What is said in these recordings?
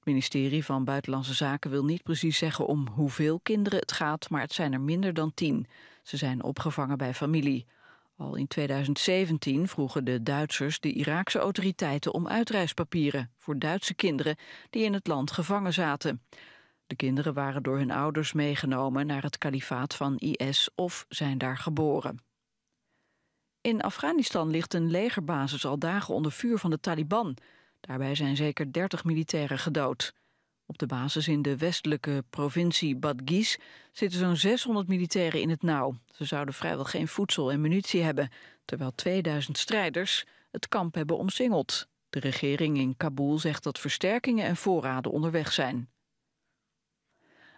ministerie van Buitenlandse Zaken wil niet precies zeggen om hoeveel kinderen het gaat, maar het zijn er minder dan 10. Ze zijn opgevangen bij familie. Al in 2017 vroegen de Duitsers de Iraakse autoriteiten om uitreispapieren voor Duitse kinderen die in het land gevangen zaten. De kinderen waren door hun ouders meegenomen naar het kalifaat van IS of zijn daar geboren. In Afghanistan ligt een legerbasis al dagen onder vuur van de Taliban. Daarbij zijn zeker 30 militairen gedood. Op de basis in de westelijke provincie Badghis zitten zo'n 600 militairen in het nauw. Ze zouden vrijwel geen voedsel en munitie hebben, terwijl 2000 strijders het kamp hebben omsingeld. De regering in Kabul zegt dat versterkingen en voorraden onderweg zijn.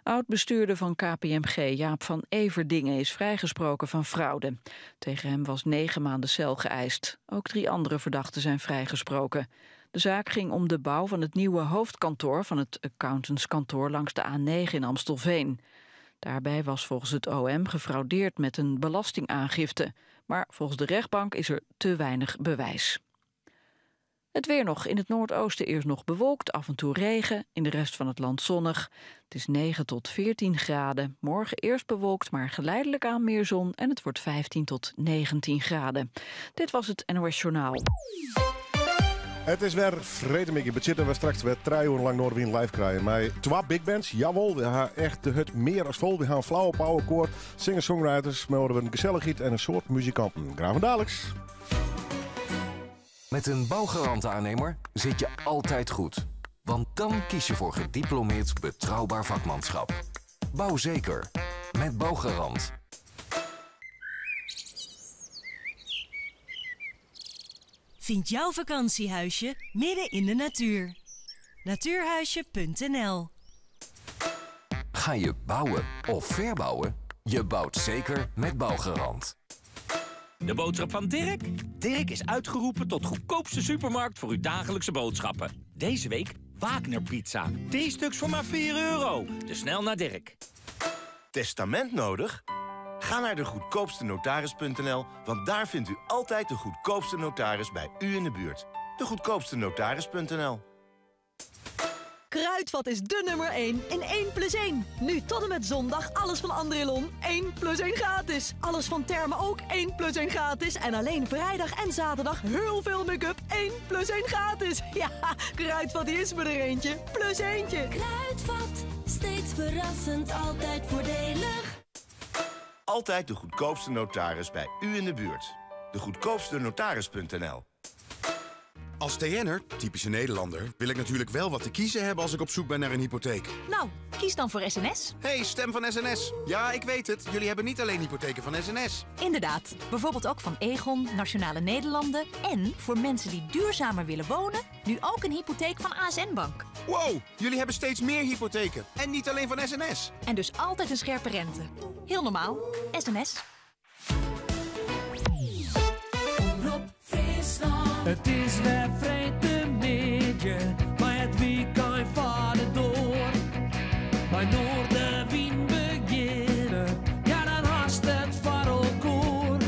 Oud-bestuurder van KPMG Jaap van Everdingen is vrijgesproken van fraude. Tegen hem was 9 maanden cel geëist. Ook 3 andere verdachten zijn vrijgesproken. De zaak ging om de bouw van het nieuwe hoofdkantoor van het accountantskantoor langs de A9 in Amstelveen. Daarbij was volgens het OM gefraudeerd met een belastingaangifte. Maar volgens de rechtbank is er te weinig bewijs. Het weer nog. In het noordoosten eerst nog bewolkt, af en toe regen. In de rest van het land zonnig. Het is 9 tot 14 graden. Morgen eerst bewolkt, maar geleidelijk aan meer zon. En het wordt 15 tot 19 graden. Dit was het NOS Journaal. Het is weer freedtemiddei. Betsjut we straks weer 3 uur lang Noardewyn live krijgen. Maar 2 big bands, jawel, we hebben echt de hut meer als vol. We gaan flauwe powerkoor, singer-songwriters, maar we hebben een gezelligheid en een soort muzikanten. Graag van dadelijks. Met een bouwgarant aannemer zit je altijd goed. Want dan kies je voor gediplomeerd betrouwbaar vakmanschap. Bouw zeker. Met Bouwgarant. Vind jouw vakantiehuisje midden in de natuur. Natuurhuisje punt N L. Ga je bouwen of verbouwen? Je bouwt zeker met Bouwgarant. De boodschap van Dirk? Dirk is uitgeroepen tot goedkoopste supermarkt voor uw dagelijkse boodschappen. Deze week Wagner pizza. 3 stuks voor maar vier euro. Dus snel naar Dirk. Testament nodig? Ga naar de goedkoopste notaris punt N L, want daar vindt u altijd de goedkoopste notaris bij u in de buurt. De goedkoopste notaris punt N L. Kruidvat is de nummer 1 in 1+1. Nu tot en met zondag alles van Andrélon 1+1 gratis. Alles van Therme ook 1+1 gratis. En alleen vrijdag en zaterdag heel veel make-up 1+1 gratis. Ja, Kruidvat die is me er eentje. Plus eentje. Kruidvat, steeds verrassend, altijd voordelig. Altijd de goedkoopste notaris bij u in de buurt. De goedkoopste notaris punt N L. Als T N'er, typische Nederlander, wil ik natuurlijk wel wat te kiezen hebben als ik op zoek ben naar een hypotheek. Nou, kies dan voor SNS. Hey, stem van SNS. Ja, ik weet het. Jullie hebben niet alleen hypotheken van SNS. Inderdaad. Bijvoorbeeld ook van Aegon, Nationale Nederlanden. En voor mensen die duurzamer willen wonen, nu ook een hypotheek van ASN Bank. Wow, jullie hebben steeds meer hypotheken. En niet alleen van SNS. En dus altijd een scherpe rente. Heel normaal. SNS. Het is weer freedtemiddei, maar het weekend vaart door. Bij Noardewyn beginnen, ja dan haast het voor elkaar.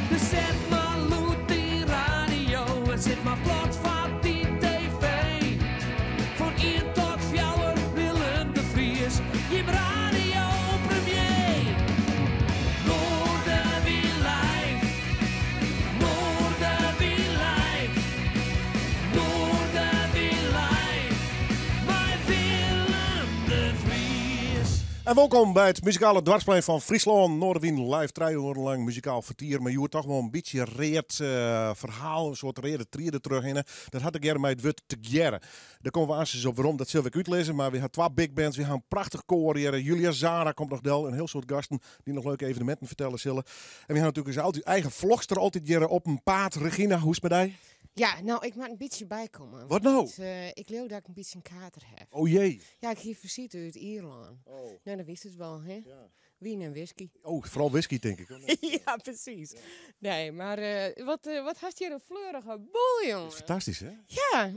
Dus zet maar lood die radio en zet maar plat van die tv. Van 1 tot 4 Willem de Vries, je radio premier. Noardewyn live, Noardewyn live, Noardewyn live, bij Willem de Vries. En welkom bij het muzikale dwarsplein van Fryslân. Noardewyn live, 3 uur lang muzikaal vertier. Maar je hoort toch wel een beetje reed verhaal, een soort rede triede terug in. Dat had ik met het wurd tegearre. Daar komen we aansluitend op waarom, dat zal ik uitlezen. Maar we hebben 2 big bands, we hebben een prachtig koor hier. Julia Zara komt nog del, een heel soort gasten die nog leuke evenementen vertellen zullen. En we hebben natuurlijk eens altijd eigen vlogster altijd hier op een paard. Regina, hoe is het met jou? Ja, ik moet een beetje bijkomen. Wat nou? Want ik geloof dat ik een beetje een kater heb. Oh jee. Ja, ik hier visite uit Ierland. Oh. Nou, dan wist het wel, hè? Ja. Wien en whisky. Oh, vooral whisky, denk ik. Ja, precies. Ja. Nee, maar wat had je een fleurige boel, jongen. Dat is fantastisch, hè? Ja,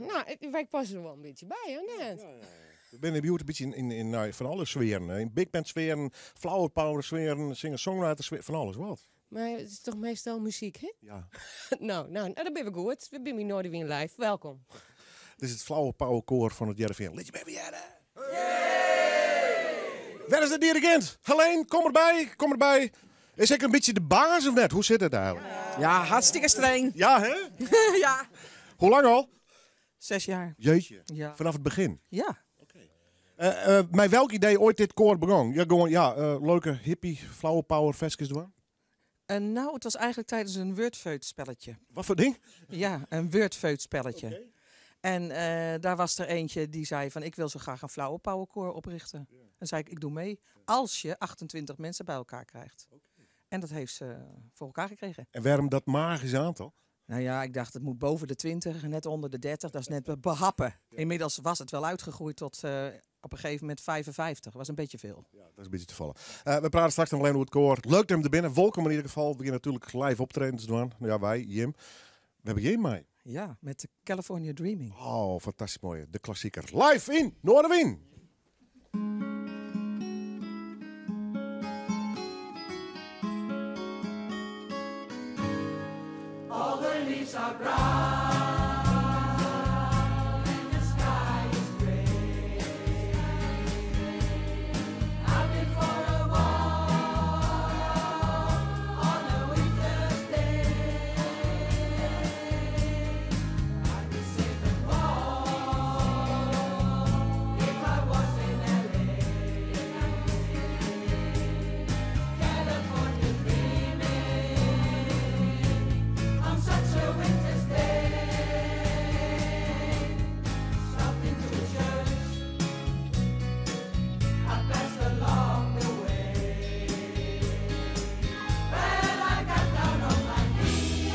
wij passen er wel een beetje bij, hè, net. Ja, ja, ja. We zijn in de buurt een beetje in van alle sferen. Hè. In big band sferen, flower power sferen, singer-songwriter sferen, van alles wat. Maar het is toch meestal muziek, hè? Ja. Dan ben we goed. We zijn bij Noardewyn Live. Welkom. Dit is it Flower Power Koar fan It Hearrenfean. Lit jim even hearre. Wêr is de dirigint? Helene, kom derby, kom derby. Is ek in bytsje de baas of net? Hoe sit it eigenlik? Ja, hartstikke streng. Ja, hè? Ja. Hoe lang al? 6 jaar. Jeetje. Ja. Vanaf het begin? Ja. Mei welk idee oait dit koar begûn? Ja, gewoan, ja, leuke hippie, flower power ferskes dwaan? Nou, het was eigenlijk tijdens een Wordfeud-spelletje. Wat voor ding? Ja, een Wordfeud-spelletje. En daar was er eentje die zei van, ik wil zo graag een flower power koor oprichten. En zei ik, ik doe mee. Als je 28 mensen bij elkaar krijgt. En dat heeft ze voor elkaar gekregen. En waarom dat magisch aantal? Nou ja, ik dacht het moet boven de 20 en net onder de 30. Dat is net behappen. Inmiddels was het wel uitgegroeid tot op een gegeven moment 55. Dat was een beetje veel. Ja, dat is een beetje te vallen. We praten straks nog alleen over het koor. Leuk dat hem er binnen. Welkom in ieder geval. We gaan natuurlijk live optredens doen. Nou ja, wij, Jim. We hebben Jim mee. Ja, met de California Dreaming. Oh, fantastisch mooi. De klassieker. Live in Noardewyn. All the leaves are brown and the sky is gray. I've been for a walk on a winter's day. I'd be safe and warm if I was in LA. California dreaming on such a winter's day. Stopped into a church, I passed along the way. Well, I got down on my knees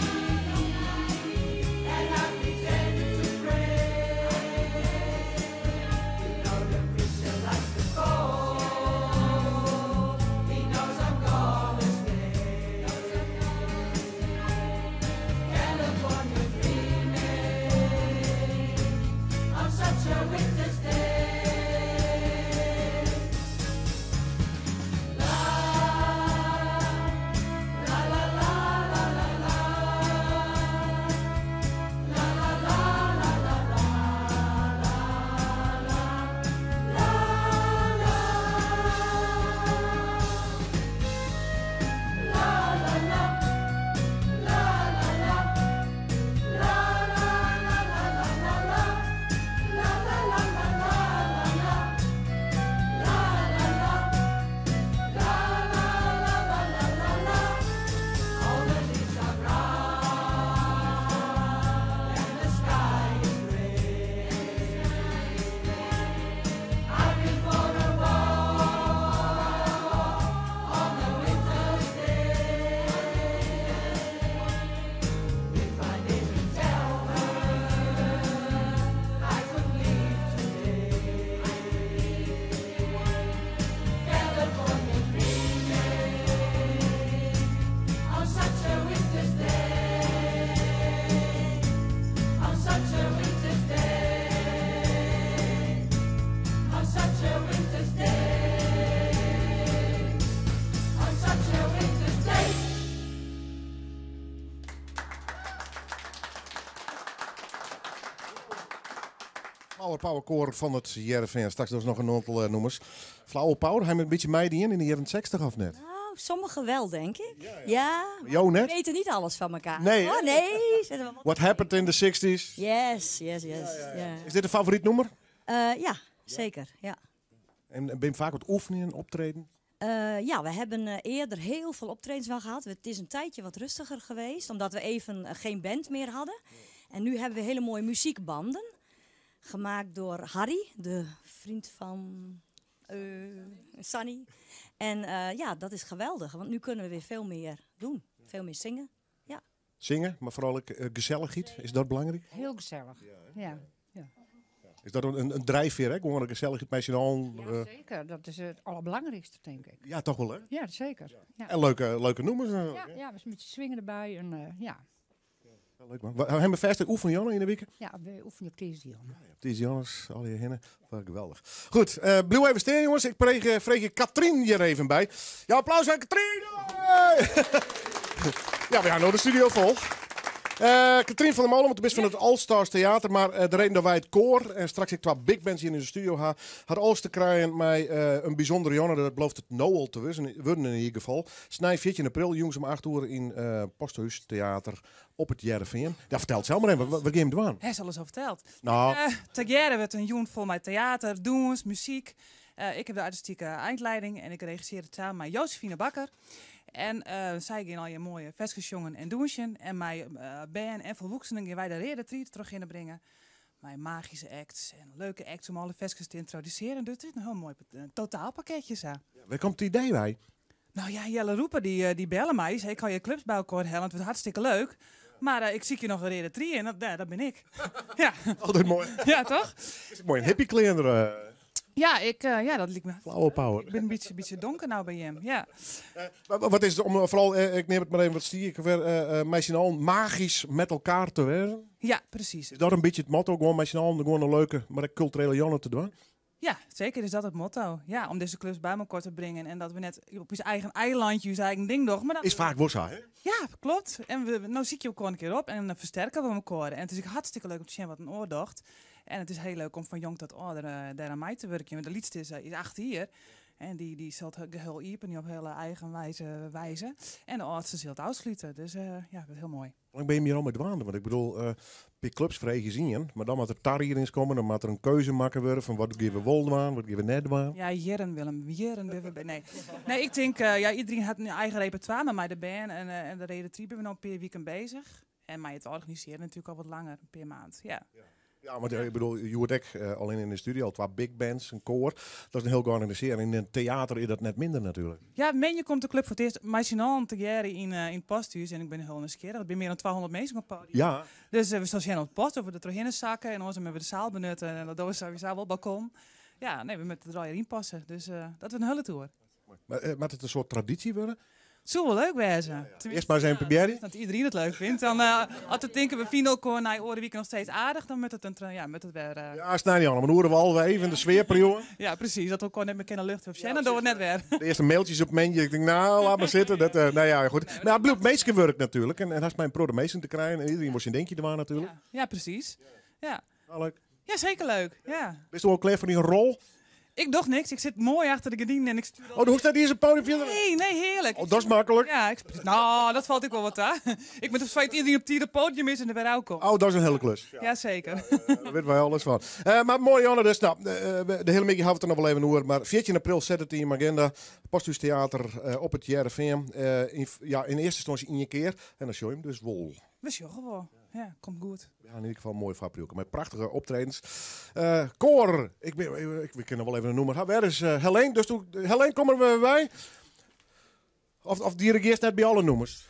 and I began to pray. You know the preacher likes to go. He knows I'm gonna stay. California dreaming on such a winter's day. La, la, la, la, la, la, la. La, la, la, la, la, la, la, la. La, la. La, la, la. La, la, la. La, la, la, la, la, la, la. La, la, la, la, la, la, la. La, la, la. La, la, la, la, la, la, la. All the leaves are brown and the sky is gray. I've been for a walk on a winter's day. If I didn't tell her, I could leave today. California dreaming on such a winter's day. On such a winter's day. On such a winter's day. On such a winter's day. Flower Power Koor van het Hearrenfean. Straks dus nog een aantal noemers. Flower Power, hij met een beetje meidien in de jaren 60 of net? Nou, sommigen wel, denk ik. Ja, maar Jo net? we weten niet alles van elkaar. Nee, hè? Oh, nee. Zitten we wat- What happened in the 60s? Yes. Ja. Is dit een favoriet noemer? Ja, zeker. Ja. En ben je vaak wat oefenen, optreden? Ja, we hebben eerder heel veel optredens wel gehad. Het is een tijdje wat rustiger geweest, omdat we even geen band meer hadden. En nu hebben we hele mooie muziekbanden. Gemaakt door Harry, de vriend van Sunny. En dat is geweldig, want nu kunnen we weer veel meer doen. Veel meer zingen. Ja. Zingen, maar vooral ook gezelligheid. Is dat belangrijk? Heel gezellig, ja. Ja. Is dat een drijfveer, hè? Gewoon een gezelligheid met z'n allen. Ja, zeker. Dat is het allerbelangrijkste, denk ik. Ja, toch wel, hè? Ja, zeker. Ja. En leuke nummers natuurlijk, Ja, hè? ja, we zijn met swingen erbij en ja. Ja, leuk, man. Hebben we vast oefenen, Janne, in de week? Ja, we oefenen op Tizi, Janne. Ja, op Tizi, Jannes, al die hinnen. Wat geweldig. Goed, blijf even staan, jongens. Ik preeg je Katrien hier even bij. Ja, applaus aan Katrien! Hey! Ja, we gaan nou de studio vol. Katrien van der Molen, want do bist fan it All Stars Theater, mar de reden dat wy it koar en straks ek twa big bands hjir yn de studio ha, hat alles te krijen mei in bysûndere jûn. Dat belooft it no al te wurden yn ieder gefal. Snein 14 april, jûns om 8 oere yn Posthuis Theater op it Hearrenfean. Ja, fertel it sels mar even, wat gean jim dwaan? Hast alles al ferteld. No. Tegearre wurdt in jûn fol mei teater, dûns, muzyk. Ik haw de artistike eindleiding en ik regissearje it samen mei Josephine Bakker. En sy gean allegear moaie ferskes sjongen en dûnsjen. En mei bern en folwoeksenen gean wy de reade tried trochhinne bringe. Mei magyske acts en leuke acts om alle ferskes te yntrodusearjen. Dus it is in hiel moai totaalpakketje sa. Wêr komt it idee wei? No ja, Jelle Roeper dy belle my. Hy sei, ik ha hjir klups by elkoar helle, it wurdt hartstikke leuk. Mar ik sykje noch in reade trie en dat bin ik. Ja. Altyd moai. Ja, toch? Is ek moai in hippieklean der. Ja, ik, ja, dat liket my. Flower power. Ik bin in bytsje donker no by jim, ja. Wat is it om foaral, ik neam it mar even, wat stie ik wer, mei syn allen magysk met elkaar te wêzen? Ja, presys. Is dat in bytsje it motto, gewoan mei syn allen gewoan in leuke, mar ek kulturele jûn te dwaan? Ja, seker is dat it motto. Ja, om dizze klups by elkoar te bringen en dat we net op ús eigen eilandje ús eigen ding dogge. Mar dat Is faak wol sa, hè? Ja, klopt. En we, no sykje elkoar in kear op en dan fersterke we elkoar. En it is ek hartstikke leuk om te sjen wat in oar docht. En it is hiel leuk om fan jong tot âlder dêr oan mei te wurkjen. Want de lytste is 8 jier. En dy sil it geheel iepenje op hiele eigen wijze. En de âldste sil it ôfslute. Dus ja, dat is hiel moai. Hoe lang binne jim hjir al mei dwaande? Want ik bedoel, by klups freegje se ien, mar dan moat der tariedings komme, dan moat der in keuze makke wurde fan wat gean we wol dwaan, wat gean we net dwaan. Ja, jierren Willem, jierren binne we by. Nee, nee, ik tink, ja, iedereen hat in eigen repertoire, mar mei de bern en de Reade Trie binne we no in pear wiken bezich. En mei it organisearjen natuerlik al wat langer, in pear maand, ja. Ja, want ik bedoel, hjoed ek allinne yn de studio al twa big bands, in koar. Dat is in hiel georganisearre. En yn in teater is dat net minder natuerlik. Ja, moandei komt de klup foar it earst mei syn allen tegearre yn it Posthûs. En ik bin hiel nijsgjirrich. Der binne mear dan 200 minsken op it podium. Dus we sille sjen oft it past, oft we der trochhinne sakke. En oars dan moatte we de saal benutte. En dat dogge we sowieso wol, balkon. Ja, nee, we moatte der allegear yn passe. Dus dat wurdt in hiele toer. Mar moat it in soart tradysje wurde? It soe wol leuk wêze. Earst mar ris even probearje. Dat iedereen it leuk fynt. Dan as we tinke we fine elkoar nei oare wike noch steeds aardich, dan moat it in ja, moat it wer. Ja, snein om in oere of 11 even de sfear priuwe. Ja, presys. Dat we elkoar net mear kinne luchten of sjen, dan dogge we it net wer. De earste mailtjes op moandei, ik tink, no, laat mar sitte. Dat, no ja, goed. Mar it bliuwt minskewurk natuerlik. En hast mei in protte minsken te krijen en iedereen wol syn dinkje dwaan natuerlik. Ja, presys. Ja. Ja, leuk. Ja, seker leuk. Ja. Bist do al klear foar dyn rol? Ik doch niks. Ik sit moai achter de gerdinen en ik stuur Oh, do hoechst net iens it podium fierder? Nee, nee, hearlik. Oh, dat is maklik. Ja, ik, no, dat falt ek wol wat ta. Ik moat op it iedereen op tiid op it podium is en der wer ôfkomt. Oh, dat is in hiele klus. Ja, seker. Ja, dêr witte wy alles fan. Mar moai, Janne, dus no, de hiele middei hawwe we it der noch wol even oer. Mar 14 april set it yn jim aginda. Posthuis Theater op it Hearrenfean. Yn, ja, yn earste ynstânsje ien kear. En dan sjogge jim dus wol. We sjogge wol. Ja, komt goed. Ja, yn ieder gefal moai foarpriuwke mei prachtige optredens. Koar, ik bin, ik, we kinne wol even in nûmer ha. Wêr is Helene? Dus do, Helene, kom der wer by. Of dirigearst net by alle nûmers?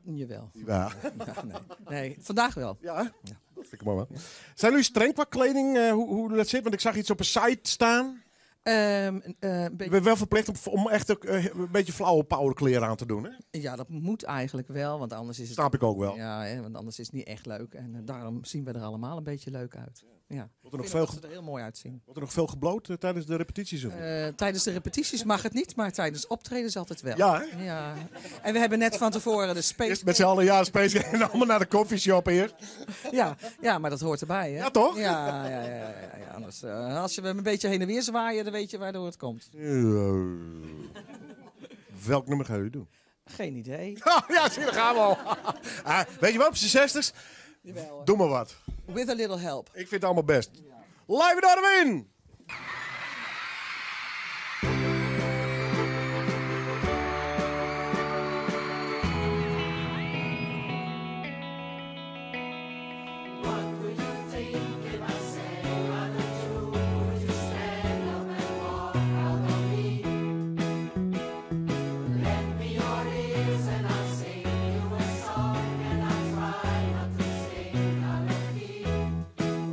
Jawel. Ja. Ja, nee. Nee, vandaag wel. Ja, ja. Dat vind ik mooi, man. Zijn jullie streng qua kleding, hoe dat zit? Want ik zag iets op een site staan. Je bent wel verplicht om echt ook, een beetje flauwe powerkleren aan te doen, hè? Ja, dat moet eigenlijk wel, want anders is het... Snap ik ook wel. Ja, hè, want anders is het niet echt leuk. En daarom zien we er allemaal een beetje leuk uit. Ja. Wordt er nog Ik vind veel dat ze er heel mooi uitzien. Wordt er nog veel gebloot tijdens de repetities? Of niet? Tijdens de repetities mag het niet, maar tijdens optredens altijd wel. Ja, hè? Ja. En we hebben net van tevoren de space Eerst met z'n allen, ja, space en allemaal naar de coffeeshop eerst. Ja, ja, maar dat hoort erbij, hè? Ja, toch? Ja, ja, ja, ja, ja. Anders als je hem een beetje heen en weer zwaaien, dan weet je waardoor het komt. Welk nummer gaan jullie doen? Geen idee. Ja, zie je, daar gaan we al. Ah, weet je wat, op z'n zestigst? Jawel, hoor. Doe maar wat. With a little help. Ik vind het allemaal best. Live Darwin!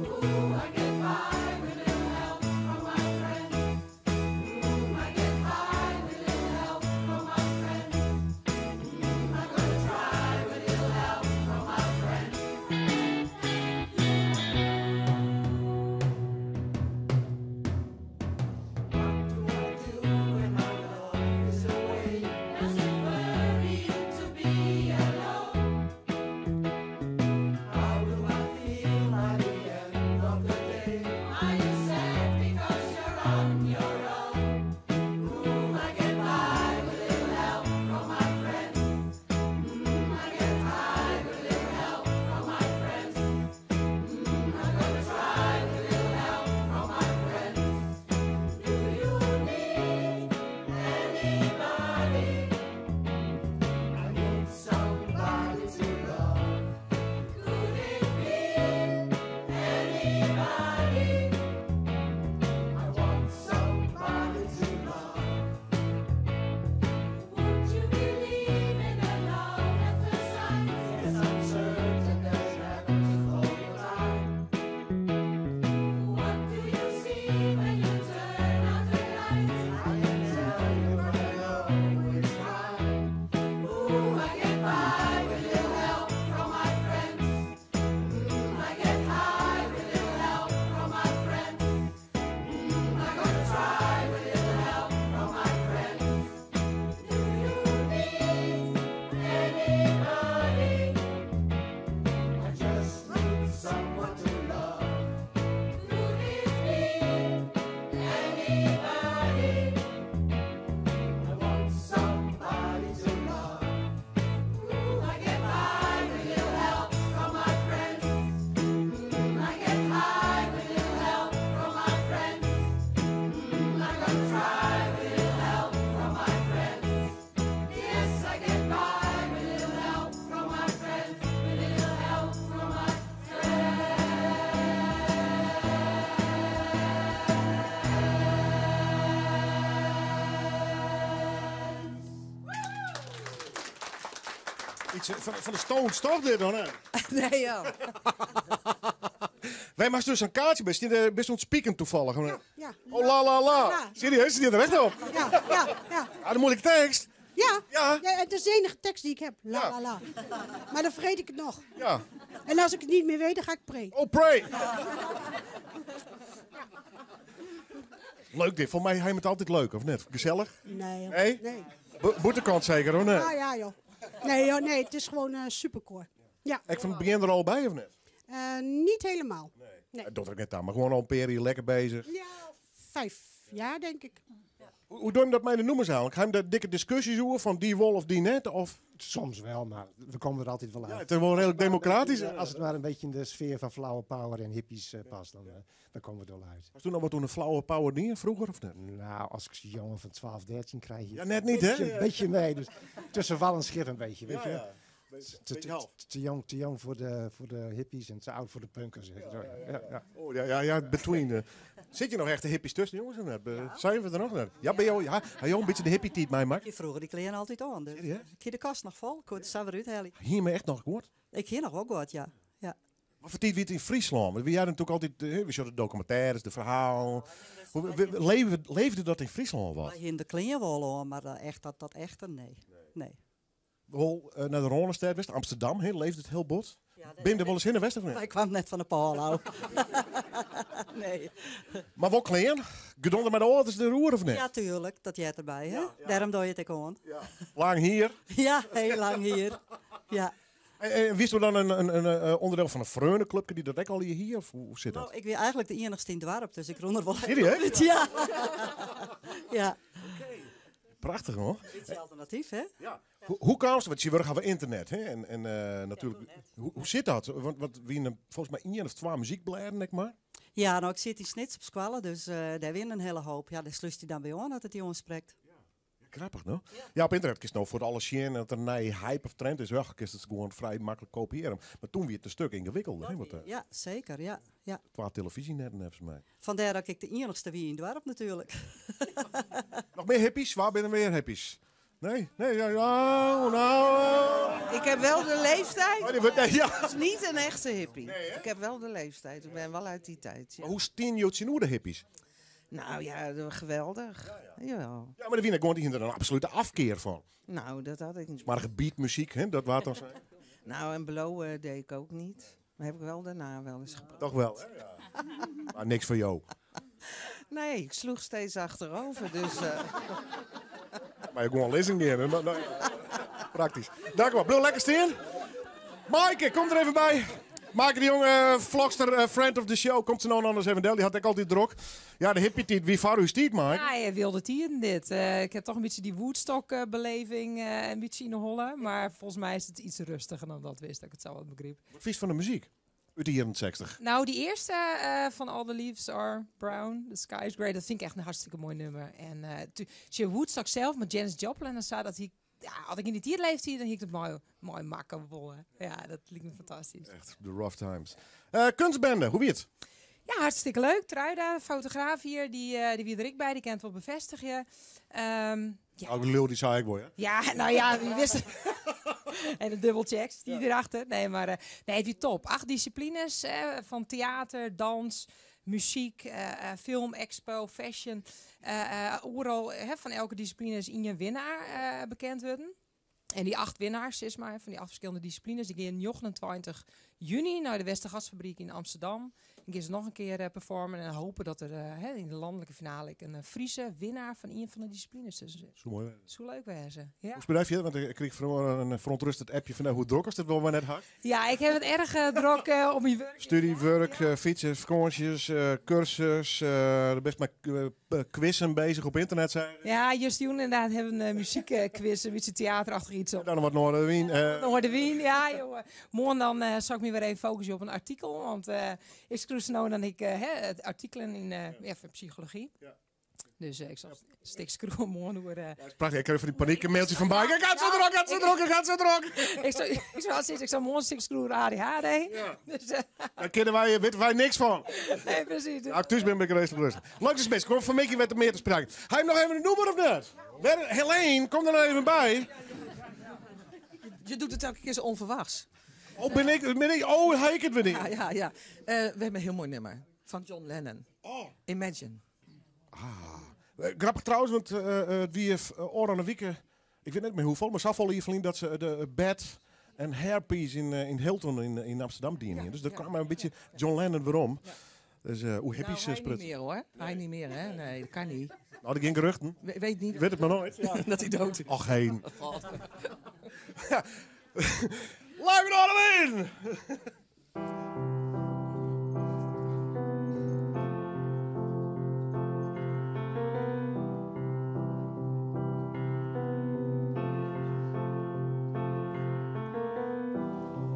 Ooh, I get by with a little help. Iets fan de Stones, toch dit dan, hè? Nee, joh. Wij moasten dus in kaartje bij. Bist oan it spiken toevallig? Ja, ja. Oh, la la la. La. Serieus, zit er echt op? Ja. Ah, de moeilijke tekst. Ja. Ja. Ja, het is de enige tekst die ik heb. La la la. Maar dan vergeet ik het nog. Ja. En als ik het niet meer weet, dan ga ik pray. Oh, pray. Leuk dit. Voor mij hij het altijd leuk, of net? Gezellig? Nee, joh. Nee? Nee. Boetekant zeker, of net? Ah ja, joh. Nee, joh, nee, het is gewoon superkoor. Ja. Ik van het begin er al bij, of net? Niet helemaal. Nee. Dat doet ik net aan, maar gewoon al een periode lekker bezig. Ja, 5 jaar denk ik. Hoe doe je dat met de noemers eigenlijk? Ga je daar dikke discussies over van die wol of die net? Of? Soms wel, maar we komen er altijd wel uit. Ja, het is wel redelijk democratisch. Ja, als het maar een beetje in de sfeer van flower power en hippies past, dan komen we er wel uit. Was toen al wat toen een flower power ding vroeger of net? Nou, als ik zo'n jongen van 12, 13 krijg, je Ja, net niet, hè? een beetje mee. Dus tussen wal en schip een beetje, weet Ja, je. ja. Te jong voor de hippies en te oud voor de punkers. Zeg. Zo, ja, ja. Oh, ja, ja, ja, between. Zit je nog echt de hippies tussen, jongens? Of net? Zijn we er nog net? Ja, ben je al, ja, heb je al een beetje de hippie tijd, mij, Mark? Je vroeger die kleren altijd aan. Dus. Serieus? Ik heb de kast nog vol. Ik hoor het zo weer uithalen. Hier me echt nog gehoord? Ik hier nog wel gehoord, ja. Ja. Wat voor tijd wie het in Friesland? Want we hadden natuurlijk altijd, we hadden de documentaires, de verhaal. Hoe leefde dat in Friesland wat? Wij hadden de kleren wel aan, maar echt dat echte, nee. Nee. Wel, naar de Randstad, West, Amsterdam, hè, leefde het heel bot. Ben je er wel eens in de West of niet? Wij kwamen net van de paal, ouwe. Nee. Maar wel kleren? Gedonder met de ouders de roer of niet? Ja, tuurlijk. Dat jij erbij, hè? Daarom doe je het ook aan. Ja. Lang hier? Ja, heel lang hier. Ja. En wist u dan een onderdeel van een Freunenclubje die dat ook al hier? Of hoe zit dat? Nou, ik ben eigenlijk de enigste in het dorp, dus ik rond er wel Serieus? uit. Ja. Ja. Oké. Prachtig hoor. Dit is alternatief, hè? Ja. Hoe kwam het? Want je werkt over internet, hè? En natuurlijk, Ja, hoe zit dat? Want wie een, volgens mij 1 of 2 muziekbladen, denk ik maar. Ja, nou, ik zit in Snits op squallen, dus daar win een hele hoop. Ja, daar slust hij dan bij aan dat het die jongen spreekt. Ja, grappig, no? Ja. Ja, op internet is nou voor alle shit dat er een hype of trend is, wel, is het gewoon vrij makkelijk kopiëren. Maar toen werd het een stuk ingewikkelder, hè? Want Ja, zeker, ja, ja. Qua televisienetten, volgens mij. Vandaar dat ik de enigste wie in het dorp natuurlijk. Nog meer hippies? Waar ben er meer hippies? Nee, nee, ja, ja, nou. Ik heb wel de leeftijd. Oh, die wordt, nee, ja. Het is niet een echte hippie. Nee, hè? Ik heb wel de leeftijd. Ik ben wel uit die tijd. Ja. Maar hoe stien je het zien hoe de hippies? Nou ja, geweldig. Ja, ja. Jawel. Ja, maar de Wiener gewoon die er een absolute afkeer van. Nou, dat had ik niet. Maar gebiedmuziek, hè, dat waard dan zijn. Nou, en blowen deed ik ook niet. Maar heb ik wel daarna wel eens geprobeerd. Toch wel, hè? Ja. Maar niks voor jou. Nee, ik sloeg steeds achterover, dus. Maar je gewoon lezen gaan, hè? Maar, nou, praktisch. Dank u wel. Blijf lekker staan. Maaike, kom er even bij. Maaike de Jonge, vlogster, friend of the show. Komt ze nou anders even del. Die had ik altijd druk. Ja, de hippie tijd. Wie vaar u stiet, Maaike? Ja, je wilde het hier dit. Ik heb toch een beetje die Woodstock-beleving een beetje in de holle. Maar volgens mij is het iets rustiger dan dat wist. Dat ik het zo wat begreep. Wat vies van de muziek? Uit de jaren 60. Nou, die eerste van All the Leaves Are Brown, The Sky is Grey, dat vind ik echt een hartstikke mooi nummer. En Woodstock zelf met Janis Joplin, dan zei dat hij, ja, had ik in die tijd leefd hier, dan hiek het mooi, mooi makken wollen. Ja, dat liep me fantastisch. Echt, de rough times. Kunstbende, hoe wie het? Ja, hartstikke leuk. Truida, fotograaf hier, die wie er ik bij, die kent wel bevestigen. Ja. Ook lul die zei ik wel, hè? Ja, nou ja, wie wist het? En de dubbelchecks die erachter. Nee, maar nee, het is top. 8 disciplines, van theater, dans, muziek, film, expo, fashion. Overal, van elke discipline is in een winnaar bekend worden. En die 8 winnaars, is maar, van die 8 verschillende disciplines, die gaan 29 juni naar de Westergasfabriek in Amsterdam. En gaan ze nog een keer performen en hopen dat er in de landelijke finale een Friese winnaar van een van de disciplines tussen zit. Zo mooi. Zo leuk waren ze. Ja. Hoe bedrijf je? Want ik kreeg vanmorgen een verontrustend appje van, nou, hoe druk is het wel maar net hard? Ja, ik heb het erg druk op mijn werk. Studie, werk, fietsen, vakanties, cursus, best maar quizzen bezig op internet zijn. Ja, Justine inderdaad hebben een muziekquiz, een beetje theaterachtig iets op. Dan wat Noardewyn. Noardewyn, ja jongen. Morgen dan zal ik me weer even focussen op een artikel, want ik schreef nou dan ik hè, het artikelen in ja, van psychologie. Dus ik zal stik schroeven morgen door. Ja, is prachtig. Ik kreeg van die paniek een mailtje van Mike. Ik had zo druk, ik had zo druk, ik had zo druk. Ik zal morgen stik schroeven ADHD. Dus Daar kennen wij, weten wij niks van. Nee, precies. Ja, thuis ben ik rustig rustig. Leuk is best. Kom van Mickey met de meer te spreken. Hij heeft nog even een nummer of niet? Helene, kom er nou even bij. Je doet het elke keer zo onverwachts. Oh, ben ik, oh, hij ik het weer niet. Ja, ja, ja. We hebben een heel mooi nummer van John Lennon. Oh. Imagine. Ah. Grappig trouwens, want wie heeft oor aan de wieken, ik weet niet meer hoeveel, maar zoveel hier verlien dat ze de bed en hairpiece in Hilton in Amsterdam dienen. Dus dat kwam een beetje John Lennon weer om. Dus hoe hippies Nou, hij sprut. niet meer hoor. Hij niet meer, hè? Nee, dat kan niet. Nou, er geen geruchten. Weet niet. Weet het maar nooit. Ja. Dat hij dood is. Och, geen. God. Live in Halloween!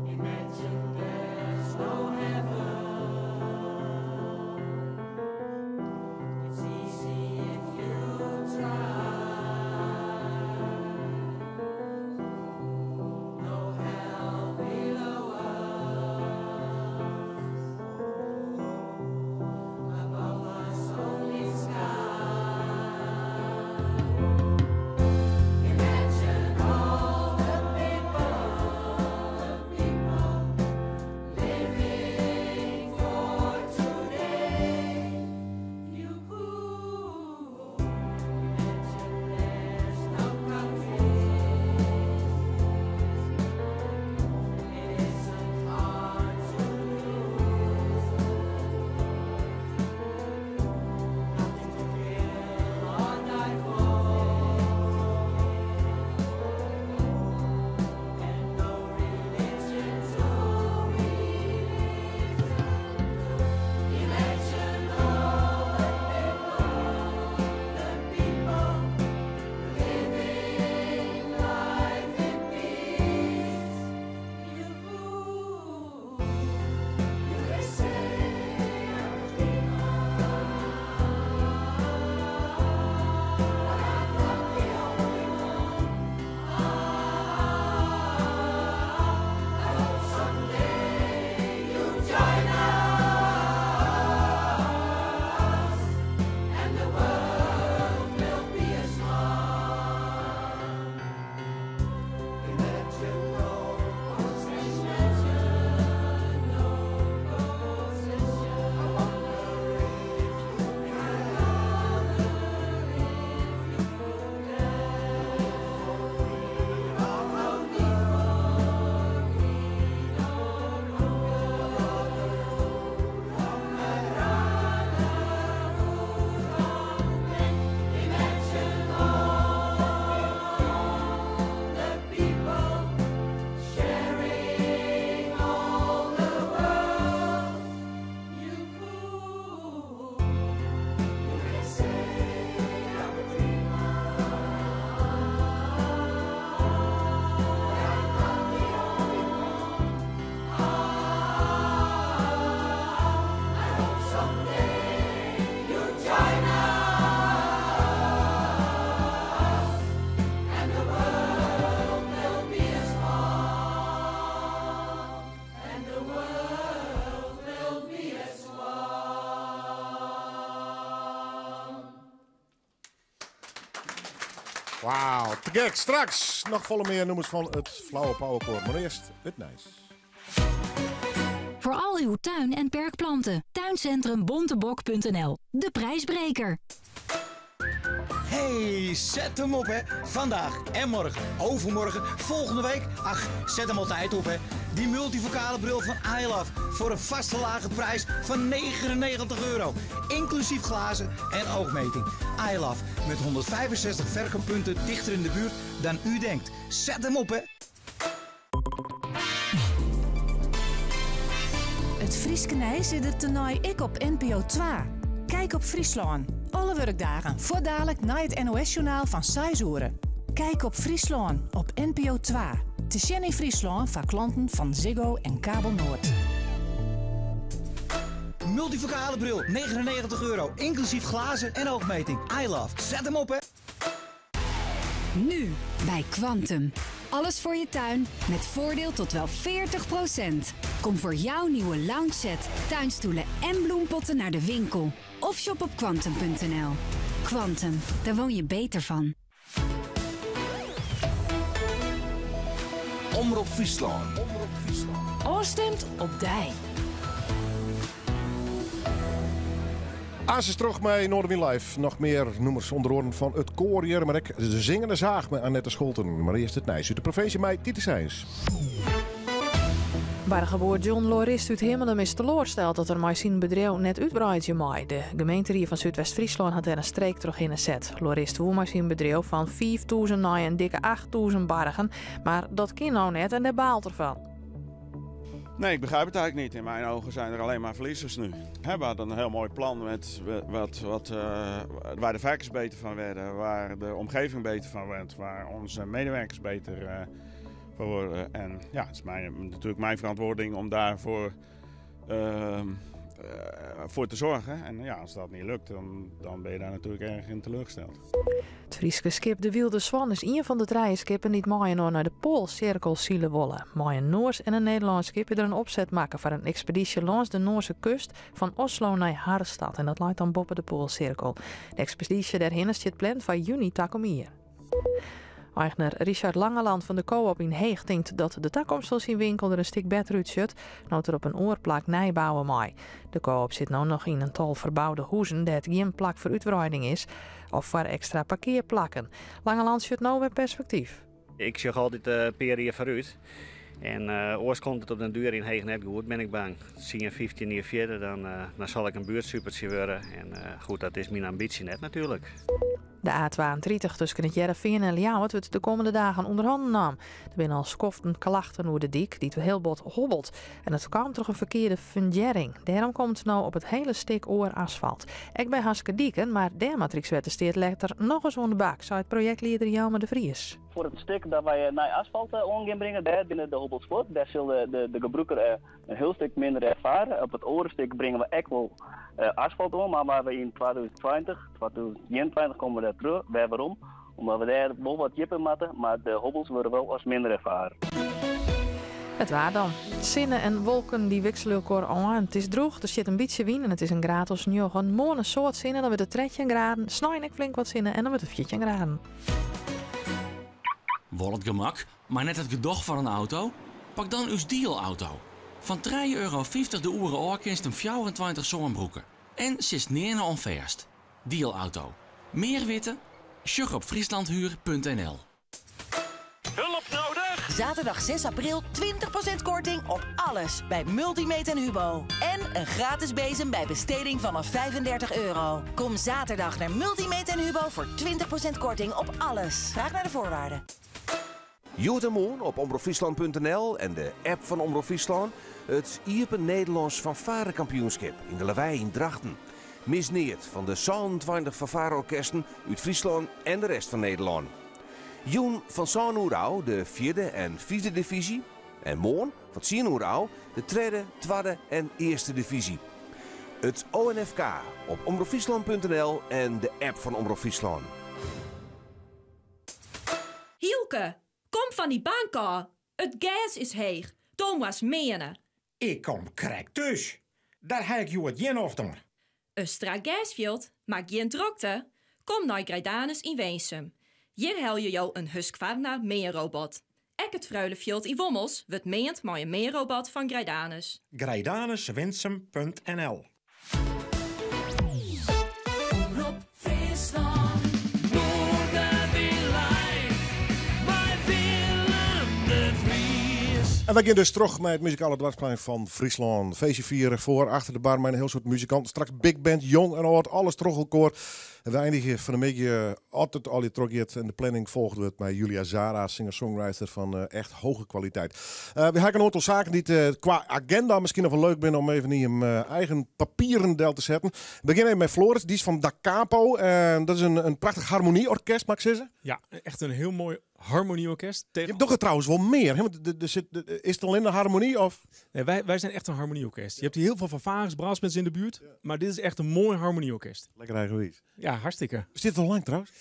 Imagine there's no heaven. It's easy if you try. No hell below us. Above us only sky. Imagine all the people, the people. Living for today, you imagine there's no countries. It isn't hard to lose. Nothing to kill or die for, and no religion to believe. Imagine all the people, living life in peace. You, you may say I'm a dreamer, but I'm not the only one. I hope someday you'll join us, and the world will be as one. Imagine no possession, no possession. I wonder if you can, if you can. For we are no need for greed or hunger. Imagine all the people sharing all the world. You, you may say I'm a dreamer, but I'm not the only one. I hope someday you'll join us, and the world will be as one, and the world will be as one. Wauw, te gek. Straks nog volle meer nummers van het Flauwe Powerkoor. Maar eerst het nice. Voor al uw tuin- en perkplanten. Tuincentrum-bontebok.nl. De prijsbreker. Hey, zet hem op hè. Vandaag en morgen, overmorgen, volgende week. Ach, zet hem altijd op hè. Die multivocale bril van iLove voor een vaste lage prijs van 99 euro. Inclusief glazen en oogmeting. iLove met 165 verkooppunten dichter in de buurt dan u denkt. Zet hem op hè. Het Frieske Nijs is er toernooi ik op NPO 2. Kijk op Friesland. Alle werkdagen, voor dadelijk na het NOS-journaal van 6 uur. Kijk op Friesland op NPO 2. Te zien in Friesland van klanten van Ziggo en Kabel Noord. Multivocale bril, 99 euro. Inclusief glazen en oogmeting. iLove, zet hem op hè. Nu bij Quantum. Alles voor je tuin met voordeel tot wel 40%. Kom voor jouw nieuwe lounge set, tuinstoelen en bloempotten naar de winkel. Of shop op quantum.nl. Quantum, daar woon je beter van. Omrop Fryslân. Ofstimd op dy. Aansens troch mei Noardewyn Live. Noch mear nûmers ûnder oaren fan it koar hjir, mar ek de Zingende Zaag mei Annette Scholten. Mar earst it nijs út de provinsje mei Tiete Sijens. Bargeboer John Lorist út Himmelum is teloarsteld dat er mei syn bedriuw net útwreidzje mei. De gemeenterie fan Súdwest-Fryslân hat dêr in streek trochhinne set. Lorist woe mei syn bedriuw fan 5000 nei in dikke 8000 bargen, mar dat kin no net en dêr baalt er fan. Nee, ik begrijp het eigenlijk niet. In mijn ogen zijn er alleen maar verliezers nu. We hadden een heel mooi plan met wat, wat, waar de varkens beter van werden, waar de omgeving beter van werd, waar onze medewerkers beter van worden. En ja, het is mijn, natuurlijk mijn verantwoording om daarvoor voor te zorgen. En ja, als dat niet lukt, dan, dan ben je daar natuurlijk erg in teleurgesteld. It Fryske skip De Wylde Swan is ien fan de trije skippen dy't mei-inoar nei de Poalsirkel sile wolle. Mei in Noars en in Nederlânsk skip is der in opset makke foar in ekspedysje lâns de Noarse kust fan Oslo nei Harstad en dat leit dan boppe de Poalsirkel. De ekspedysje dêrhinne stiet pland foar juny takom jier. Eigner Richard Langeland fan de Coop yn Heech tinkt dat de takomst fan syn winkel der in stik better útsjocht no't er op in oar plak nijbouwe mei. De Coop sit no noch yn in tal ferboude huzen dêr't gjin plak foar útwreiding is of foar ekstra parkearplakken. Langeland sjocht no wer perspektyf. Ik sjoch altyd in pear jier foarút. En oars komt it op den duer yn Heech net goed, bin ik bang. 10, 15 jier fierder, dan, dan sil ik in buertsupertsje wurde. En goed, dat is myn ambysje net natuerlik. De A32 tusken It Hearrenfean en Ljouwert wurdt de kommende dagen ûnder hannen naam. Der binne al skoften klachten oer de dyk, dy't hiel bot hobbelt. En dat kaam troch in ferkearde fundearring. Dêrom komt no op it hiele stik oar asfalt. Ek by Haskerdiken, mar dêr moat Rykswettersteat letter nochris oan de bak, seit projektlieder Jelmer de Vries. Foar it stik dat wy nij asfalt oan gean bringen, dêr binne de hobbels fuort. Dêr sil de gebrûker in hiel stik minder erfare. Op it oare stik bringe we ek wol asfalt oan, mar waar we yn 2020, 2021 komme we dêr terug, wer werom, omdat we dêr wol wat djipper moatte, mar de hobbels wurde wol as minder erfaren. It waar dan. Sinne en wolken dy wikselje elkoar ôf. It is drûch, der stiet in bytsje wyn en it is in graad as njoggen. Moarn in soad sinne, dan wurdt it 13 graden. Snein ek flink wat sinne en dan wurdt it 14 graden. Wol it gemak, mar net it gedoch fan in auto? Pak dan ús dealauto. Fan trije euro 50 de oere ôf kinst him 24 sân brûke. En sitst nearne oan fêst. Dealauto. Mear witte? Sjoch op frieslandhuur.nl. Hulp nodig? Zaterdag 6 april 20% korting op alles bij Multimeet en Hubo. En een gratis bezem bij besteding vanaf 35 euro. Kom zaterdag naar Multimeet en Hubo voor 20% korting op alles. Vraag naar de voorwaarden. Hjoed en moarn op omropfryslan.nl en de app fan Omrop Fryslân it Iepen Nederlânsk Fanfarekampioenskip yn de Lawei yn Drachten. Mis neat fan de 27 fanfareorkesten út Fryslân en de rest fan Nederlân. Jûn fan sân oere ôf de fjirde en fyfde divyzje en moarn fan tsien oere ôf de tredde, twadde en earste divyzje. It ONFK op omropfryslan.nl en de app fan Omrop Fryslân. Hielke, kom fan dy bank ôf. It gers is heech. Do moatst meane. Ik kom krekt thús. Dêr ha ik hjoed gjin nocht oan. In strak gersfjild, mar gjin drokte? Kom nei Greidanus yn Winsum. Hjir helje jo in Husqvarna meanrobot. Ek it Freulefjild yn Wommels wurdt meand mei in meanrobot fan Greidanus. Greidanuswinsum.nl Omrop Fryslân. Noardewyn live mei Willem de Vries. En wy gean dus troch mei it muzikale doarpsplein fan Fryslân. Feestje fiere foar, achter de bar mei in hiel soad muzikanten. Straks big band, jong en âld, alles troch elkoar. En we einigje fan 'e middei, as it allegear trochgiet en de planning folge wurdt, mei Julia Zara, singer-songwriter fan eh, echt hoge kwaliteit. Uh, we ha in oantal saken dy't uh, kwa agenda miskien noch wol leuk binne om even yn jim eigen papieren del te setten. We begjinne even mei Floris, dy is fan Da Capo. En dat is in prachtich harmony-orkest, mag ik sizze? Ja, echt in hiel moai harmonieorkest. Jim dogge trouwens wol mear. Hè? Want is it allinne de harmony? Of? Nee, wij zijn echt een harmonieorkest. Je hebt hier heel veel fanfares, brassbands in de buurt. Maar dit is echt een mooi harmonieorkest. Lekker eigenwiis. Ja, hartstikke. Is dit al lang trouwens?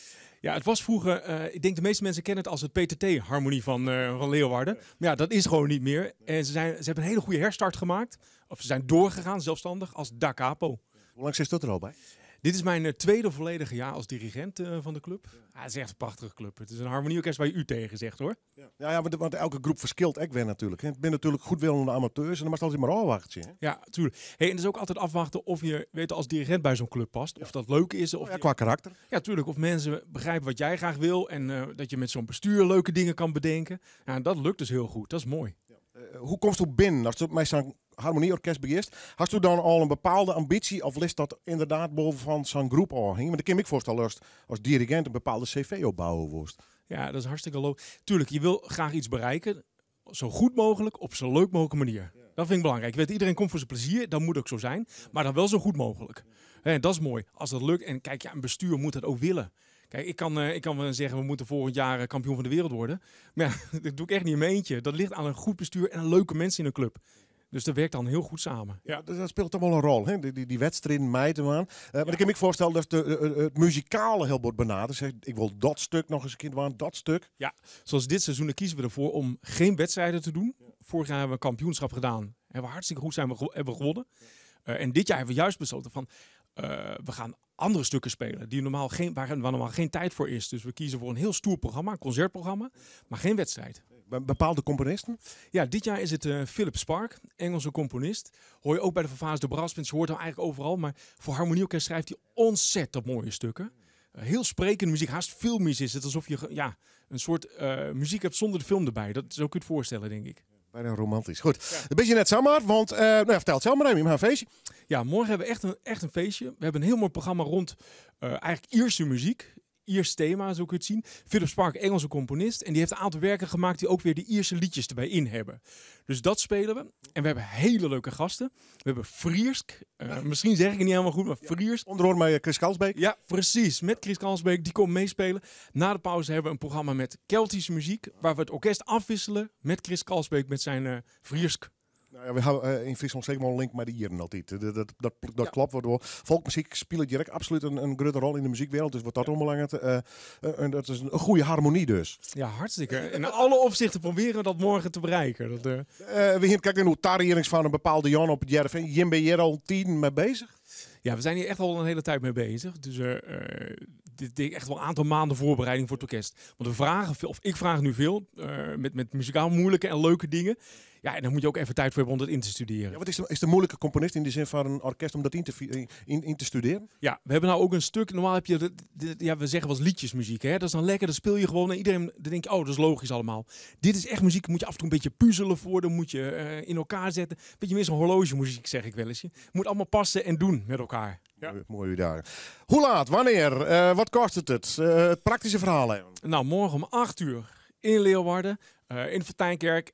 Ja, het was vroeger, ik denk de meeste mensen kennen het als het PTT-harmonie van Leeuwarden. Maar ja, dat is gewoon niet meer. En ze hebben een hele goede herstart gemaakt. Of ze zijn doorgegaan zelfstandig als Da Capo. Hoe lang zit dat er al bij? Dit is mijn tweede volledige jaar als dirigent van de club. Ja. Het is echt een prachtige club. Het is een harmonieorkest waar je u tegen zegt, hoor. Ja, ja, want elke groep verschilt ook weer natuurlijk. Hè. Het zijn natuurlijk goedwillende amateurs en dan mag je altijd maar afwachten. Hè? Ja, tuurlijk. Hey, en het is ook altijd afwachten of je als dirigent bij zo'n club past. Of dat leuk is. Of Ja, qua karakter. Ja, tuurlijk. Of mensen begrijpen wat jij graag wil en dat je met zo'n bestuur leuke dingen kan bedenken. Ja, en dat lukt dus heel goed. Dat is mooi. Ja. Hoe komst u binnen als u met zo'n harmonieorkest begint? Hast u dan al een bepaalde ambitie of ligt dat inderdaad boven van zo'n groep al heen? Want ik kan me voorstellen als dirigent een bepaalde cv opbouwen worst. Ja, dat is hartstikke leuk. Tuurlijk, je wil graag iets bereiken. Zo goed mogelijk, op zo leuk mogelijke manier. Dat vind ik belangrijk. Iedereen komt voor zijn plezier, dat moet ook zo zijn. Maar dan wel zo goed mogelijk. Hè, dat is mooi. Als dat lukt. En kijk, ja, een bestuur moet dat ook willen. Kijk, ik kan wel zeggen, we moeten volgend jaar kampioen van de wereld worden. Maar ja, dat doe ik echt niet in mijn eentje. Dat ligt aan een goed bestuur en leuke mensen in een club. Dus dat werkt dan heel goed samen. Ja, dat speelt toch wel een rol, hè? Die wedstrijden, mijten we aan. Maar ik kan me voorstellen dat het muzikale heel wordt benaderd. Zeg, ik wil dat stuk nog eens een keer aan, dat stuk. Ja, zoals dit seizoen, dan kiezen we ervoor om geen wedstrijden te doen. Vorig jaar hebben we een kampioenschap gedaan. Hebben we hartstikke goed zijn we hebben we gewonnen. En dit jaar hebben we juist besloten van, we gaan andere stukken spelen die normaal geen, waar, waar normaal geen tijd voor is. Dus we kiezen voor een heel stoer programma, een concertprogramma, maar geen wedstrijd. Bepaalde componisten? Ja, dit jaar is het Philip Sparke, Engelse componist. Hoor je ook bij de Fanfares de Brassband, ze hoort hem eigenlijk overal. Maar voor harmonieorkest schrijft hij ontzettend mooie stukken. Heel sprekende muziek, haast filmisch is het. Alsof je een soort muziek hebt zonder de film erbij. Dat zo kun je het voorstellen, denk ik. Bijna romantisch. Goed. Een beetje net zomaar, want vertel het zelf maar even, we gaan een feestje. Ja, morgen hebben we echt een feestje. We hebben een heel mooi programma rond eigenlijk Ierse muziek. Iers thema, zo kun je het zien. Philip Sparke, Engelse componist. En die heeft een aantal werken gemaakt die ook weer de Ierse liedjes erbij in hebben. Dus dat spelen we. En we hebben hele leuke gasten. We hebben Friersk. Misschien zeg ik het niet helemaal goed, maar Friersk. Onder andere met Chris Kalsbeek. Ja, precies. Met Chris Kalsbeek. Die komt meespelen. Na de pauze hebben we een programma met Keltische muziek. Waar we het orkest afwisselen met Chris Kalsbeek met zijn Friersk. We hebben in Friesland zeker wel een link met de Ieren altijd. Dat klopt wat wel. Volkmuziek speelt direct absoluut een grote rol in de muziekwereld. Dus wat dat onbelangrijk. En dat is een goede harmonie dus. Ja, hartstikke. In alle opzichten proberen we dat morgen te bereiken. Dat We hier kijken hoe tarierings van een bepaalde Jan op het Jervin. Jim, ben je hier al 10 mee bezig? Ja, we zijn hier echt al een hele tijd mee bezig. Dus dit is echt wel een aantal maanden voorbereiding voor het orkest. Want we vragen veel, of ik vraag nu veel, met muzikaal moeilijke en leuke dingen. Ja, en dan moet je ook even tijd voor hebben om dat in te studeren. Ja, wat is de moeilijke componist in de zin van een orkest om dat in te studeren? Ja, we hebben nou ook een stuk, normaal heb je, we zeggen wel eens liedjesmuziek, hè? Dat is dan lekker, dat speel je gewoon en iedereen, dan denk je, oh, dat is logisch allemaal. Dit is echt muziek, moet je af en toe een beetje puzzelen voor, dan moet je in elkaar zetten. Beetje meer zo'n horlogemuziek, zeg ik wel eens. Je moet allemaal passen en doen met elkaar. Ja. Mooi, mooi daar. Hoe laat, wanneer, wat kost het het? Het praktische verhaal even. Morgen om 8 uur in Leeuwarden, in de Fonteinkerk.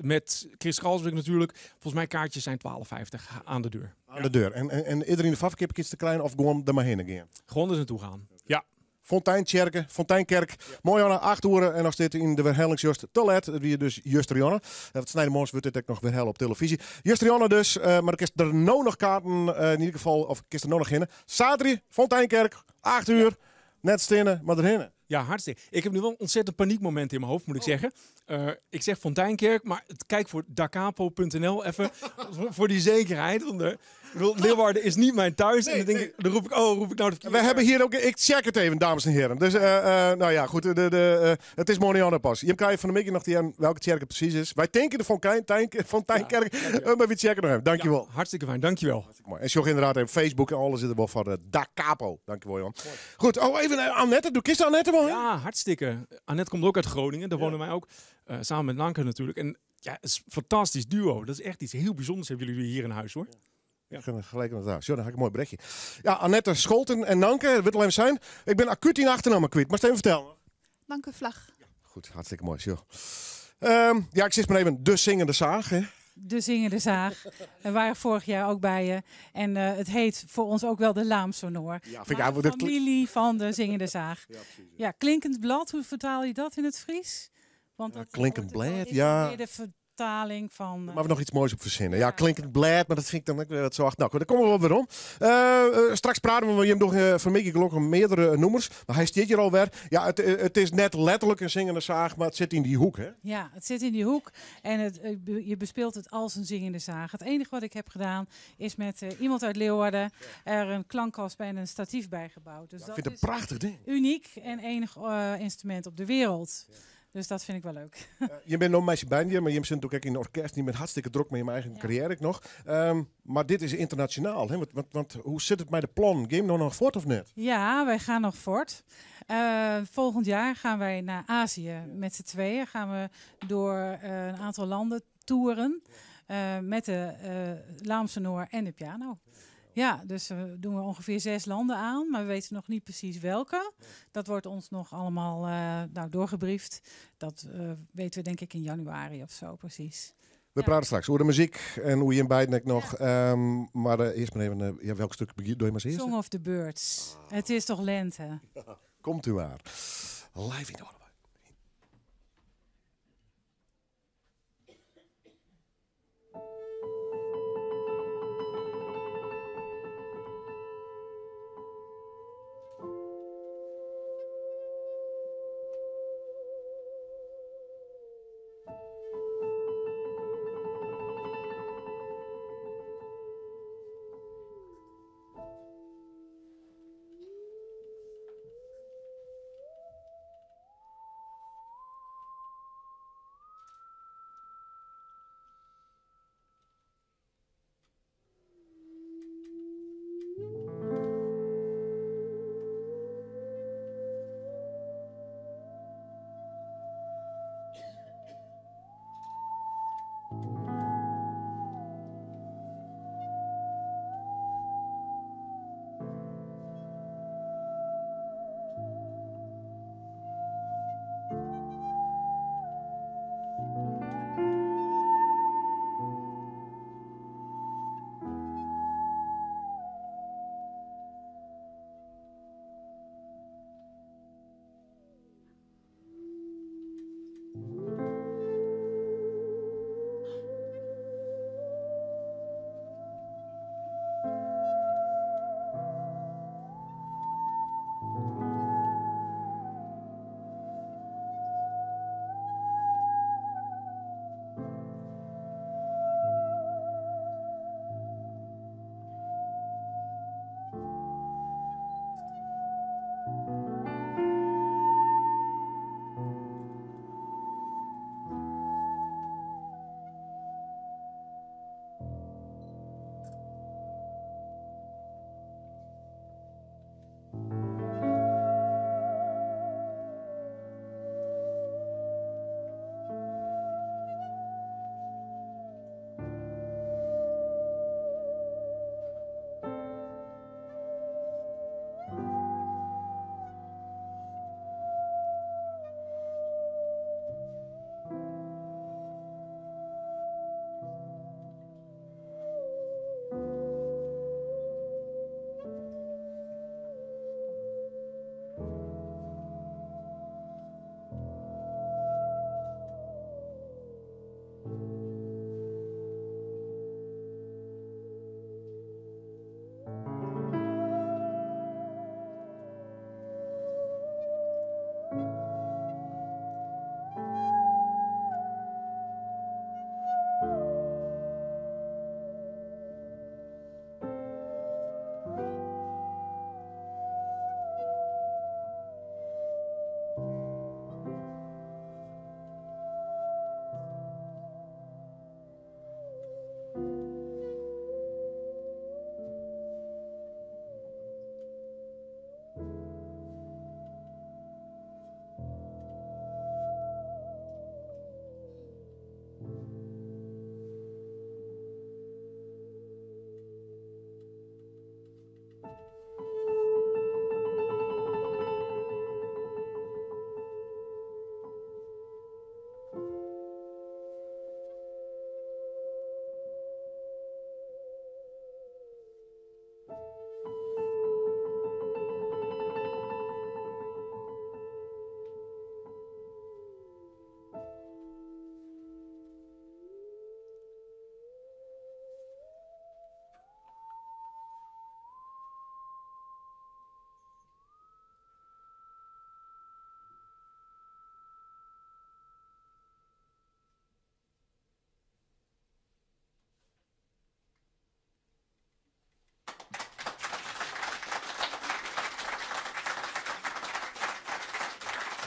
Met Chris Kalsbeek natuurlijk. Volgens mij kaartjes zijn 12,50 aan de deur. Aan de deur. En iedereen de favoriet iets te klein of gewoon er maar heen gaan? Gewoon er naartoe gaan. Ja. Fonteinkerk, Fonteinkerk. Mooi Anne, 8 uur en nog steeds in de herhaling just te laat. Dat wie dus Justrianne. Het Snijdermans wordt dit ook nog weer op televisie. Justrianne dus, maar ik is er nou nog kaarten, in ieder geval, of ik is er nou nog in. Zaterdag, Fonteinkerk, 8 uur. Net stinnen, maar erheen. Ja, hartstikke. Ik heb nu wel een ontzettend paniekmoment in mijn hoofd, moet ik zeggen. Ik zeg Fonteinkerk, maar kijk voor dacapo punt N L even voor die zekerheid. Want Leeuwarden is niet mijn thuis. En dan denk ik, dan roep ik, oh, roep ik nou de verkeerde We hebben hier ook, ik check het even, dames en heren. Dus nou ja, goed, het is morgen aan de pas. Je krijgt van de week nog die aan welke kerk het precies is. Wij tanken de Fonteinkerk, maar we checken nog even. Dankjewel. Ja, hartstikke fijn, dankjewel. Hartstikke mooi. En zorg inderdaad even Facebook en alles zit er wel van de Da Capo. Dankjewel, Johan. Mooi. Goed, oh, even Annette. Doe ik Annette wel? Ja, hartstikke. Annette komt ook uit Groningen, daar wonen wij ook. Samen met Nanke natuurlijk. En ja, het is een fantastisch duo. Dat is echt iets heel bijzonders hebben jullie hier in huis, hoor. Ja. Ik ga gelijk naar daar. Zo, dan ga ik een mooi berichtje. Ja, Annette Scholten en Nanke, dat wil alleen zijn. Ik ben acuut in achternaam kwijt. Maar even vertellen. Nanke Vlag. Ja, goed, hartstikke mooi. Zo. Ja, ik zit maar even de zingende zaag. Hè? De zingende zaag. We waren vorig jaar ook bij je. En het heet voor ons ook wel de Laamsonoor. Ja, vind ik Maar eigenlijk de dat klinkt familie van de zingende zaag. Ja, precies, ja. Ja, klinkend blad, hoe vertaal je dat in het Fries? Want Ja, dat klinkend wordt wel blad, is ja. weer de vertaling van... Daar moatte we noch iets moais op fersinne. Ja, klinkend blêd, mar dat fyn ik dan ek wer wat socht. No, dêr komme we wol wer om. Straks prate we mei jim noch fan 'e middei gelokkich meardere nûmers. Mar hy stiet hjir alwer. Ja, it is net letterlik in zingende zaag, mar it sit yn dy hoek, hè? Ja, it sit yn dy hoek en je bespeelt het als een zingende zaag. Het enige wat ik heb gedaan is met iemand uit Leeuwarden er een klankkast bij en een statief bij gebouwd. Dus Ja, ik dat vind het is een prachtich ding. Uniek en enig instrument op de wereld. Dus dat vind ik wel leuk. Je bent no mei syn beiden, mar je sit natuerlik ek yn in orkest. Je bent hartstikke drok mei je eigen carrière ek noch. Mar dit is ynternasjonaal. Hè? Want hoe sit it mei de plannen? Gean je noch fuort of net? Ja, wij gaan nog voort. Volgend jaar gaan wij naar Azië. Met z'n tweeën gaan we door een aantal landen toeren. Met de Laamsche en de piano. Ja, dus doen we ongeveer 6 landen aan, maar we weten nog niet precies welke. Dat wordt ons nog allemaal doorgebriefd. Dat weten we denk ik in januari of zo precies. We praten straks over de muziek en hoe je in beiden ek noch. Maar earst mar even, ja, welk stuk doe je maar eerst? Song of the Birds. Het is toch lente? Ja, komt u maar. Live in de Noardewyn.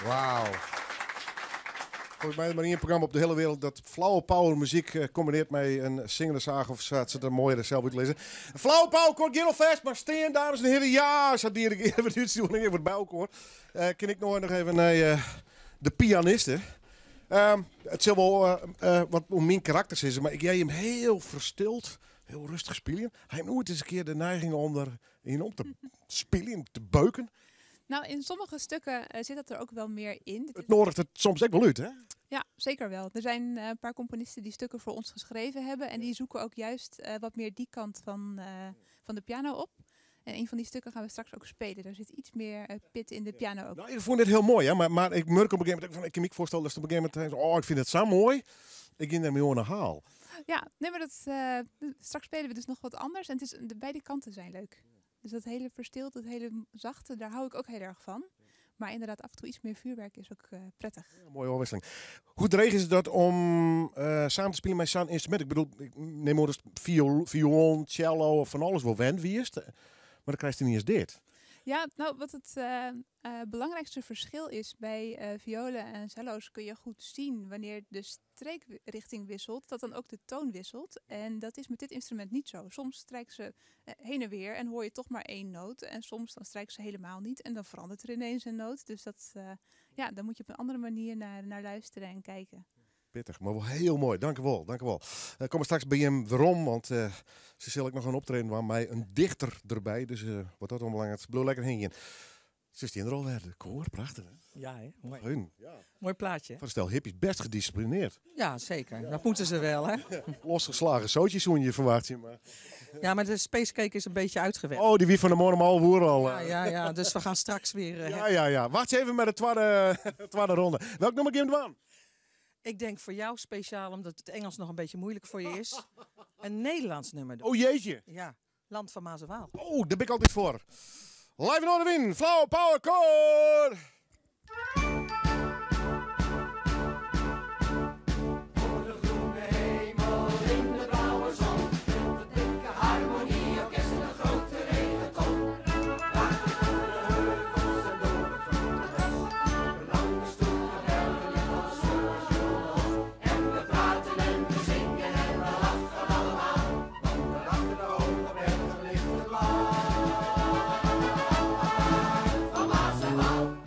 Wauw. Volgens mij maar één programma op de hele wereld dat flauwe power muziek combineert met een zingende zaag of zo. Het er mooier zelf uitlezen. Flauwe power koor Gillofest, maar steen, dames en heren. Ja, zat hier even de uitsturing even bij elkaar. Kan ik nog even naar de pianisten. Het zal wel wat om mijn karakter is, maar ik jij hem heel verstild, heel rustig spelen. Hij heeft nooit eens een keer de neiging om erin om te spelen, te beuken. Nou, in sommige stukken zit dat er ook wel meer in. Het nodigt het soms ook wel uit, hè? Ja, zeker wel. Er zijn een paar componisten die stukken voor ons geschreven hebben. En die zoeken ook juist wat meer die kant van de piano op. En een van die stukken gaan we straks ook spelen. Daar zit iets meer pit in de piano ook. Nou, ik vond dit heel mooi, hè? Maar ik merk op een gegeven moment, van, ik kan me voorstellen dat ze op een gegeven moment, oh, ik vind het zo mooi. Ik ging daarmee aan de haal. Ja, nee, maar straks spelen we dus nog wat anders. En beide kanten zijn leuk. Dus dat hele verstild, dat hele zachte, daar hou ik ook heel erg van. Maar inderdaad, af en toe iets meer vuurwerk is ook prettig. Ja, mooie afwisseling. Hoe dreig is het dat om samen te spelen met zo'n instrument? Ik bedoel, ik neem maar eens viool, cello of van alles wel wend, wie is het? Maar dan krijg je niet eens dit. Ja, nou, wat het belangrijkste verschil is bij violen en cello's kun je goed zien wanneer de streekrichting wisselt, dat dan ook de toon wisselt. En dat is met dit instrument niet zo. Soms strijken ze heen en weer en hoor je toch maar één noot. En soms dan strijken ze helemaal niet en dan verandert er ineens een noot. Dus dan moet je op een andere manier naar luisteren en kijken. Pittig, maar wel heel mooi. Dank u wel, dank u wel. Kom maar straks bij hem waarom, want ze zal ik nog een optreden waar mij een dichter erbij. Dus wat dat onbelangrijk is, blijf lekker heen. Ze is die in de rol werden. De koor, prachtig hè? Ja, hè? Mooi. Hun. Ja. Mooi plaatje. Voor een stel hippies, best gedisciplineerd. Ja, zeker. Ja. Dat moeten ze wel, hè? Ja. Losgeslagen zootjes zoen je verwacht je, maar. Ja, maar de spacecake is een beetje uitgewerkt. Oh, die wie van de morgen om half uur al. Ja, ja, ja. Dus we gaan straks weer, Ja, ja, ja. Wacht even met de tweede ronde. Welk nummer geeft het aan? Ik denk voor jou speciaal, omdat het Engels nog een beetje moeilijk voor je is, een Nederlands nummer doen. Oh jeetje. Ja, Land van Maas en Waal. Oh, daar ben ik altijd voor. Live in Noardewyn, Flower Power Koor! Voor de groene hemel in de blauwe zon, speelt het dikke harmonieorkest in de grote regenton. Daar door de heuvels en door het groene bos, de lange stoere bergen in van Surgeon. En we praten en we zingen en we lachen allemaal, want daar achter de hoge bergen ligt het land van Maas en Waal.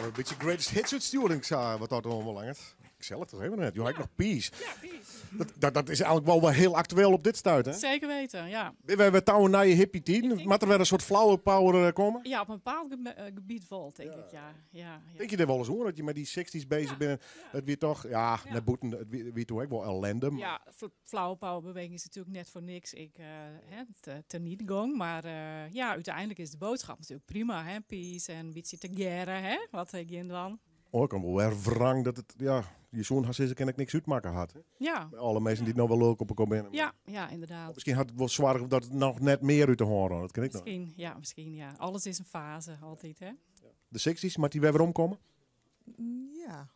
een beetje greatest hits uitsturing, wat dat oanbelanget. Gezellig toch even net. Je hebt nog Peace. Ja, Peace. Dat is eigenlijk wel heel actueel op dit stuit, hè? Zeker weten, ja. We touwen naar je hippie tien. Moet er weer een soort flower power komen? Ja, op een bepaald gebied wel, denk ik, ja. Ja, ja. Denk je er wel eens hoor, dat je met die 60s bezig bent? Het weer toch, ja, net boeten, het weer toch ook wel ellende. Maar Ja, flower power beweging is natuurlijk net voor niks. Ik hè, te niet gong, maar ja, uiteindelijk is de boodschap natuurlijk prima, hè? Peace en een beetje te hè? Wat ik in dan. Oh, ik kan wel weer wrang dat het, ja, je zoon had ze ken ik niks uitmaken had. Hè? Ja. Bij alle mensen die het nog wel leuk op elkaar binnen. Ja, ja, inderdaad. Of misschien had het wel zwaar dat het nog net meer uit de horen. Dat ken ik nog. Misschien, ja, misschien, ja. Alles is een fase, altijd, hè? Ja. De 60s, maar die weer weer omkomen? Ja.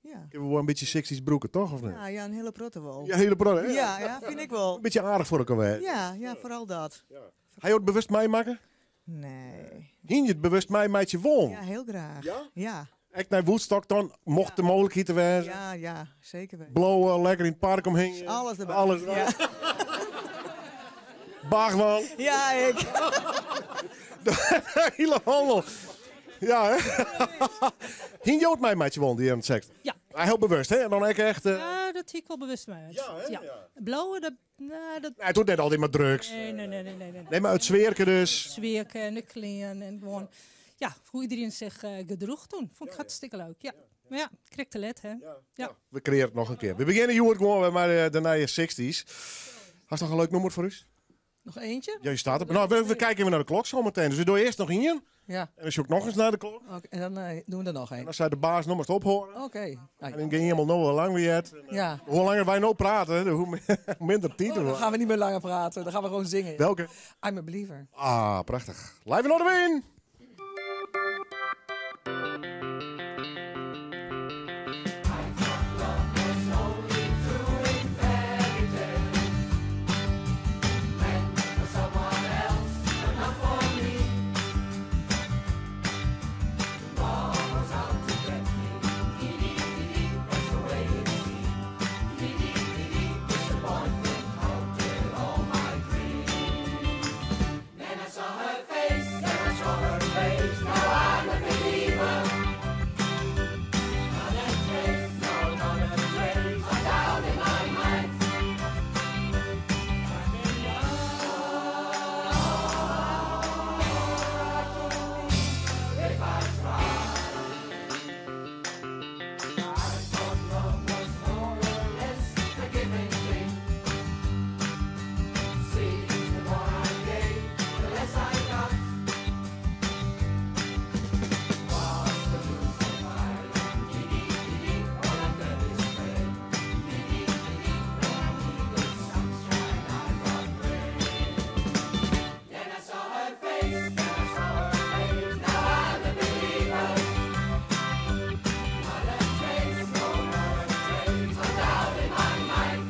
Ja. Kunnen we wel een beetje 60s broeken, toch? Of niet? Ja, ja, een hele protte wel. Ja, hele protte, hè? Ja, ja, vind ik wel. Een beetje aardig voor elkaar, hè? Ja, ja, vooral dat. Ja. Hij het bewust meemaken? Nee. Hing je het bewust mij meidje won? Ja, heel graag. Ja? Ja. Echt naar Woodstock dan, mocht de mogelijkheid er wezen. Ja, ja, zeker weten. Blowen, lekker in het park omheen. Alles erbij. Alles erbij. Ja. Baagman. Ja, ik. De hele handel. Ja, hè? Hing je ook mij meidje won, die aan het seks? Ja. Maar heel bewust, hè? En dan echt echt... Ja, dat zie ik wel bewust mee. Ja, hè? Ja. Blowen, dat... Nou, dat... Nee, het doet net altijd maar drugs. Nee, nee, nee, nee, nee, nee. Nee, maar het zweerke dus. Het zweerke en de kleren en gewoon... Ja, hoe iedereen zich gedroeg toen. Vond ik hartstikke leuk, ja. Maar ja, ik kreeg te let, hè. Ja. Ja. We creëren het nog een keer. We beginnen hier gewoon met de nieuwe 60s. Had je nog een leuk nummer voor u? Nog eentje? Ja, je staat op. Nou, we kijken even naar de klok zometeen. Dus we doen eerst nog één. Ja. En dan zoek ik nog eens naar de klok. Oké, en dan doen we er nog één. En dan zei de baas nog maar eens ophoren. Oké. En dan ging je helemaal nog wel lang weer. En, Ja. Hoe langer wij nou praten, hoe minder tijd. Oh, dan gaan we niet meer langer praten. Dan gaan we gewoon zingen. Welke? I'm a Believer. Ah, prachtig. Live in Win. Then I saw her face, then I saw her face. Now I'm a believer. Not a trace, no, not a trace. A doubt in my mind. If I tried, I thought love was more or less a giving thing. See, the more I gave, the less I got. Was the use of hiding? Dee-dee, all I did is pray. Dee-dee, when I needed sunshine, I got rain. Then I saw her face, then I saw her face. Now I'm a believer. Not a trace, no, not a trace. A doubt in my mind.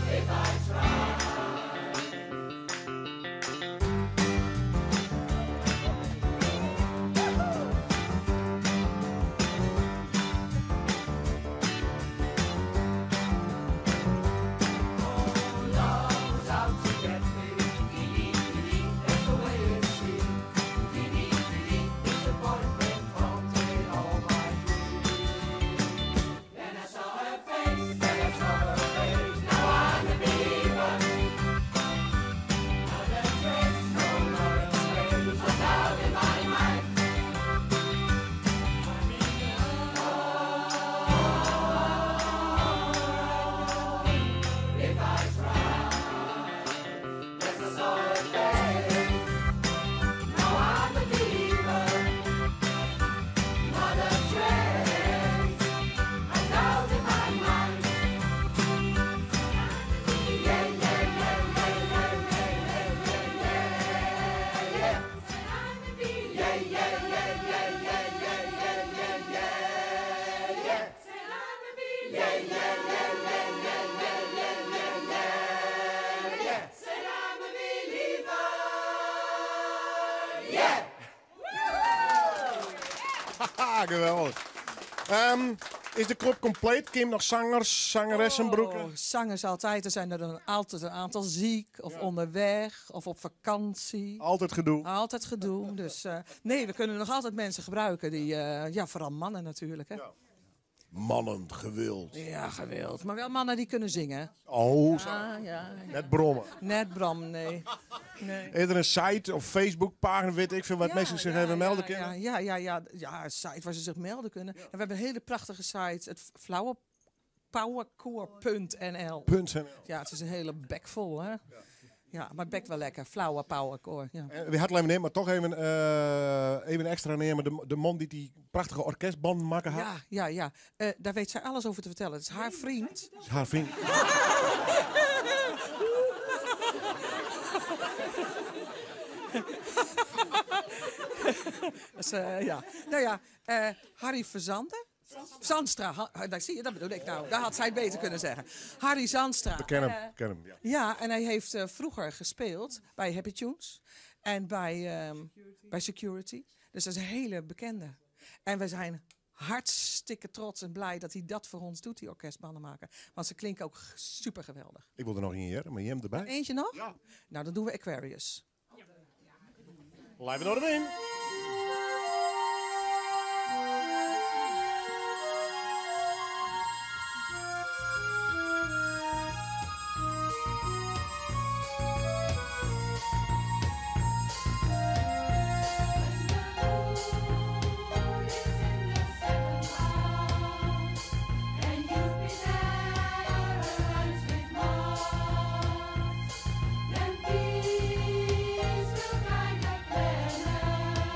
If I try. Love was out to get me. Dee-dee, dee-dee, that's the way it seemed. Dee-dee, dee-dee, disappointment haunted all my dreams. Then I saw her face, then I saw her face. Now I'm a believer. Not a trace, no, not a trace. A doubt in my mind. If I try, yes, I saw her face. Now I'm a believer. Not a trace. A doubt in my mind. Yeah, yeah, yeah, yeah, yeah, yeah, yeah, yeah, yeah. Yeah, yeah, yeah, yeah, yeah, yeah, yeah, yeah, yeah, yeah. Yeah, yeah, yeah, yeah, yeah, yeah, yeah, yeah, yeah, yeah. Said I'm a believer. Yeah. Haha, geweldig. Is de club compleet? Kim noch sangers, zangeressen brûke? Oh, zangers altijd. Er zijn er dan altijd een aantal ziek of onderweg of op vakantie. Altijd gedoe. Altijd gedoe. Dus nee, we kunnen nog altijd mensen gebruiken die, ja, vooral mannen natuurlijk. Hè? Mannen gewild. Ja, gewild. Maar wel mannen die kunnen zingen. Oh, zo. Ja, ja, ja. Net brommen. Net Bram, nee. Nee. Is er een site of Facebookpagina, weet ik veel, wat mensen zich even melden kunnen? Ja. Ja, een site waar ze zich melden kunnen. En we hebben een hele prachtige site, het flauwepowerkoor.nl. .nl. Ja, het is een hele bek vol, hè? Ja, maar het bekt wel lekker. Flauwe powerkoor. Ja. We hadden even nemen, maar toch even extra nemen. De man die die prachtige orkestband maken had. Ja, ja, ja. Daar weet zij alles over te vertellen. Het is haar vriend. Dat is haar vriend. Dus, ja. Nou ja, Harry Verzande. Zandstra, daar zie je, dat bedoel ik nou. Daar had zij het beter kunnen zeggen. Harry Zandstra. We kennen hem, kennen hem, ja. Ja, en hij heeft vroeger gespeeld bij Happy Tunes en bij Security. Dus dat is een hele bekende. En we zijn hartstikke trots en blij dat hij dat voor ons doet, die orkestbanden maken. Want ze klinken ook super geweldig. Ik wil er nog één, hier, maar je hebt erbij. Eentje nog? Ja. Nou, dan doen we Aquarius. Blijf er nog in. And peace will guide the planet.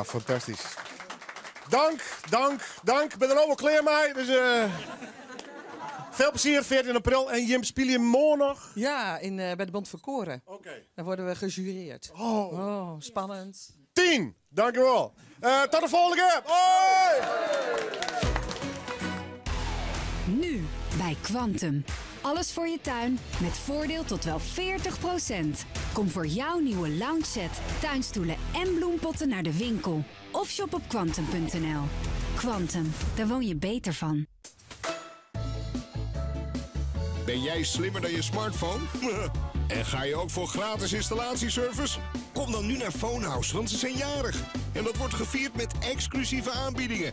Ja, fantastysk. Dank, dank, dank. Ben der no wol klear mei. Dus eh, veel plezier, 14 april. En jim spylje moarn noch? Ja, in, eh, bij de Bond van Koren. Oké. Daar worden we gejureerd. Oh. Oh, spannend. 10. Dankjewel. Uh, tot de volgende keer. Hoi! Nu bij Kwantum. Alles voor je tuin met voordeel tot wel 40%. Kom voor jouw nieuwe lounge set, tuinstoelen en bloempotten naar de winkel. Of shop op kwantum.nl. Kwantum, daar woon je beter van. Ben jij slimmer dan je smartphone? En ga je ook voor gratis installatieservice? Kom dan nu naar Phonehouse, want ze zijn jarig. En dat wordt gevierd met exclusieve aanbiedingen.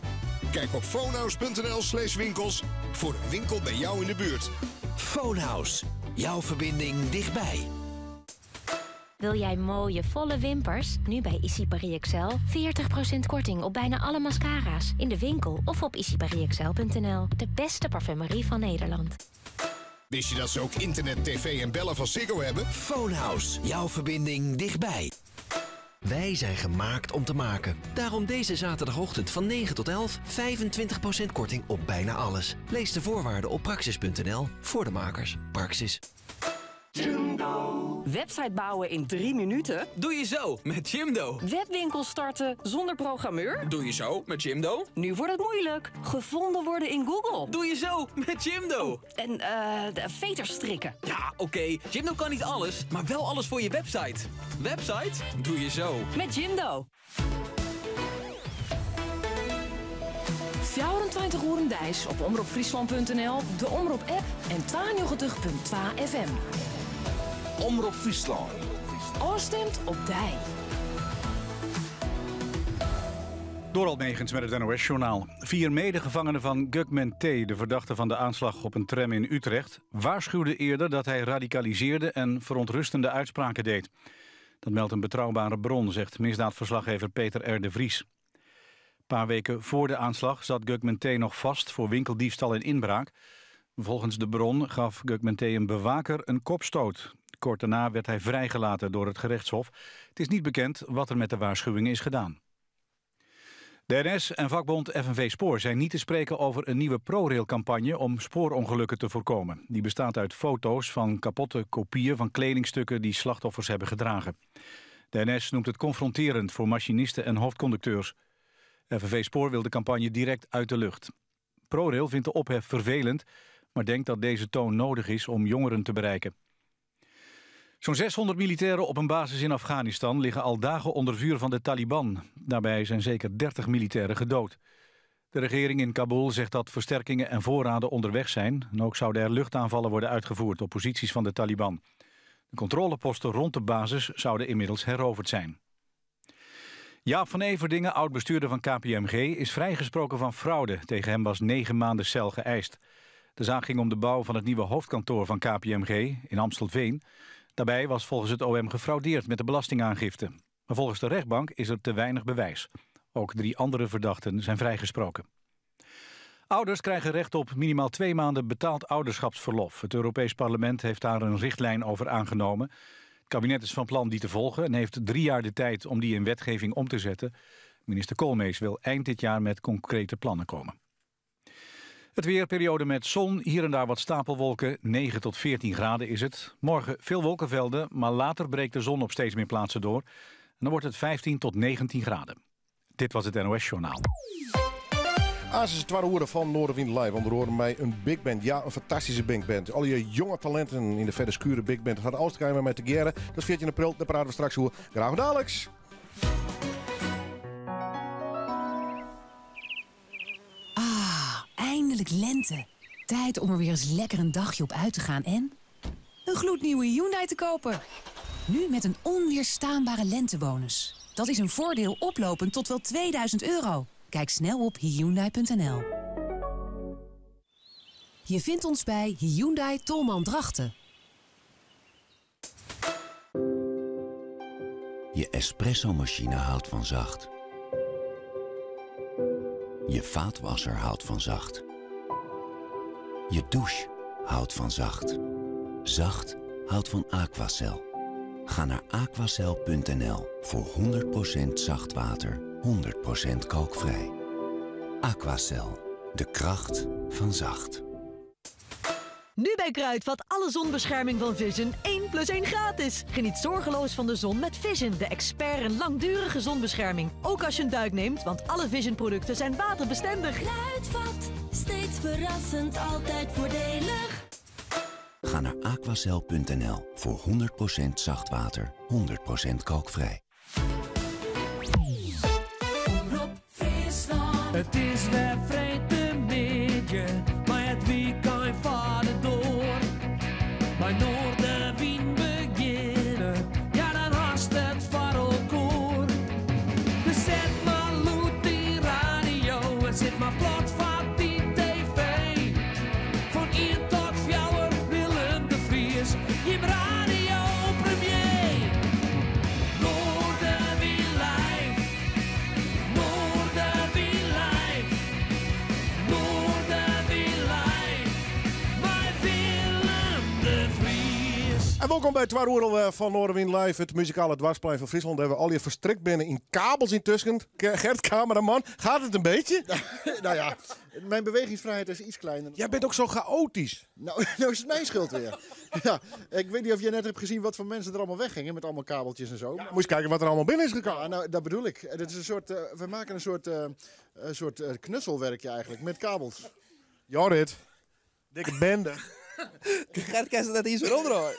Kijk op phonehouse.nl slash winkels voor een winkel bij jou in de buurt. Phonehouse, jouw verbinding dichtbij. Wil jij mooie, volle wimpers? Nu bij ICI PARIS XL. 40% korting op bijna alle mascara's. In de winkel of op icipariexcel.nl. De beste parfumerie van Nederland. Wist je dat ze ook internet, tv en bellen van Ziggo hebben? Phonehouse, jouw verbinding dichtbij. Wij zijn gemaakt om te maken. Daarom deze zaterdagochtend van 9 tot 11 25% korting op bijna alles. Lees de voorwaarden op praxis.nl voor de makers. Praxis. Website bouwen in drie minuten? Doe je zo met Jimdo. Webwinkel starten zonder programmeur? Doe je zo met Jimdo. Nu wordt het moeilijk. Gevonden worden in Google. Doe je zo met Jimdo. En eh de veters strikken. Ja, oké. Jimdo kan niet alles, maar wel alles voor je website. Website? Doe je zo. Met Jimdo. 24 uur deis op omropfriesland.nl, de Omrop app en 92.2 FM. Omrop Fryslân. Oorstemt op dij. Dorald Megens met het NOS-journaal. Vier medegevangenen van Gökmen T., de verdachte van de aanslag op een tram in Utrecht... waarschuwden eerder dat hij radicaliseerde en verontrustende uitspraken deed. Dat meldt een betrouwbare bron, zegt misdaadverslaggever Peter R. de Vries. Een paar weken voor de aanslag zat Gökmen T. nog vast voor winkeldiefstal en inbraak. Volgens de bron gaf Gökmen T. een bewaker een kopstoot. Kort daarna werd hij vrijgelaten door het gerechtshof. Het is niet bekend wat er met de waarschuwing is gedaan. De NS en vakbond FNV Spoor zijn niet te spreken over een nieuwe ProRail-campagne om spoorongelukken te voorkomen. Die bestaat uit foto's van kapotte kopieën van kledingstukken die slachtoffers hebben gedragen. De NS noemt het confronterend voor machinisten en hoofdconducteurs. FNV Spoor wil de campagne direct uit de lucht. ProRail vindt de ophef vervelend, maar denkt dat deze toon nodig is om jongeren te bereiken. Zo'n 600 militairen op een basis in Afghanistan liggen al dagen onder vuur van de Taliban. Daarbij zijn zeker 30 militairen gedood. De regering in Kabul zegt dat versterkingen en voorraden onderweg zijn. En ook zouden er luchtaanvallen worden uitgevoerd op posities van de Taliban. De controleposten rond de basis zouden inmiddels heroverd zijn. Jaap van Everdingen, oud-bestuurder van KPMG, is vrijgesproken van fraude. Tegen hem was negen maanden cel geëist. De zaak ging om de bouw van het nieuwe hoofdkantoor van KPMG in Amstelveen. Daarbij was volgens het OM gefraudeerd met de belastingaangifte. Maar volgens de rechtbank is er te weinig bewijs. Ook drie andere verdachten zijn vrijgesproken. Ouders krijgen recht op minimaal twee maanden betaald ouderschapsverlof. Het Europees Parlement heeft daar een richtlijn over aangenomen. Het kabinet is van plan die te volgen en heeft drie jaar de tijd om die in wetgeving om te zetten. Minister Koolmees wil eind dit jaar met concrete plannen komen. Het weer, periode met zon, hier en daar wat stapelwolken. 9 tot 14 graden is het. Morgen veel wolkenvelden, maar later breekt de zon op steeds meer plaatsen door. En dan wordt het 15 tot 19 graden. Dit was het NOS Journaal. Aas is het tweede horen van Noardewyn Live. Onder andere mij een big band. Ja, een fantastische big band. Al je jonge talenten in de Fedde Schurer big band. Het gaat alles te krijgen met de Gerre. Dat is 14 april, daar praten we straks over. Graag dadelijks. Ah, eindelijk lente. Tijd om er weer eens lekker een dagje op uit te gaan en een gloednieuwe Hyundai te kopen. Nu met een onweerstaanbare lentebonus. Dat is een voordeel oplopend tot wel 2000 euro. Kijk snel op Hyundai.nl. Je vindt ons bij Hyundai Tolman Drachten. Je espresso-machine houdt van zacht. Je vaatwasser houdt van zacht. Je douche houdt van zacht. Zacht houdt van Aquacel. Ga naar aquacel.nl voor 100% zacht water 100% kalkvrij. Aquacel. De kracht van zacht. Nu bij Kruidvat alle zonbescherming van Vision 1 plus 1 gratis. Geniet zorgeloos van de zon met Vision, de expert in langdurige zonbescherming. Ook als je een duik neemt, want alle Vision producten zijn waterbestendig. Kruidvat, steeds verrassend, altijd voordelig. Ga naar aquacel.nl voor 100% zacht water, 100% kalkvrij. Omrop Fryslân. It is wer freedtemiddei, mei it wykein foar de doar. Mei Noardewyn begjinne, ja dan hast it foar elkoar. Dus set mar lûd dyn radio en sit mar plat foar dyn TV. Fan ien tot fjouwer Willem de Vries, jim radiopremier. Noardewyn live, Noardewyn live, Noardewyn live, mei Willem de Vries. En welkom by Twa Oere fan Noardewyn Live, it muzikale dwarsplein fan Fryslân. Dêr't we allegear ferstrikt binne yn kabels yntusken. Gert, cameraman, gaat het een beetje? Nou ja, mijn bewegingsvrijheid is iets kleiner. Jij bent ook zo chaotisch. Nou, nou is het mijn schuld weer. Ja, ik weet niet of jij net hebt gezien wat voor mensen er allemaal weggingen met allemaal kabeltjes en zo. Ja, moet je eens kijken wat er allemaal binnen is gekomen. Ja, nou, dat bedoel ik. Het is een soort, we maken een soort knutselwerkje eigenlijk met kabels. Jorrit, dikke bende. Gert kan dat iets weer hoor.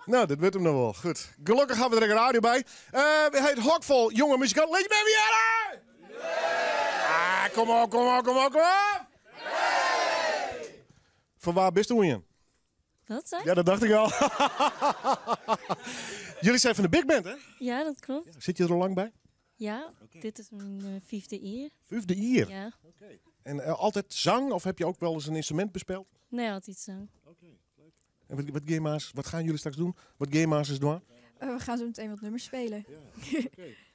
Nou, dit wordt hem nog wel. Goed. Gelukkig hebben we er een radio bij. Het hok vol jonge muzikant. Lit je me weer? Ah, kom op, kom op, kom op, kom op! Van waar bist u in? Wat zei? Ja, dat dacht ik al. Jullie zijn van de Big Band, hè? Ja, dat klopt. Zit je er al lang bij? Ja, dit is mijn vijfde jaar. Vijfde jaar? Ja. En altijd zang of heb je ook wel eens een instrument bespeeld? Nee, altijd zang. En wat gaan jullie straks doen? Wat Gama's is doen? We gaan zo meteen wat nummers spelen.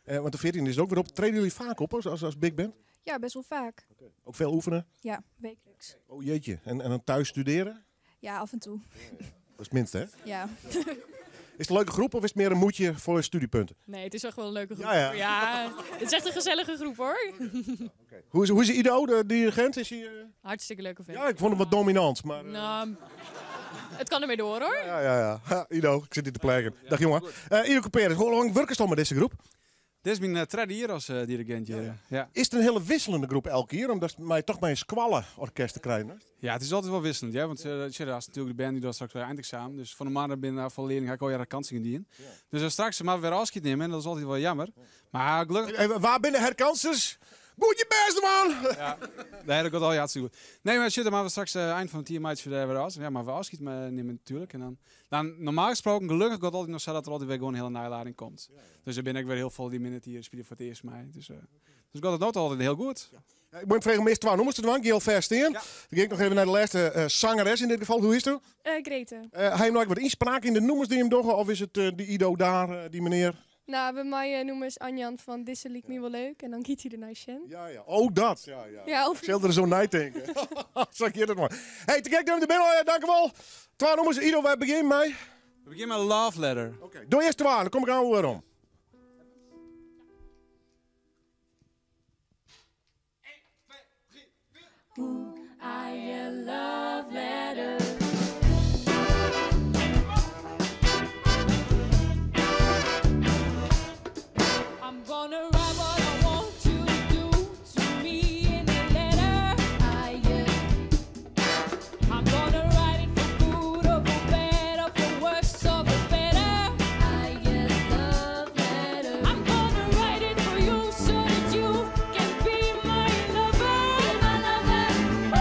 Want de 14e is het ook weer op. Treden jullie vaak op als Big Band? Ja, best wel vaak. Ook veel oefenen? Ja, wekelijks. Oh jeetje. En dan thuis studeren? Ja, af en toe. Dat is het minste, hè? Ja. Is het een leuke groep of is het meer een moedje voor studiepunten? Nee, het is echt wel een leuke groep. Ja, ja. Ja, het is echt een gezellige groep, hoor. Hoe is Ido, de dirigent? Is hij? Hartstikke leuke vent. Ja, ik vond hem wat dominant, maar. Nou, het kan ermee door, hoor. Ja. Ha, Ido, ik zit hier te plegen. Dag jongen. Ido Couperus, hoe lang werk je al met deze groep? Dit is mijn tweede jaar als dirigent. Ja. Ja. Is het een hele wisselende groep elke keer? Omdat mij toch maar een squallenorkest te krijgen. Hè? Ja, het is altijd wel wisselend. Ja? Want tja, dat is natuurlijk de band die dat straks weer eindexamen. Dus van de maanden binnen voor leerling ga ik al jaren kansen indienen. Dus straks maar weer afscheid nemen en dat is altijd wel jammer. Maar gelukkig... Hey, waar binnen herkansers? Goed je best, man! Ja, nee, dat gaat al hartstikke goed. Nee, maar shit, maar we straks eind van het jaar maart weer af. Ja, maar we afscheid nemen natuurlijk. En dan normaal gesproken, gelukkig gaat altijd nog zo dat er altijd weer gewoon een hele nijlading komt. Dus er ben ik weer heel veel die minute hier spelen voor het eerst mij. Dus gaat het nog altijd heel goed. Ja, ik moet vragen om eerst twee nummers te doen. Giel Versteen. Dan ging ik nog even naar de laatste zangeres in dit geval. Hoe is het? Grete. Hij heeft nog wat inspraak in de nummers die hem doggen? Of is het die Ido daar, die meneer? Nou, bij mij noemen ze Anjan van Disse liep me wel leuk. En dan kiet hij ernaar Shen. Ja. Oh, dat. Ja. Ja, of... Ik zal er zo naar denken. Zal ik je dat maar. Hey, te kijk, de binnen. Dank u wel. Twee nummers. Ido, wij beginnen mee. We beginnen met Love Letter. Oké. Okay. Doe eerst twee, dan kom ik aan waarom. I a love letter. I'm gonna write what I want you to do to me in a letter. I'm gonna write it for good or for bad or for worse or for better. I a love letter. I'm gonna write it for you so that you can be my lover. Be my lover.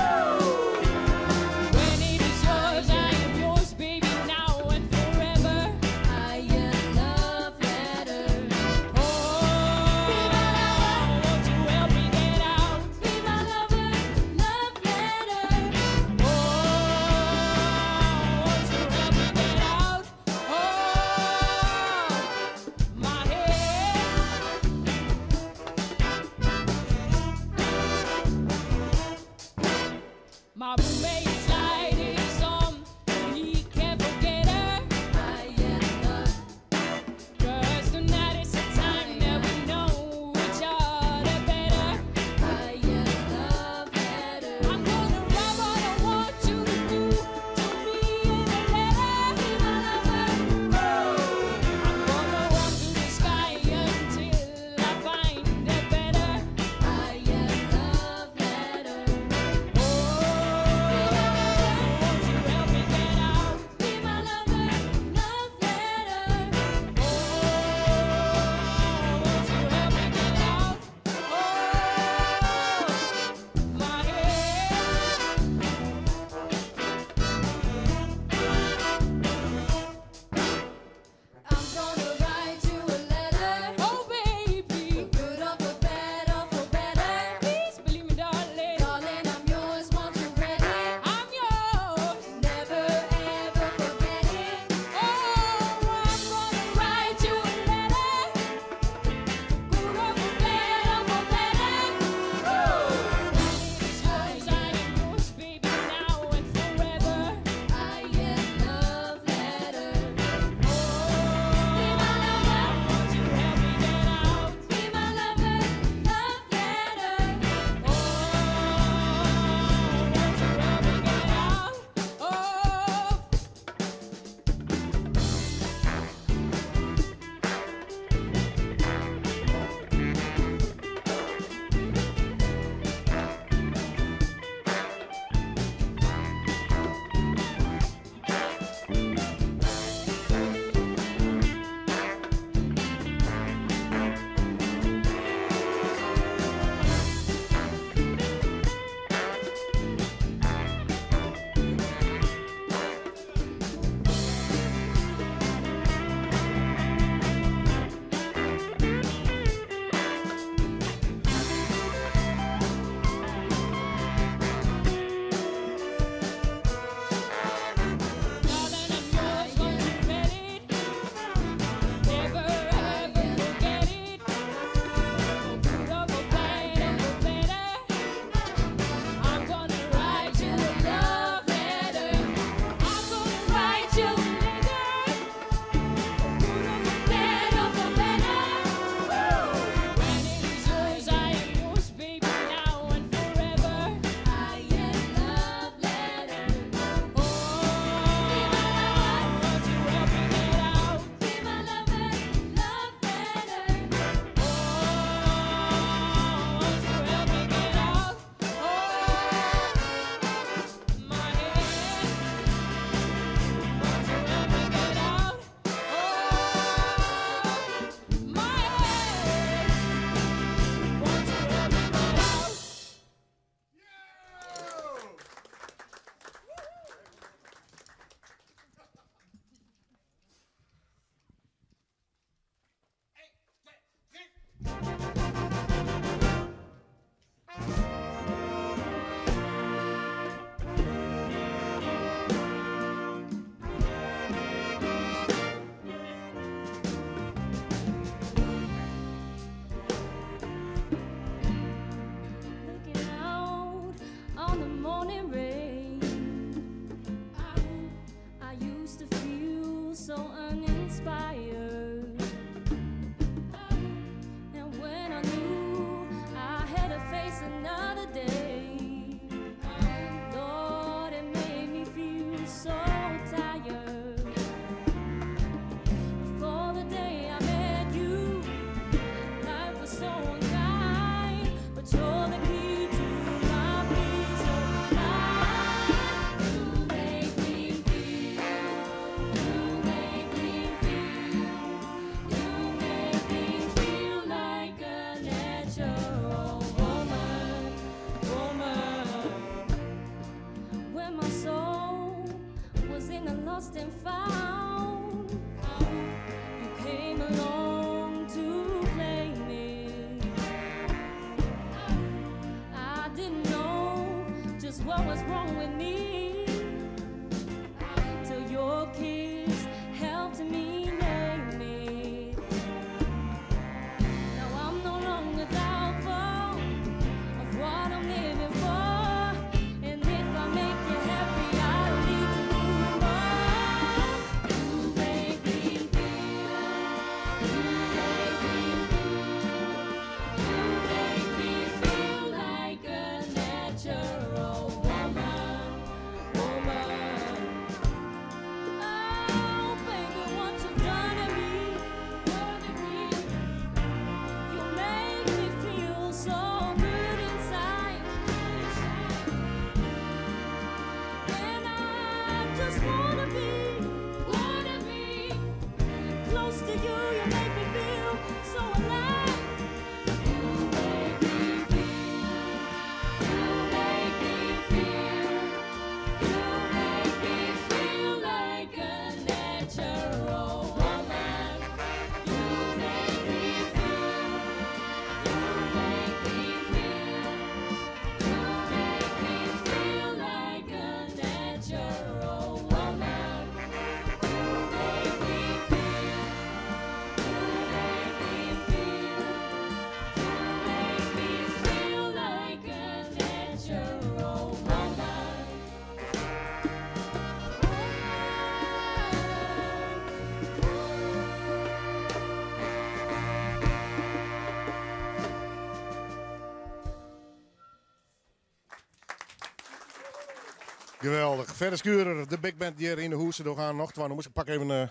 Geweldig. Verder Schurer, de big band hier in de hoese. We gaan nog twee nummers. Ik pak even een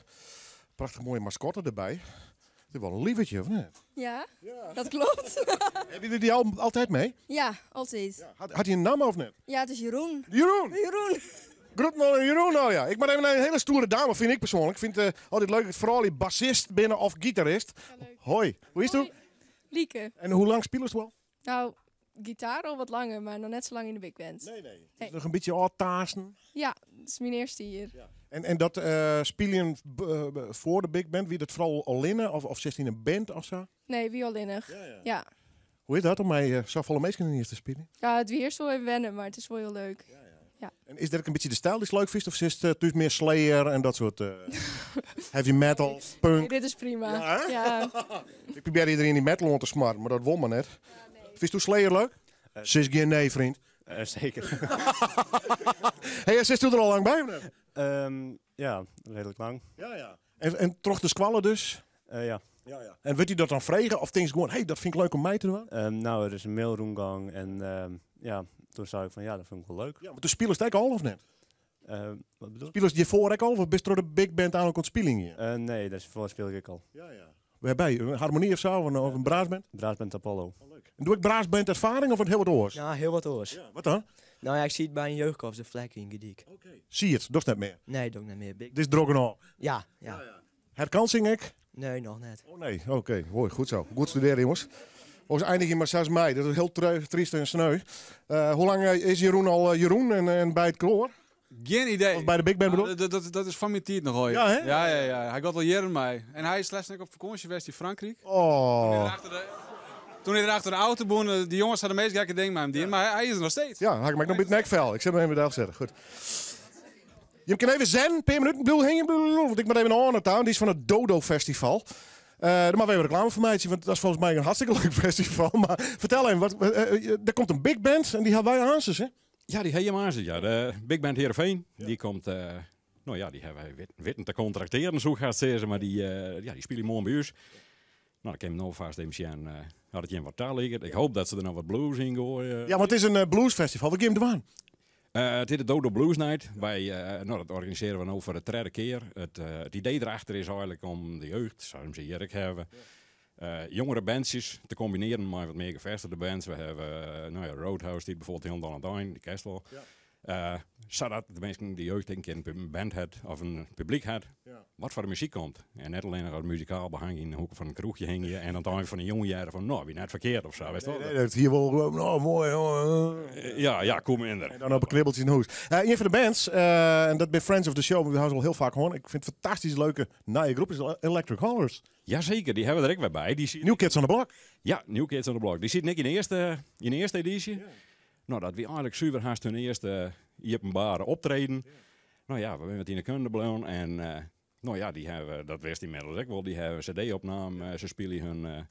prachtig mooie mascotte erbij. Het is wel een lievertje, of niet? Ja, dat klopt. Hebben jullie die al, altijd mee? Ja, altijd. Had hij een naam of niet? Ja, het is Jeroen. Jeroen? Jeroen. Groetman en Jeroen, oh ja. Ik ben even naar een hele stoere dame, vind ik persoonlijk. Ik vind het altijd leuk, het vooral die bassist binnen of gitarist. Hoi, hoe is het? Lieke. En hoe lang spelen ze al? Nou, gitaar al wat langer, maar nog net zo lang in de big band. Nee, nee. Nog een beetje oud-taasten. Ja, dat is mijn eerste hier. En dat spelen voor de big band, wie dat vooral alleen of zit in een band of zo? Nee, violinnig. Ja, ja. ja. Hoe is dat om mij zo volle mensen in te spelen? Ja, het weer is wel even wennen, maar het is wel heel leuk. Ja, ja. En is dat ook een beetje de stijl die je leuk vindt? Of is het dus meer Slayer en dat soort heavy metal, punk? Nee, dit is prima. Ja, hè? Ja. Ik probeer iedereen die metal om te smarren, maar dat won maar net. Vindt u Slayer leuk? Zes geen nee, vriend. Zeker. Hey, zit u er al lang bij? Meneer? Ja, redelijk lang. Ja. En terug de squallen dus? Ja. Ja. En wordt u dat dan vregen of denk je gewoon, hey, dat vind ik leuk om mij te doen? Nou, er is een mailroomgang en ja, toen zei ik van ja, dat vind ik wel leuk. Ja, maar de spelers ook al of net? Wat bedoel je? Spelers die voor ook al of bist door de big band aan ook ontspieling hier? Nee, daarvoor speel ik al. Ja. Waarbij? Een harmonie of zo? Of een braasband? Braasband Apollo. Oh, leuk. En doe ik braasband ervaring of een heel wat oors? Ja, heel wat oors. Ja, wat dan? Nou ja, ik zie het bij een jeugdkorps, de vlek in Gediek. Okay. Zie het? Dat is net meer? Nee, doe ik net meer. Big. Dit is drogen al? Ja. Herkansing ik? Nee, nog net. Oh nee, oké. Hoi, goed zo. Goed studeren, jongens. Ons eindig je maar 6 mei. Dat is heel triest en sneu. Hoe lang is Jeroen al Jeroen en bij het koor? Geen idee. Of bij de big band bedoel? Dat is van mijn tijd nog al. Ja, hè? Ja. Hij gaat al jaren mij. En hij is slechts op vakantie geweest in Frankrijk. Oh. Toen hij er achter de auto boen, die jongens hadden de meest gekke dingen met hem die, maar hij is er nog steeds. Ja, dan haak ik mij nog bij het nekvel. Ik zet hem even daar zetten. Goed. Je kan even zen, per minuut, bedoel, heen, want ik moet even naar Town. Die is van het Dodo Festival. Daar mag even reclame voor mij, want dat is volgens mij een hartstikke leuk festival. Maar vertel even, wat, er komt een big band en die hebben wij aan, hè? Ja, die hebben we aan, ja. De Big Band Heerenveen, ja. Die komt, nou ja, die hebben wij witten te contracteren, zo gaat het maar die, ja, die spelen morgen bij ons. Nou, ik heb hem nou vast even zien, had het je wat daar liggen. Ik hoop dat ze er nog wat blues in gooien. Ja, want het is een bluesfestival. Wat geeft hem aan? Het is de Dodo Blues Night. Wij, nou, dat organiseren we nu voor de derde keer. Het idee erachter is eigenlijk om de jeugd, zoals ze hier ook hebben, jongere bandjes te combineren met wat meer gevestigde bands. We hebben nou ja, Roadhouse, die bijvoorbeeld heel aan het eind, die kerst wel. Ja. Zodat de mensen die jeugd een keer een band had of een publiek had, ja. Wat voor de muziek komt. En net alleen nog het muzikaal behang in de hoek van een kroegje hing je en aan het eind van een jonge jaren van, nou, wie net verkeerd of zo. Weet nee, nee, dat hier wel gewoon, nou, mooi, hoor. Ja, kom in er. En dan op een knibbeltje in de hoes. Een van de bands, en dat bij Friends of the Show, we houden al heel vaak hoor. Ik vind het fantastisch leuke nieuwe groep, is Electric Hollers. Jazeker, die hebben we er ook weer bij. Die New Kids on the Block. Ja, New Kids on the Block. Die zit net in de eerste editie. Ja. Nou, dat we eigenlijk zuiver haast hun eerste openbare optreden. Ja. Nou ja, we zijn met in de kunde bleven en nou ja, die hebben, dat wist inmiddels ook wel, die hebben een cd-opname. Ze spelen hun,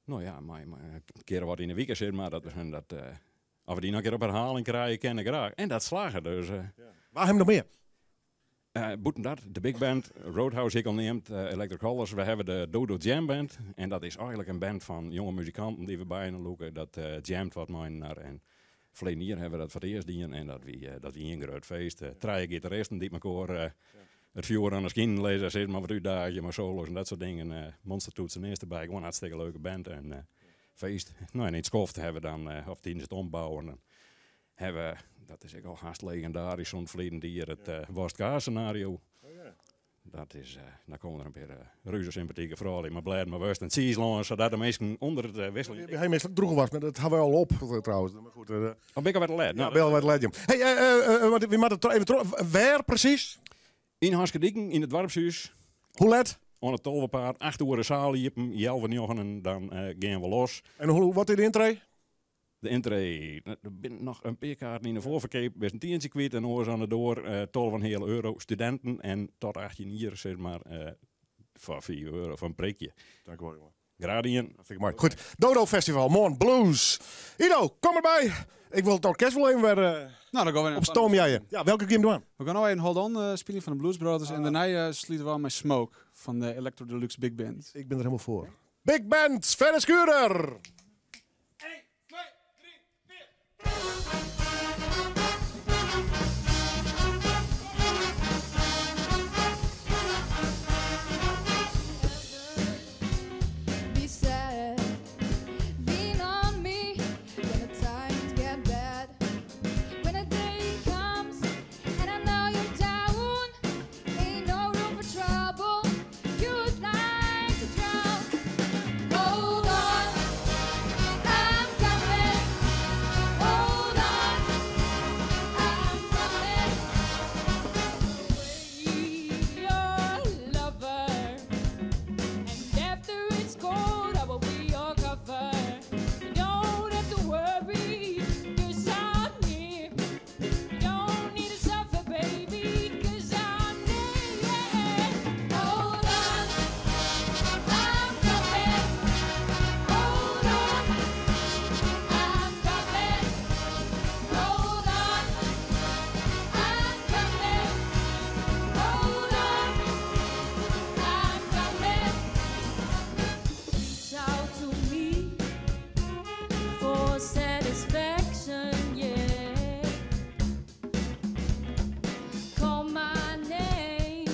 nou ja, maar een keer wat in de weekend zit, maar dat we hun dat, of we die nog een keer op herhaling krijgen, kennen graag. En dat slagen dus. Ja. Waar hebben we nog meer? Boeten dat, de Big Band, Roadhouse ik al neemt, Electric Hollers. We hebben de Dodo Jam Band. En dat is eigenlijk een band van jonge muzikanten die we bijna loeken. Dat jamt wat naar en verleden jaar hebben we dat voor het eerst dien en dat we een groot feest. Drie gitaristen die elkaar het vuur aan de skin lezen, zeg maar wat uitdagen, maar solos en dat soort dingen. Monstertoetsen eerst erbij, gewoon een hartstikke leuke band en feest. Nou, en in het skoft hebben we dan, of tijdens het ombouwen, dan hebben we, dat is ook al haast legendarisch, zo'n verleden dier, het worst scenario. Oh, ja. Dat is, daar komen er een paar reuze sympathieke vrouwen in, maar blij maar worst en cheese langs, zodat de mensen onder het wisselen. Hij meestal droeg was, maar dat hadden we al op trouwens. Maar goed, oh, ben ik al wat let? Ja, ben al wat let, jong. Hey, we moeten even terug. Waar precies? In Haskedieken, in het dorpshuis. Hoe let? On het tolvepaard, 8 uur de zaal iepen, jelve njochen en dan gaan we los. En hoe, wat is de intree? De intree, er zijn nog een paar kaarten in de voorverkoop, best een tientje kwijt en oors aan de door, 12,5 euro, studenten en tot 18 jaar, zeg maar, voor 4 euro voor een prikje. Dank u wel, jongen. Gradien. Dat vind ik mooi. Goed, Dodo Festival, morgen blues. Ido, kom erbij. Ik wil het orkest wel even weer nou, dan gaan we op stoom jij. Ja, welke game doen we? We gaan nou even Hold On spelen van de Blues Brothers en daarna sluiten we aan met Smoke van de Electro Deluxe Big Band. Ik ben er helemaal voor. Big Band, Sven Schurer. 1, 2, 3, 4. satisfaction, yeah. Call my name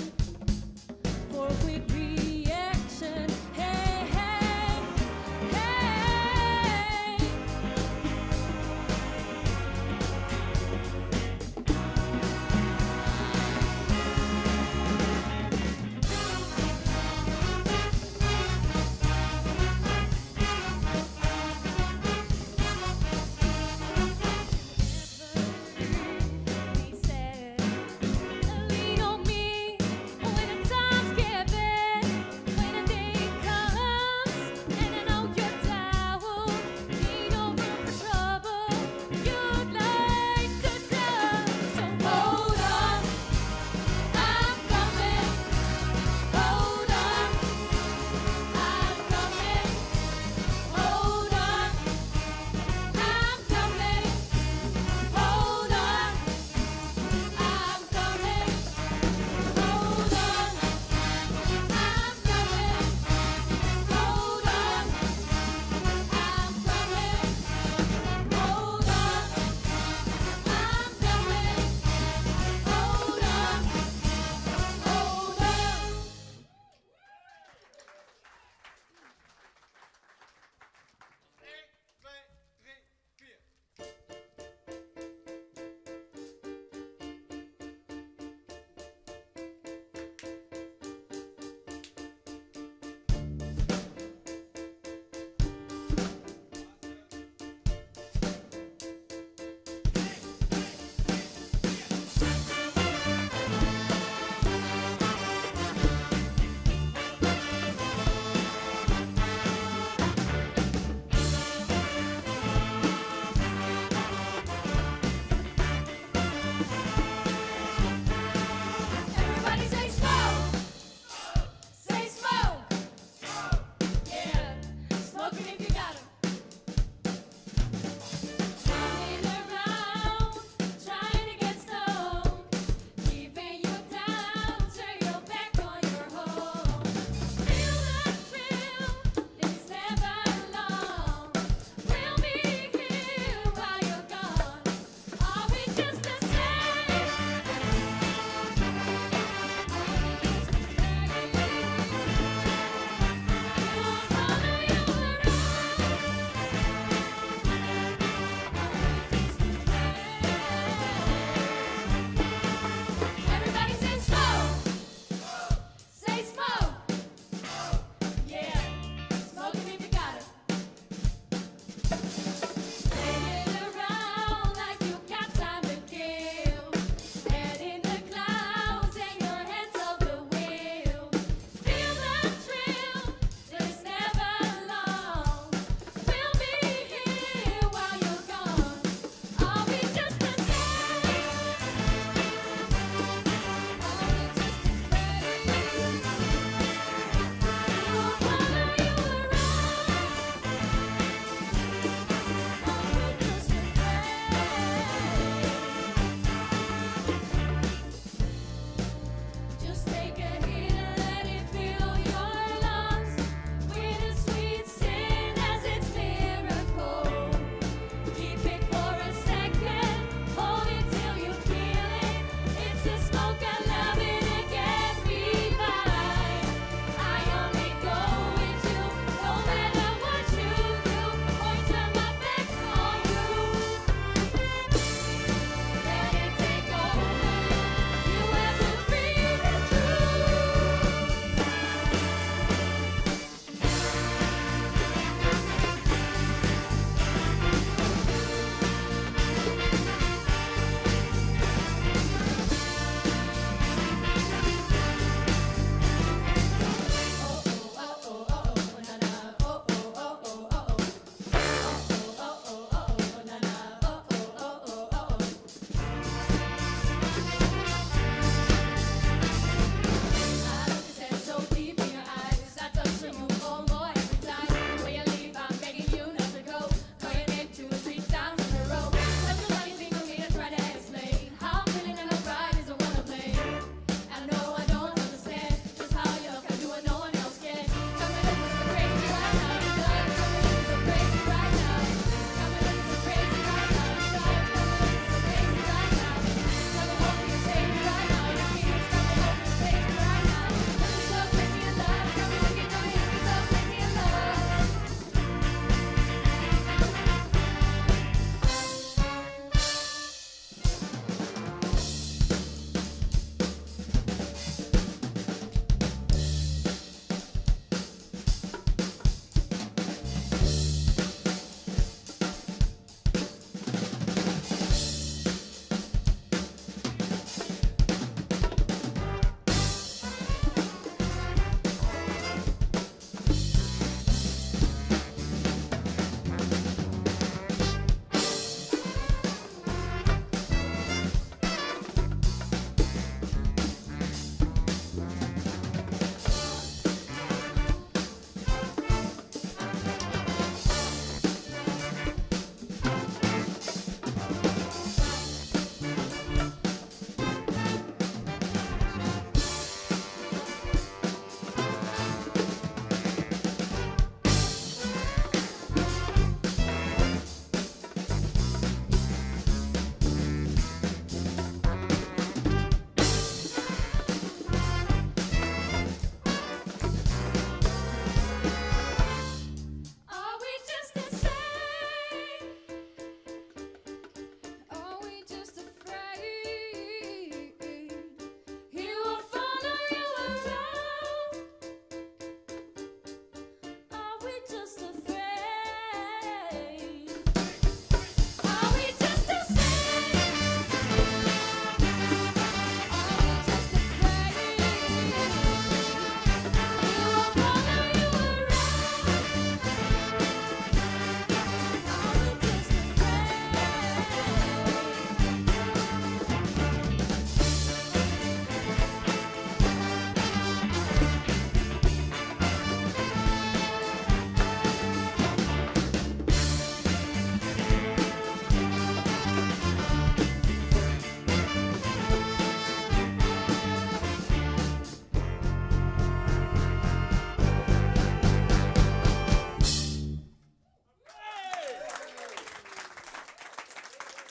for a quick reaction. Hey, hey, hey.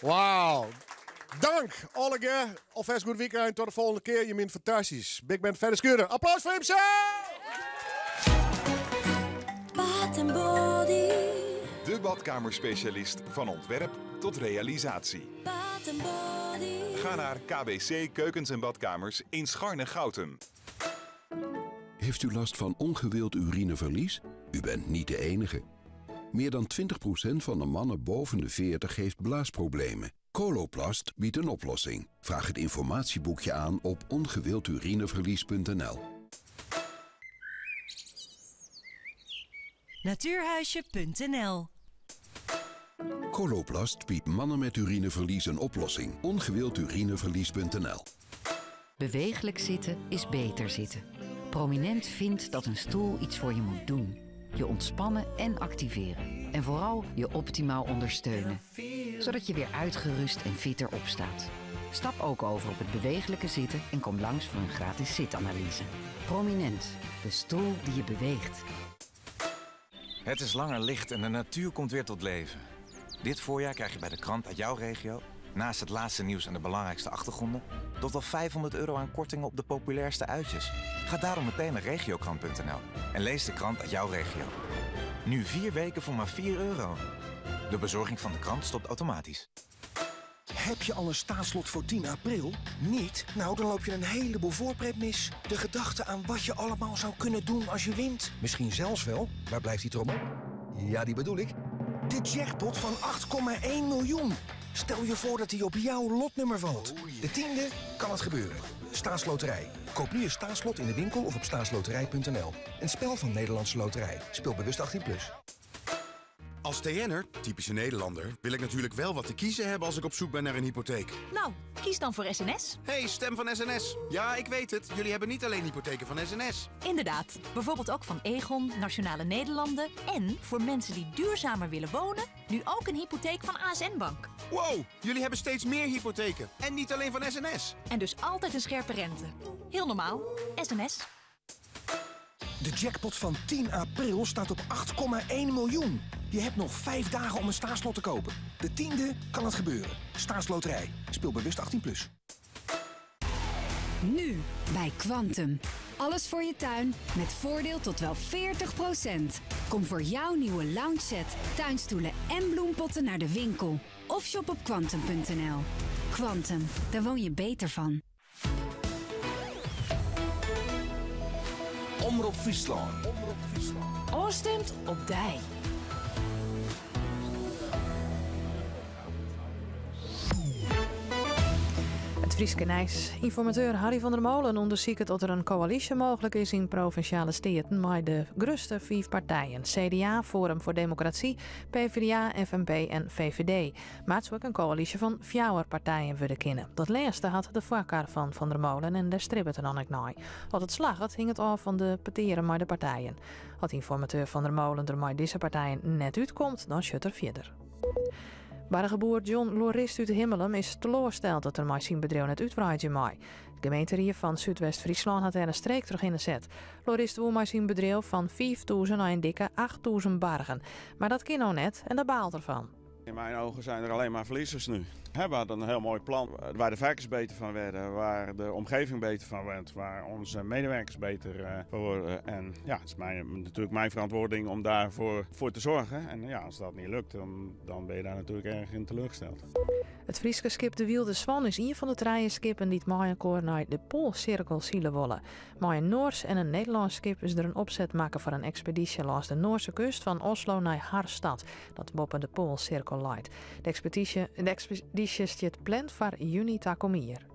Wauw. Dank, allegear. Alfêst goed wykein. Tot de folgjende kear. Jim binne fantastysk. Big Band Fedde Schurer. Applaus foar himsels! Bath and Body. De badkamerspecialist van ontwerp tot realisatie. Bath and Body. Ga naar KBC Keukens en Badkamers in Scharnegoutum. Heeft u last van ongewild urineverlies? U bent niet de enige. Meer dan 20% van de mannen boven de 40 heeft blaasproblemen. Coloplast biedt een oplossing. Vraag het informatieboekje aan op ongewildurineverlies.nl. Natuurhuisje.nl Coloplast biedt mannen met urineverlies een oplossing. Ongewildurineverlies.nl Beweeglijk zitten is beter zitten. Prominent vindt dat een stoel iets voor je moet doen. Je ontspannen en activeren. En vooral je optimaal ondersteunen. Zodat je weer uitgerust en fitter opstaat. Stap ook over op het beweeglijke zitten en kom langs voor een gratis zitanalyse. Prominent, de stoel die je beweegt. Het is langer licht en de natuur komt weer tot leven. Dit voorjaar krijg je bij de krant uit jouw regio, naast het laatste nieuws en de belangrijkste achtergronden, tot wel €500 aan kortingen op de populairste uitjes. Ga daarom meteen naar regiokrant.nl en lees de krant uit jouw regio. Nu 4 weken voor maar €4. De bezorging van de krant stopt automatisch. Heb je al een staatslot voor 10 april? Niet? Nou, dan loop je een heleboel voorpret mis. De gedachte aan wat je allemaal zou kunnen doen als je wint. Misschien zelfs wel. Waar blijft die trommel? Ja, die bedoel ik. De jackpot van 8,1 miljoen. Stel je voor dat die op jouw lotnummer valt. De 10e kan het gebeuren. Staatsloterij. Koop nu je staatslot in de winkel of op staatsloterij.nl. Een spel van Nederlandse Loterij. Speel bewust 18+. Plus. Als TN'er, typische Nederlander, wil ik natuurlijk wel wat te kiezen hebben als ik op zoek ben naar een hypotheek. Nou, kies dan voor SNS. Hey, stem van SNS. Ja, ik weet het. Jullie hebben niet alleen hypotheken van SNS. Inderdaad, bijvoorbeeld ook van Aegon, Nationale Nederlanden en voor mensen die duurzamer willen wonen, nu ook een hypotheek van ASN Bank. Wow, jullie hebben steeds meer hypotheken. En niet alleen van SNS. En dus altijd een scherpe rente. Heel normaal. SNS. De jackpot van 10 april staat op 8,1 miljoen. Je hebt nog 5 dagen om een staatslot te kopen. De 10e kan het gebeuren. Staatsloterij. Speel bewust 18+. Plus. Nu bij Kwantum. Alles voor je tuin met voordeel tot wel 40%. Kom voor jouw nieuwe lounge set, tuinstoelen en bloempotten naar de winkel. Of shop op kwantum.nl. Kwantum, daar woon je beter van. Omrop Fryslân. Ofstimd op dy. It Fryske nijs. Ynformateur Harry van der Molen ûndersiket oft der in koälysje mooglik is yn Provinsjale Steaten mei de grutste fiif partijen. CDA, Forum voor Democratie, PvdA, FNP en VVD. Mar it soe ek in koälysje fan fjouwer partijen wurde kinne. Dat lêste hat de foarkar fan Van der Molen en dêr stribbet er dan ek nei. Oft it slagget hinget ôf fan de petearen mei de partijen. As ynformateur Van der Molen der mei dizze partijen net útkomt, dan sjocht er fierder. Bargeboer John Lorist út Himmelum is teloarsteld dat er mei syn bedriuw net útwreidzje mei. De gemeenterie fan Súdwest-Fryslân hat dêr in streek trochhinne set. Lorist woe mei syn bedriuw fan 5000 nei in dikke 8000 bargen. Mar dat kin no net en dêr baalt er fan. In mijn ogen zijn er alleen maar verliezers nu. We hadden een heel mooi plan waar de varkens beter van werden, waar de omgeving beter van werd, waar onze medewerkers beter van worden. En ja, het is natuurlijk mijn verantwoording om daarvoor voor te zorgen. En ja, als dat niet lukt, dan ben je daar natuurlijk erg in teleurgesteld. It Fryske skip de Wylde Swan is ien fan de trije skippen dy't mei-elkoar nei de Poalsirkel sile wolle. Mei in Noarsk en in Nederlânsk skip is der in opset makke foar in ekspedysje lâns de Noarske kust fan Oslo nei Harstad, dat boppe de Poalsirkel leit. De ekspedysje stiet pland foar juny takom jier.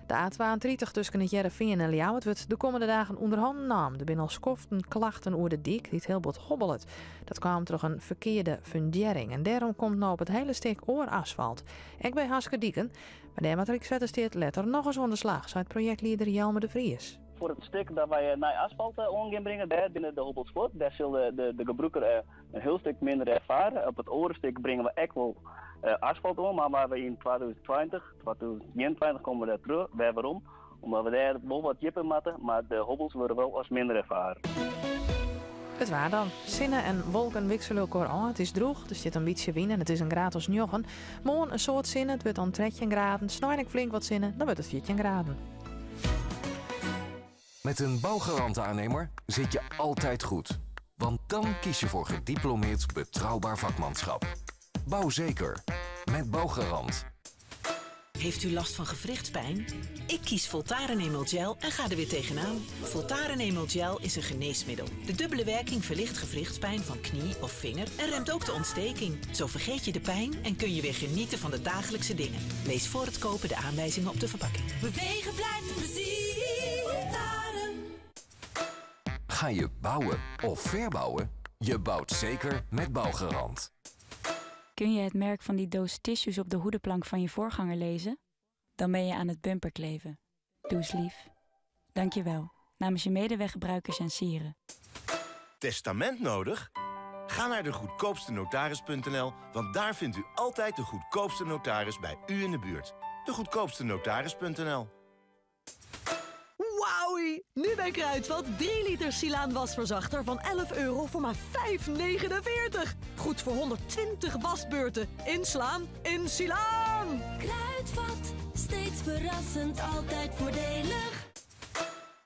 De A32 tusken It Hearrenfean en Ljouwert wurdt de kommende dagen ûnder hannen naam. Der binne al skoften klachten oer de dyk dy't hiel bot hobbelet. Dat kaam troch in ferkearde fundearring en dêrom komt no op it hiele stik oar asfalt. Ek by Haskerdiken, mar dêr moat Rykswettersteat letter nochris oan de slach, seit projektlieder Jelmer de Vries. Foar it stik dat wy nij asfalt oan gean bringe, dêr binne de hobbels fuort. Dêr sil de gebrûker in hiel stik minder erfare. Op it oare stik bringe we ek wol asfalt oan, mar we yn 2020, 2021 komme we dêr terug, wer werom, omdat we dêr wol wat djipper moatte, mar de hobbels wurde wol as minder erfaren. It waar dan. Sinne en wolken wikselje elkoar ôf. It is drûch, der stiet in bytsje wyn en it is in graad as njoggen. Moarn in soad sinne, it wurdt dan 13 graden. Snein ek flink wat sinne, dan wurdt it 14 graden. Met een bouwgarant aannemer zit je altijd goed. Want dan kies je voor gediplomeerd betrouwbaar vakmanschap. Bouw zeker. Met Bouwgarant. Heeft u last van gewrichtspijn? Ik kies Voltaren Emel Gel en ga er weer tegenaan. Voltaren Emel Gel is een geneesmiddel. De dubbele werking verlicht gewrichtspijn van knie of vinger en remt ook de ontsteking. Zo vergeet je de pijn en kun je weer genieten van de dagelijkse dingen. Lees voor het kopen de aanwijzingen op de verpakking. Bewegen blijft plezier. Voltaren. Ga je bouwen of verbouwen? Je bouwt zeker met Bouwgarant. Kun je het merk van die doos tissues op de hoedenplank van je voorganger lezen? Dan ben je aan het bumperkleven. Doe eens lief. Dank je wel. Namens je medeweggebruikers en sieren. Testament nodig? Ga naar de goedkoopste notaris.nl, want daar vindt u altijd de goedkoopste notaris bij u in de buurt. De goedkoopste notaris.nl. Wowie! Nu bij Kruidvat 3 liter Silaan wasverzachter van 11 euro voor maar 5,49. Goed voor 120 wasbeurten. Inslaan in Silaan! Kruidvat, steeds verrassend, altijd voordelig.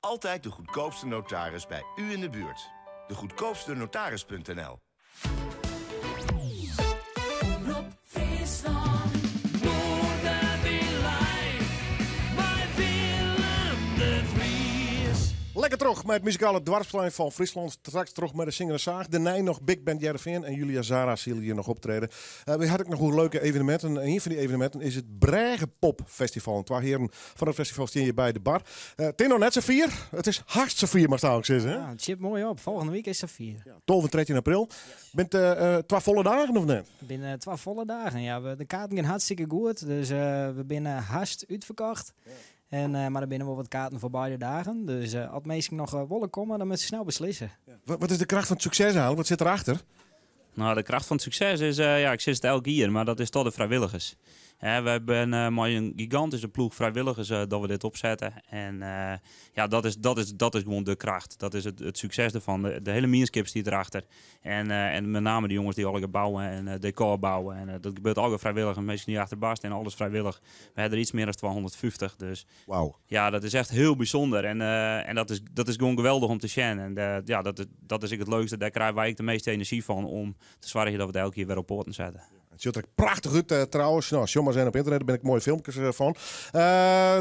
Altijd de goedkoopste notaris bij u in de buurt. De goedkoopste notaris.nl. Omrop Fryslân. Noardewyn live, mei Willem de Vries. Lekker terug met het muzikale doarpsplein fan Fryslân. Straks terug met de Zingende Zaag. Dêrnei noch Big Band Hearrenfean en Julia Zara sille hjir noch optrede. We hadden ek noch oer leuke eveneminten. En ien fan dy eveneminten is it Brêgepop Festival. En twa hearen fan it festival steane hjir by de bar. It is noch net safier. It is hast safier, moatst eigentlik sizze. Hè? Ja, it sjit moai op. Folgjende wike is safier. Ja, 12 en 13 april. Binne it twa folle dagen of net? It binne twa folle dagen, ja. De kaarten geane hartstikke goed. Dus we binne hast útferkocht. En, mar der binne wol wat kaarten foar beide dagen. Dus as minsken noch wolle komme, dan moatte se snel beslisse. Wat is de kracht fan it sukses eigentlik? Wat sit derachter? No, de kracht fan it sukses is, ja, ik sis it elk jier, mar dat is toch de frijwilligers. Hè, wy binne mei in gigantyske ploech frijwilligers dat we dit opsette. En ja, dat is gewoan de kracht. Dat is it sukses derfan. De hiele mienskip stiet derachter. En met name de jonges dy't allegear bouwe en dekor bouwe. En dat gebeurt allegear frijwillich. Minsken dy't achter de bar steane, alles frijwillich. We hawwe der iets mear dan 250. Dus Wauw. ja, dat is echt hiel bysûnder. En dat is gewoan geweldich om te sjen. En ja, dat is ek it leukste. Dêr krije wy ek de measte enerzjy fan om te soargjen dat we it elk jier wer op poaten sette. It sjocht der prachtich út trouwens. No, sjoch mar ris op ynternet, dêr binne ek moaie filmkes fan.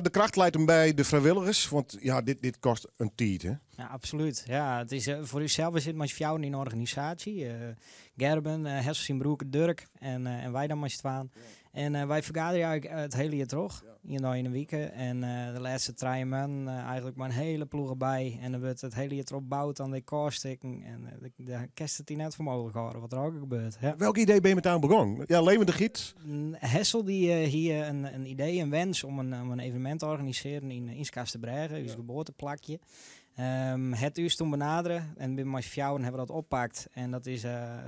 De kracht leit him by de frijwilligers, want ja, dit kostet in tiid, hè? Ja, absolút. Ja, it is, foar ússels, we sitte mei fjouweren yn de organisaasje. Gerben, Hessel syn broer Durk en wy dan mei syn twaen. En wy fergaderje eigentlik it hiele jier troch, ien dei yn 'e wike. En de lêste 3 moannen eigentlik mei in hiele ploech derby. En dan wurdt it hiele jier troch boud oan dekorstikken. En dêr kinst it dy net foar mooglik hâlde wat der allegear gebeurt. Ja. Welk idee binne je met begûn? Ja, levendichheid? Hessel dy hie in idee, in wens om in evenemint te organisearjen yn Skarsterbrêge, ús geboarteplakje. Hat ús doe benadere en mei fjouweren hawwe we dat oppakt. En dat is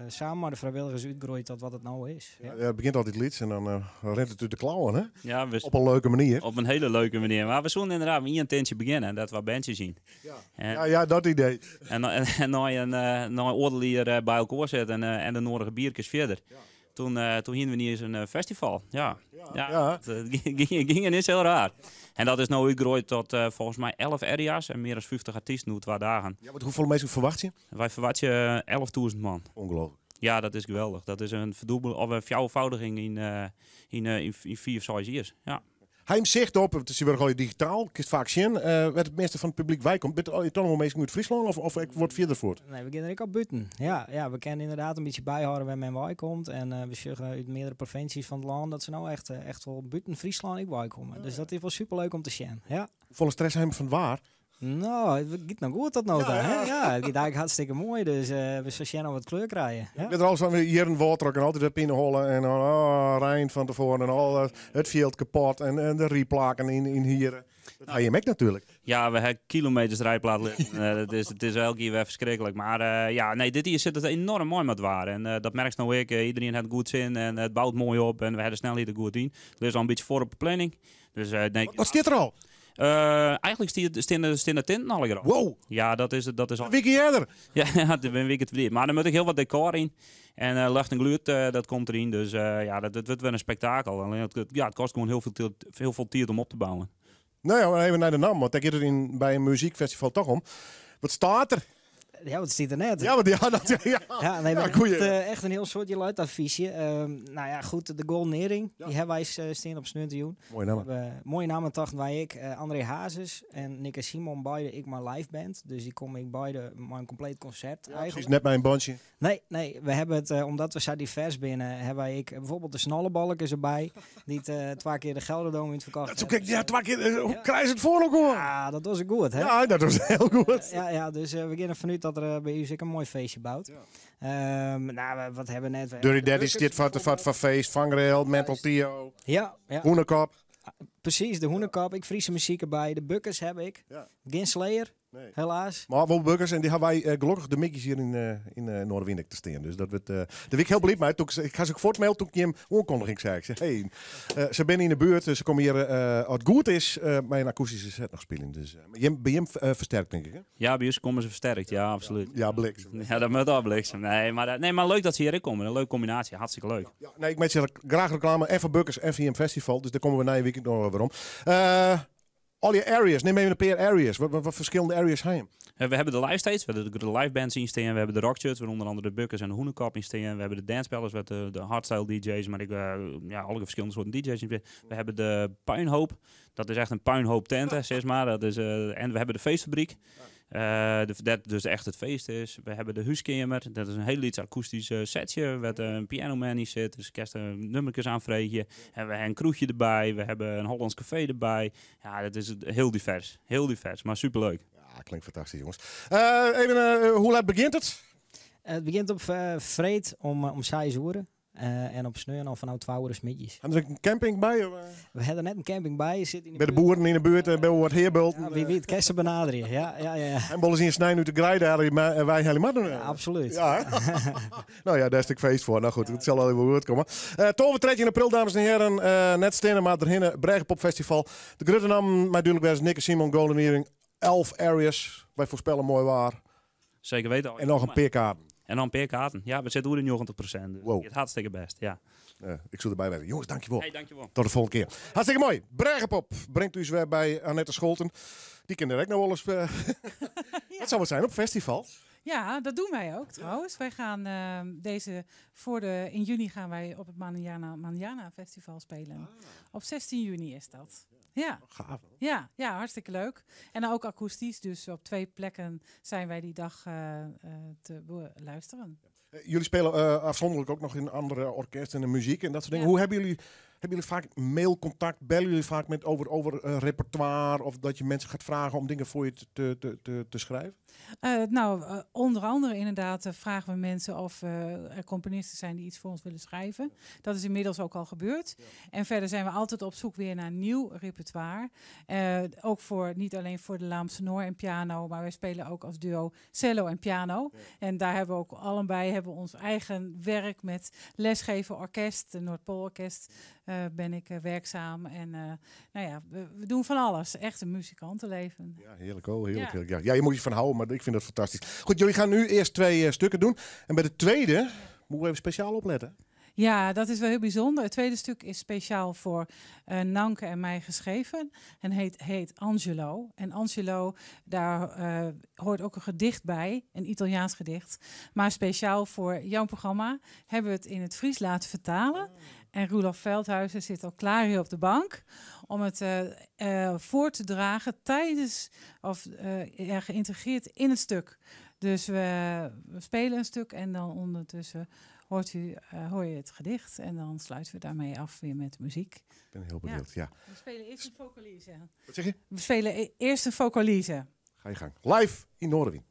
samen mei de frijwilligers útgroeid tot wat it no is. Ja, ja, it begjint altyd lyts en dan rint it út de klauwen, hè? Ja, we Op in leuke manier. Op in hiele leuke manier. Mar we soene ynderdaad mei ien tintsje begjinne en dat wie bandsjes yn. Ja. Ja, ja, dat idee. En nei oardel jier by elkoar sitte en de nedige bierkes fierder. Doe hiene we ynienen in festival. Ja. Ja, it gyng ynienen hiel raar. En dat is no útgroeid tot folgens my 11 area's en mear dan 50 artysten oer 2 dagen. Ja, want hoefolle minsken ferwachtsje je? Wy ferwachtsje 11.000 man. Ongelooflijk. Ja, dat is geweldich. Dat is in ferdûbel of in fjouwerfâldiging yn 5, 6 jier. Ja. Ha jim sicht op, it is wer al digitaal, kinst faak sjen, wêr't it measte fan it publyk wei komt. Binne it alhiel minsken út Fryslân of ek wat fierder fuort? Nee, we geane der ek al bûten. Ja, ja, we kinne ynderdaad in bytsje byhâlde wêr't men wei komt. En we sjogge út meardere provinsjes fan it lân dat se no echt wol bûten Fryslân ek wei komme. Dus dat is wol superleuk om te sjen. Ja. Hoefolle stress ha jim fan it waar? No, it giet noch goed tot no ta, hè? Ja, it giet eigentlik hartstikke moai. Dus we sille sjen oft we it klear krije. Ja. Ik bin der al sa'n jierren wâldrock en altyd wer pineholle en dan, oh, rein fan tefoaren en al it fjild kapot en de rydplakken yn hier. Dat ha jim ek natuerlik. Ja, we ha kilometers rydplaat lizzen. It is elk jier wer ferskriklik. Mar ja, nee, dit jier sit it enoarm moai mei it waar. En dat merkst no ek. Iderien hat goed sin en it bout moai op en we ha de snelheid der goed yn. It lizze al in bytsje foar op de planning. Dus nee. Wat stiet der al? Eigenlijk stean de tinten al. Wow! Ja, dat is al. Een weekje eerder? Ja, ja, een weekje te vroeg. Maar dan moet ik heel wat decor in. En lucht en geluid, dat komt erin. Dus ja, dat wordt weer een spektakel. Alleen ja, het kost gewoon heel veel tijd om op te bouwen. Nou ja, maar even naar de naam, want daar gaat het bij een muziekfestival toch om. Wat staat er? Ja, wat staat er net? Ja, want ja, dat, ja. Ja, nee, Ja, maar goeie. echt een heel soort geluidaffiche. Nou ja, goed, de Golden Earring. Die hebben wij staan op Sneuntejoen. Mooie naam. We hebben, mooie namen dachten wij ik. André Hazes en Nick en Simon beide ik maar live band. Dus die kom ik beide maar een compleet concert Ja, eigenlijk. precies, net mijn bandje. Nee, nee, we hebben het, omdat we zo divers binnen, hebben wij ik bijvoorbeeld de Snollebalk is erbij. Die het 2 keer de Gelderdoom in het verkocht Dat is ook, heeft. ja, 2 keer, hoe krijg je het voor ook hoor? Ja, dat was goed, hè? Ja, dat was heel goed. Ja, ja, dus we gaan ervan uit dat er bij u zeker een mooi feestje bouwt. Nou, wat hebben we net? We Dirty hebben de Daddy, Buckets dit van feest, Vangrail, Mental Theo. Ja, ja. Hoenekop. Precies, de Hoenekop. Ik Friese muziek erbij. De Bukkers heb ik. Geen Slayer, helaas. Maar wel Bukkers, en die hebben wij gelukkig de Mickeys hier in Noardewyn te staan. Dus dat wordt, de week heel blij mee. Toen ik ga ze ook voortmailen toen ik hem aankondiging zei. Ik zei, hey, ze zijn in de buurt, dus ze komen hier, als het goed is, mijn akoestische set nog spelen. Dus maar bij hem versterkt, denk ik, hè? Ja, bij ons komen ze versterkt, ja, absoluut. Ja, bliksem. Ja, dat moet al bliksem. Nee, maar leuk dat ze hierin komen. Een leuke combinatie, hartstikke leuk. Ja, nee, ik maak ze graag reclame en voor Bukkers en voor hem festival. Dus daar komen we na je weekend nog weer om. Al je areas, neem even een paar areas. Wat verschillende areas zijn? We hebben de live stage, we hebben de live bands in staan. We hebben de rock church, waar onder andere de Bukkers en de Hoenekop in staan. We hebben de dance palace met de hardstyle D J's, maar ik ja, alle verschillende soorten D J's in staan. We hebben de puinhoop, dat is echt een puinhoop tenten, zeg maar. Dat is, en we hebben de feestfabriek. Dat dus echt het feest is. We hebben de huiskamer. Dat is een heel iets akoestisch setje. Met een pianoman die zit. Dus kerst een nummertjes aanvregen. En we hebben een kroegje erbij. We hebben een Hollands café erbij. Ja, dat is heel divers. Heel divers, maar superleuk. Ja, klinkt fantastisch, jongens. Even, hoe laat begint het? Het begint op Vreed om 6 uur. En op Sneu al vanaf 12 uur 's middags. Hebben we er een camping bij? Of? We hebben net een camping bij. Zit in de Bij de buurt. boeren in de buurt, bij wat heerbult. Ja, wie weet, kerst benaderen. Ja, ja, ja, ja. En bollen zien snijden uit de grij daar en wij helemaal doen. Ja, absoluut. Ja, hè? Nou ja, daar is het feest voor. Nou goed, het zal al even goed komen. 12 13 april, dames en heren. Net stenen, maar erheen. Brêgepop Festival. De Gruttenam, maar natuurlijk bij Nick en Simon, Golden Earring. 11 areas. Wij voorspellen mooi waar. Zeker weten. En nog een paar kaarten. En dan een paar kaarten. Ja, we zitten hoe de 90%. Dus Wow. Het hartstikke best, ja. Ik zal erbij werken. Jongens, dankjewel. Hey, dankjewel. Tot de volgende keer. Hartstikke mooi. Brêgepop brengt u weer bij Annette Scholten. Die kende ik nog wel eens. Dat zou wat zijn op festivals. Ja, dat doen wij ook trouwens. Wij gaan deze voor de, in juni gaan wij op het Manjana Festival spelen. Op 16 juni is dat. Ja. Gaaf, hoor. Ja, ja, hartstikke leuk. En dan ook akoestisch, dus op 2 plekken zijn wij die dag te luisteren. Jullie spelen afzonderlijk ook nog in andere orkesten en muziek en dat soort dingen. Hoe hebben jullie vaak mailcontact? Bellen jullie vaak met over repertoire? Of dat je mensen gaat vragen om dingen voor je te schrijven? Onder andere inderdaad vragen we mensen of er componisten zijn die iets voor ons willen schrijven. Dat is inmiddels ook al gebeurd. En verder zijn we altijd op zoek weer naar nieuw repertoire. Ook niet alleen voor de Laam Sonor en piano, maar wij spelen ook als duo cello en piano. En daar hebben we ook allebei ons eigen werk met lesgeven, orkest, de Noordpoolorkest. Ben ik werkzaam. En we doen van alles. Echt een muzikantenleven. Ja, heerlijk hoor. Heerlijk, heerlijk. Ja. Ja, je moet je van houden, maar ik vind dat fantastisch. Goed, jullie gaan nu eerst 2 stukken doen. En bij de tweede moeten we even speciaal opletten. Ja, dat is wel heel bijzonder. Het tweede stuk is speciaal voor Nanke en mij geschreven. En heet Angelo. En Angelo, daar hoort ook een gedicht bij. Een Italiaans gedicht. Maar speciaal voor jouw programma hebben we het in het Fries laten vertalen. En Roelof Veldhuizen zit al klaar hier op de bank om het voor te dragen tijdens of ja, geïntegreerd in het stuk. Dus we spelen een stuk en dan ondertussen hoor je het gedicht. En dan sluiten we daarmee af weer met muziek. Ik ben heel benieuwd, ja. We spelen eerst een vocalise. Wat zeg je? We spelen eerst een vocalise. Ga je gang. Live in Noardewyn.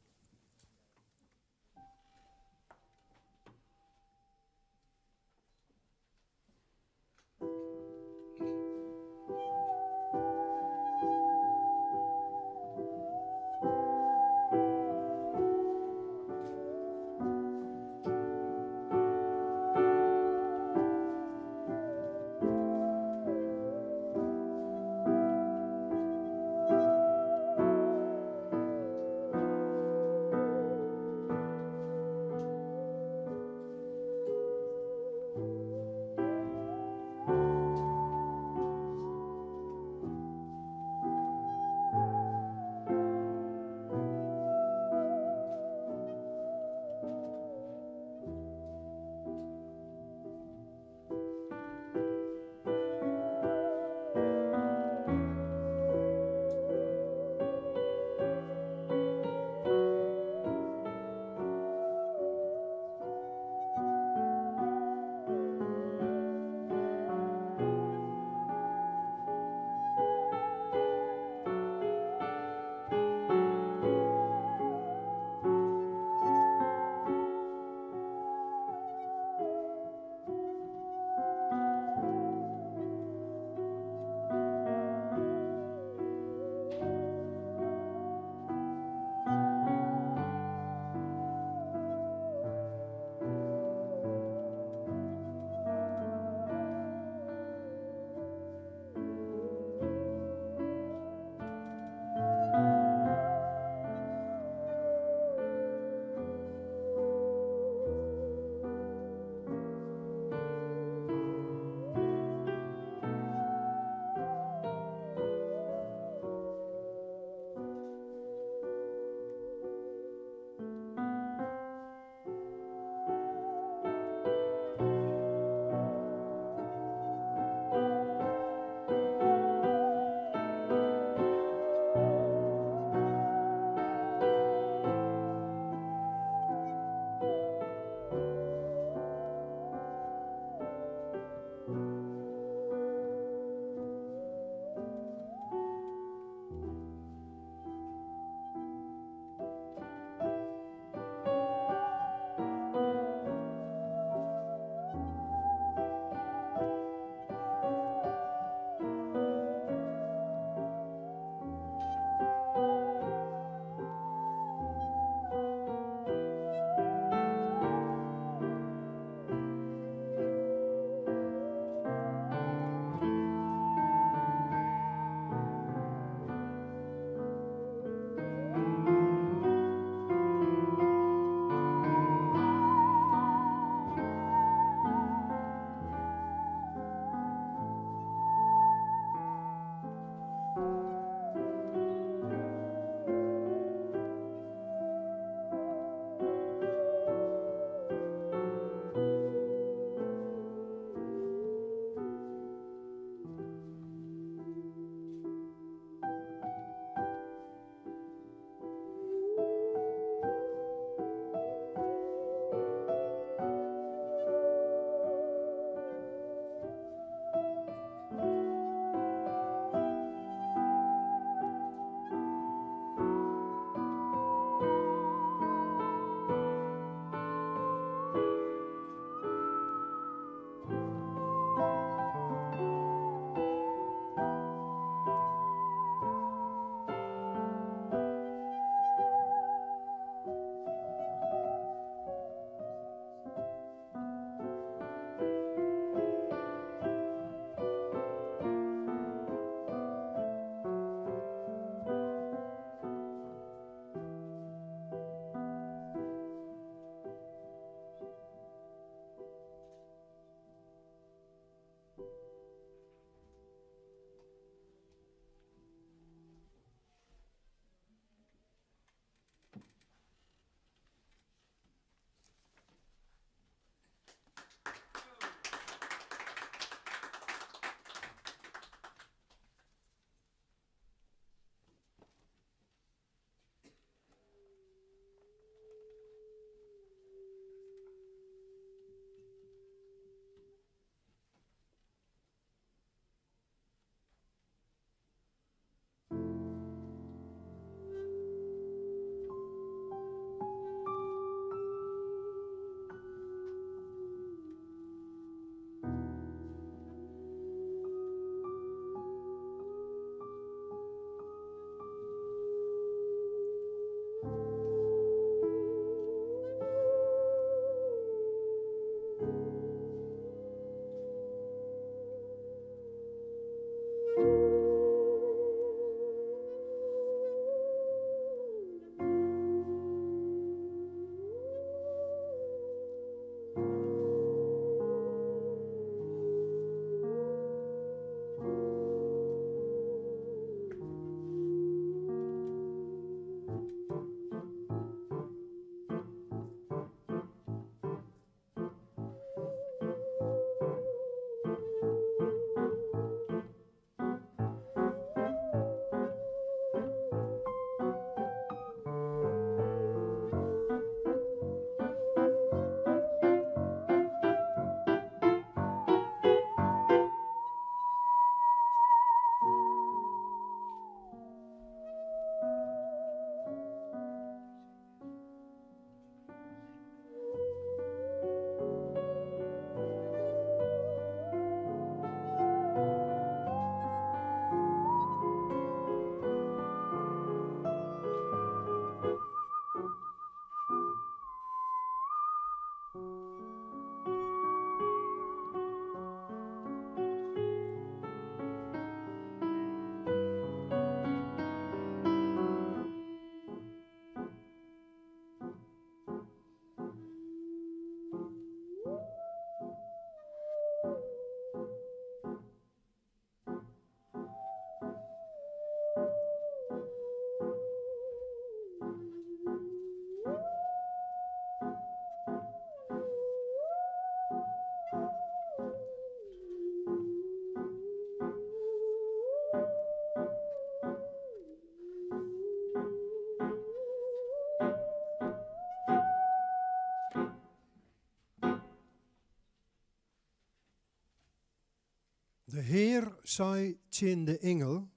De Hear sei tsjin de ingel,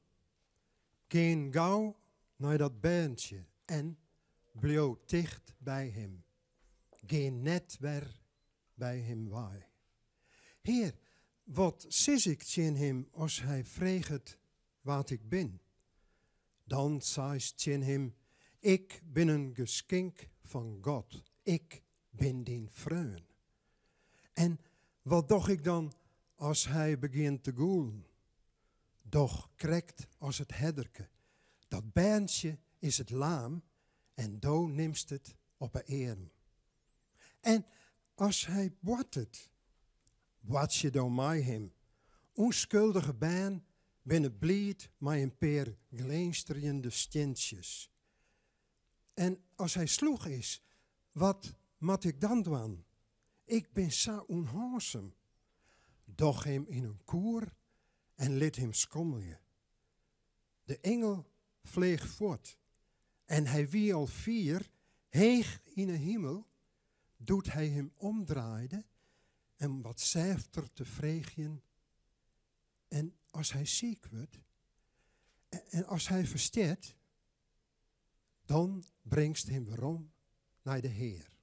Gean gau nei dat berntsje en bliuw ticht by him. Gean net wer by him wei. Hear, wat sis ik tsjin him as hy freget wa't ik bin? Dan seist tsjin him, Ik bin in geskink fan God, ik bin dyn freon. En wat doch ik dan as hy begjint te gûlen? Doch krekt as it herderke. Dat berntsje is it laam en do nimst it op 'e earm. En as hy boartet, boartsje do mei him. Unskuldige bern binne bliid mei in pear glinsterjende stientsjes. En as hy slûch is, wat moat ik dan dwaan? Ik bin sa ûnhânsum. Doch him yn in koer en lit him skommelje. De ingel fleach fuort en hy wie al fier heech yn 'e himel doe't hy him omdraaide om wat sêfter te freegjen En as hy siik wurdt en as hy ferstjert, dan bringst him werom nei de Hear.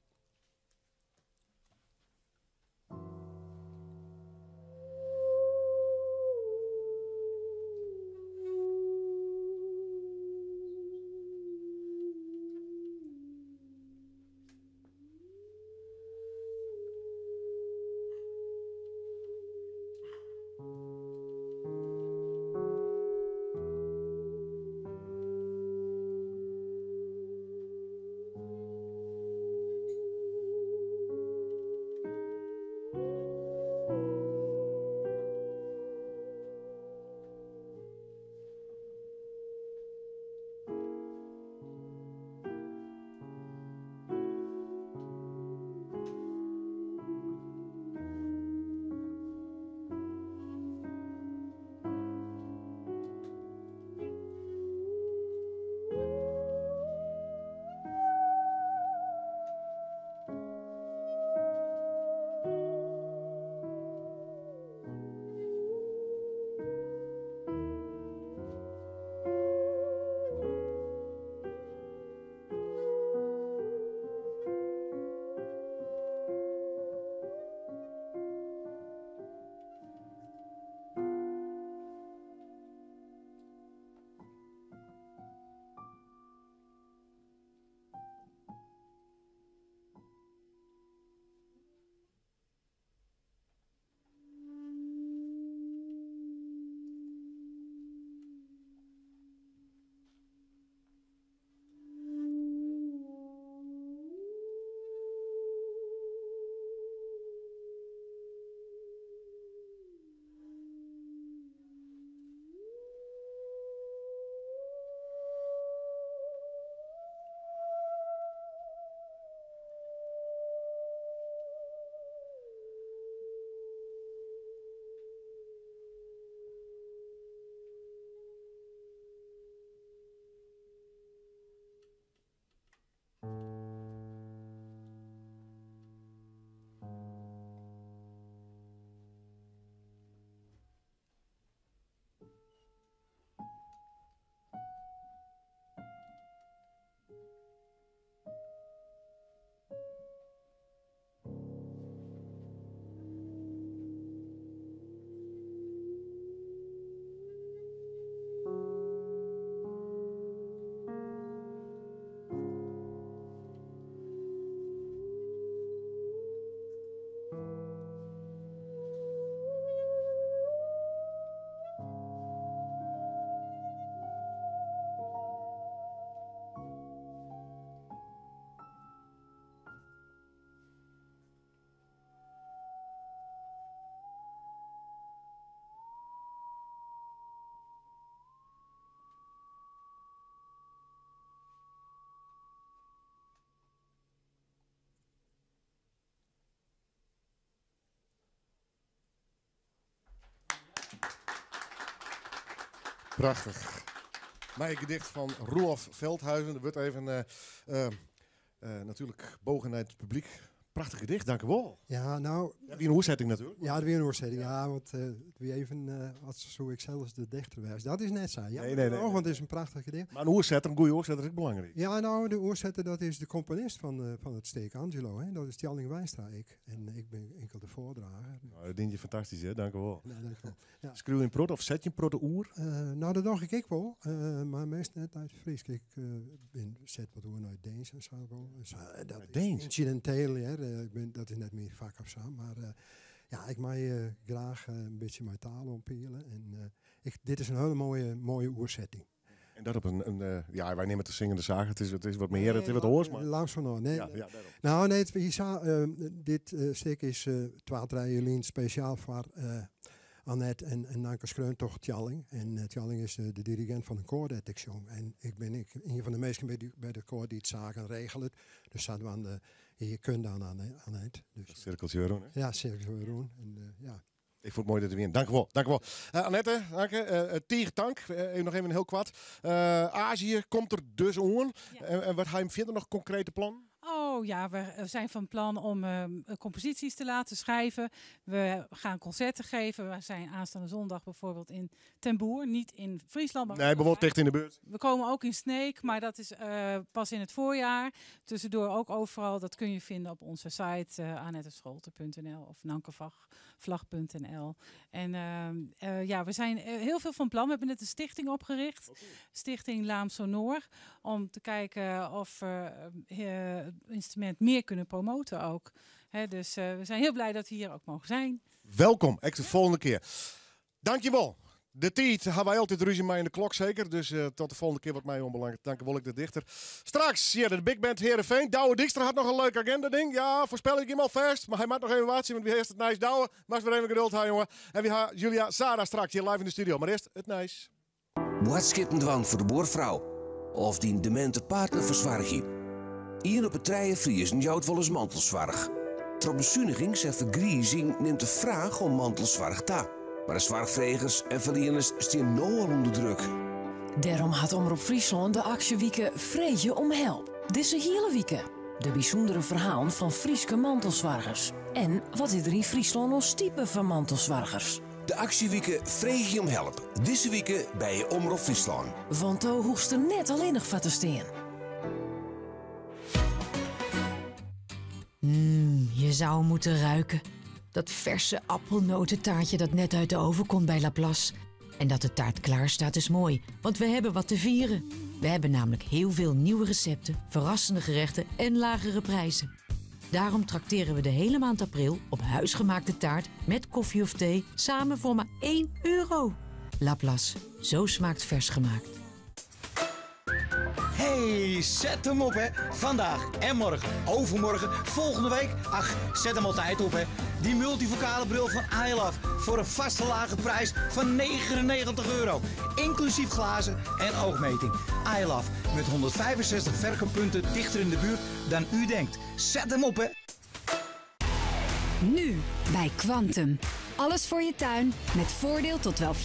Prachtich. Mei it gedicht fan Roelof Veldhuizen. Der wurdt even natuerlik bogen nei it publyk. Prachtich gedicht, dankewol. Ja, nou... Ja, wie in oersetting natuerlik. Ja, dat wie in oersetting, ja, want it wie even as soe ik sels de dichter wêze. Dat is net sa. Ja, Nee, nee, nee. Och, want it is in prachtich gedicht. Mar in oersetter, in goede oersetter is ek belangryk. Ja, nou, de oersetter dat is de komponist fan it stik, Angelo, hè. Dat is Tjalling Wijnstra ek. En ik bin inkeld de foardrager. Nou, dat dien je fantastysk, hè? Dankewol. Ja, dankewol. Ja. Skriuw je in protte of set je in protte oer? Nou, dat doch ik ek wol, mar meast net nei it Frysk. Ik bin set wat oer nei it Deens en sa wol. Dus, dat is Deens? ynsidinteel, hear. Ik bin, dat is net myn fak of sa, mar ja, ik mei graach in bytsje mei taal ompiele. En ik, dit is in hiele moaie, moaie oersetting. En dat op in, ja, wy neame it de zingende zaag. It is wat mear, it is wat oars. Mar... L'âme sonore, nee. Ja, ja, dêrom. Nou, nee, it wie sa, dit stik is twa, trije jier lyn spesjaal foar Annette en Nanke skreaun troch Tjalling. En Tjalling is de dirigint fan in koar dêr't ik sjong. En ik bin ek ien fan de minsken by de koar dy't saken regelet. Dus sadwaande, je kunt dan aan Annette. Dus, Sirkeltsje wer rûn, hè? Ja, sirkeltsje wer rûn. En, ja. Ik fûn it moai dat der wiene. Dankewol, dankewol. Annette, Nanke, tige tank. Even noch even hiel koart. Azië komt der dus oan. En wat ha jim fierder noch konkrete plannen? Oh ja, we zijn van plan om composities te laten schrijven. We gaan concerten geven. We zijn aanstaande zondag bijvoorbeeld in Ten Boer. Niet in Friesland. Maar Nee, maar wel dicht in de buurt. We komen ook in Sneek, maar dat is pas in het voorjaar. Tussendoor ook overal. Dat kun je vinden op onze site annettescholte punt N L of nankevlag punt N L. En we zijn heel veel van plan. We hebben net een stichting opgericht. Stichting L'âme Sonore. Om te kijken of we het instrument meer kunnen promoten ook. Hè, dus we zijn heel blij dat we hier ook mogen zijn. Welkom, ek de volgende kear. Dankjewel. De tiid ha wy altyd rúzje mei yn de klok seker. Dus tot de volgende kear wat my oanbelanget. Dankewol ek de dichter. Straks, ja, de Big Band Heerenveen. Douwe Dijkstra hat noch in leuk agenda ding. Ja, foarspel ik him alfêst. Mar hy moat noch even wachtsje, want wy ha earst it nijs. Douwe, moatst wer even geduld ha, jonge. En wy ha Julia Sara straks hjir live yn de studio. Mar earst it nijs. Boadskippen dwaan foar de buorfrou of dyn demente partner fersoargje. Ien op 'e trije Friezen jout wolris mantelsoarch. Troch besunigings en fergrizing nimt de fraach om mantelsoarch ta. Mar de soarchfregers en ferlieners stean no al ûnder druk. Dêrom hat Omrop Fryslân de aksjewike Freegje om Help. Dizze hiele wike. De bysûndere ferhalen fan Fryske mantelsoargers. En wat is der yn Fryslân oan stipe foar mantelsoargers? De aksjewike Freegje om Help. Dizze wike by Omrop Fryslân. Want do hoechst der net allinnich foar te stean. Je zou moeten ruiken. Dat verse appelnotentaartje dat net uit de oven komt bij Laplace. En dat de taart klaar staat is mooi, want we hebben wat te vieren. We hebben namelijk heel veel nieuwe recepten, verrassende gerechten en lagere prijzen. Daarom trakteren we de hele maand april op huisgemaakte taart met koffie of thee samen voor maar één euro. Laplace, zo smaakt vers gemaakt. Hey, zet hem op, hè. Vandaag en morgen, overmorgen, volgende week. Ach, zet hem altijd op, hè. Die multifocale bril van iLove voor een vaste lage prijs van 99 euro. Inclusief glazen en oogmeting. iLove met 165 verkooppunten dichter in de buurt dan u denkt. Zet hem op, hè. Nu bij Kwantum. Alles voor je tuin met voordeel tot wel 40%.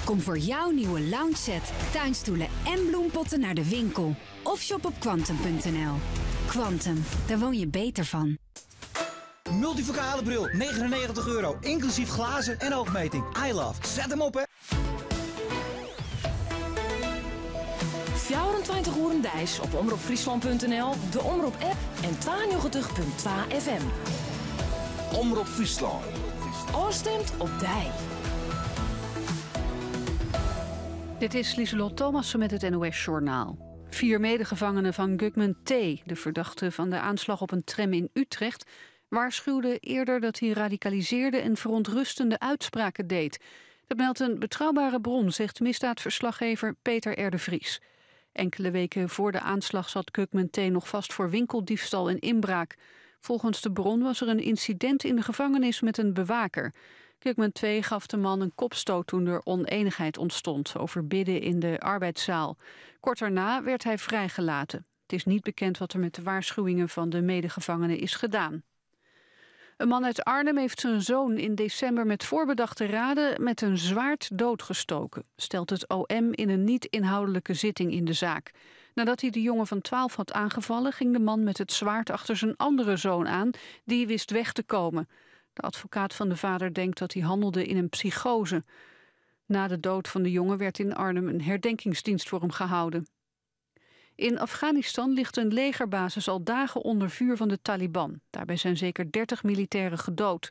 Kom voor jouw nieuwe lounge set, tuinstoelen en bloempotten naar de winkel. Of shop op kwantum punt N L. Kwantum, daar woon je beter van. Multifocale bril, 99 euro, inclusief glazen en oogmeting. iLove, zet hem op, hè! 24 oeren deis op omrop friesland punt N L, de Omrop app en 92.2 FM. Omrop Fryslân. Ofstimd op dij. Dit is Lieselot Thomassen met het N O S-journaal. 4 medegevangenen van Gökmen T., de verdachte van de aanslag op een tram in Utrecht, waarschuwden eerder dat hij radicaliseerde en verontrustende uitspraken deed. Dat meldt een betrouwbare bron, zegt misdaadverslaggever Peter R. de Vries. Enkele weken voor de aanslag zat Gökmen T. nog vast voor winkeldiefstal en inbraak. Volgens de bron was er een incident in de gevangenis met een bewaker. Gökmen T. gaf de man een kopstoot toen er oneenigheid ontstond over bidden in de arbeidszaal. Kort daarna werd hij vrijgelaten. Het is niet bekend wat er met de waarschuwingen van de medegevangenen is gedaan. Een man uit Arnhem heeft zijn zoon in december met voorbedachte raden met een zwaard doodgestoken, stelt het OM in een niet-inhoudelijke zitting in de zaak. Nadat hij de jongen van 12 had aangevallen, ging de man met het zwaard achter zijn andere zoon aan, die wist weg te komen. De advocaat van de vader denkt dat hij handelde in een psychose. Na de dood van de jongen werd in Arnhem een herdenkingsdienst voor hem gehouden. In Afghanistan ligt een legerbasis al dagen onder vuur van de Taliban. Daarbij zijn zeker 30 militairen gedood.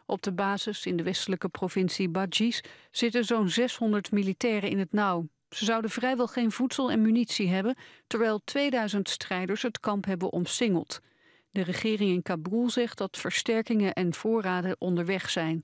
Op de basis in de westelijke provincie Badghis zitten zo'n 600 militairen in het nauw. Ze zouden vrijwel geen voedsel en munitie hebben, terwijl 2000 strijders het kamp hebben omsingeld. De regering in Kabul zegt dat versterkingen en voorraden onderweg zijn.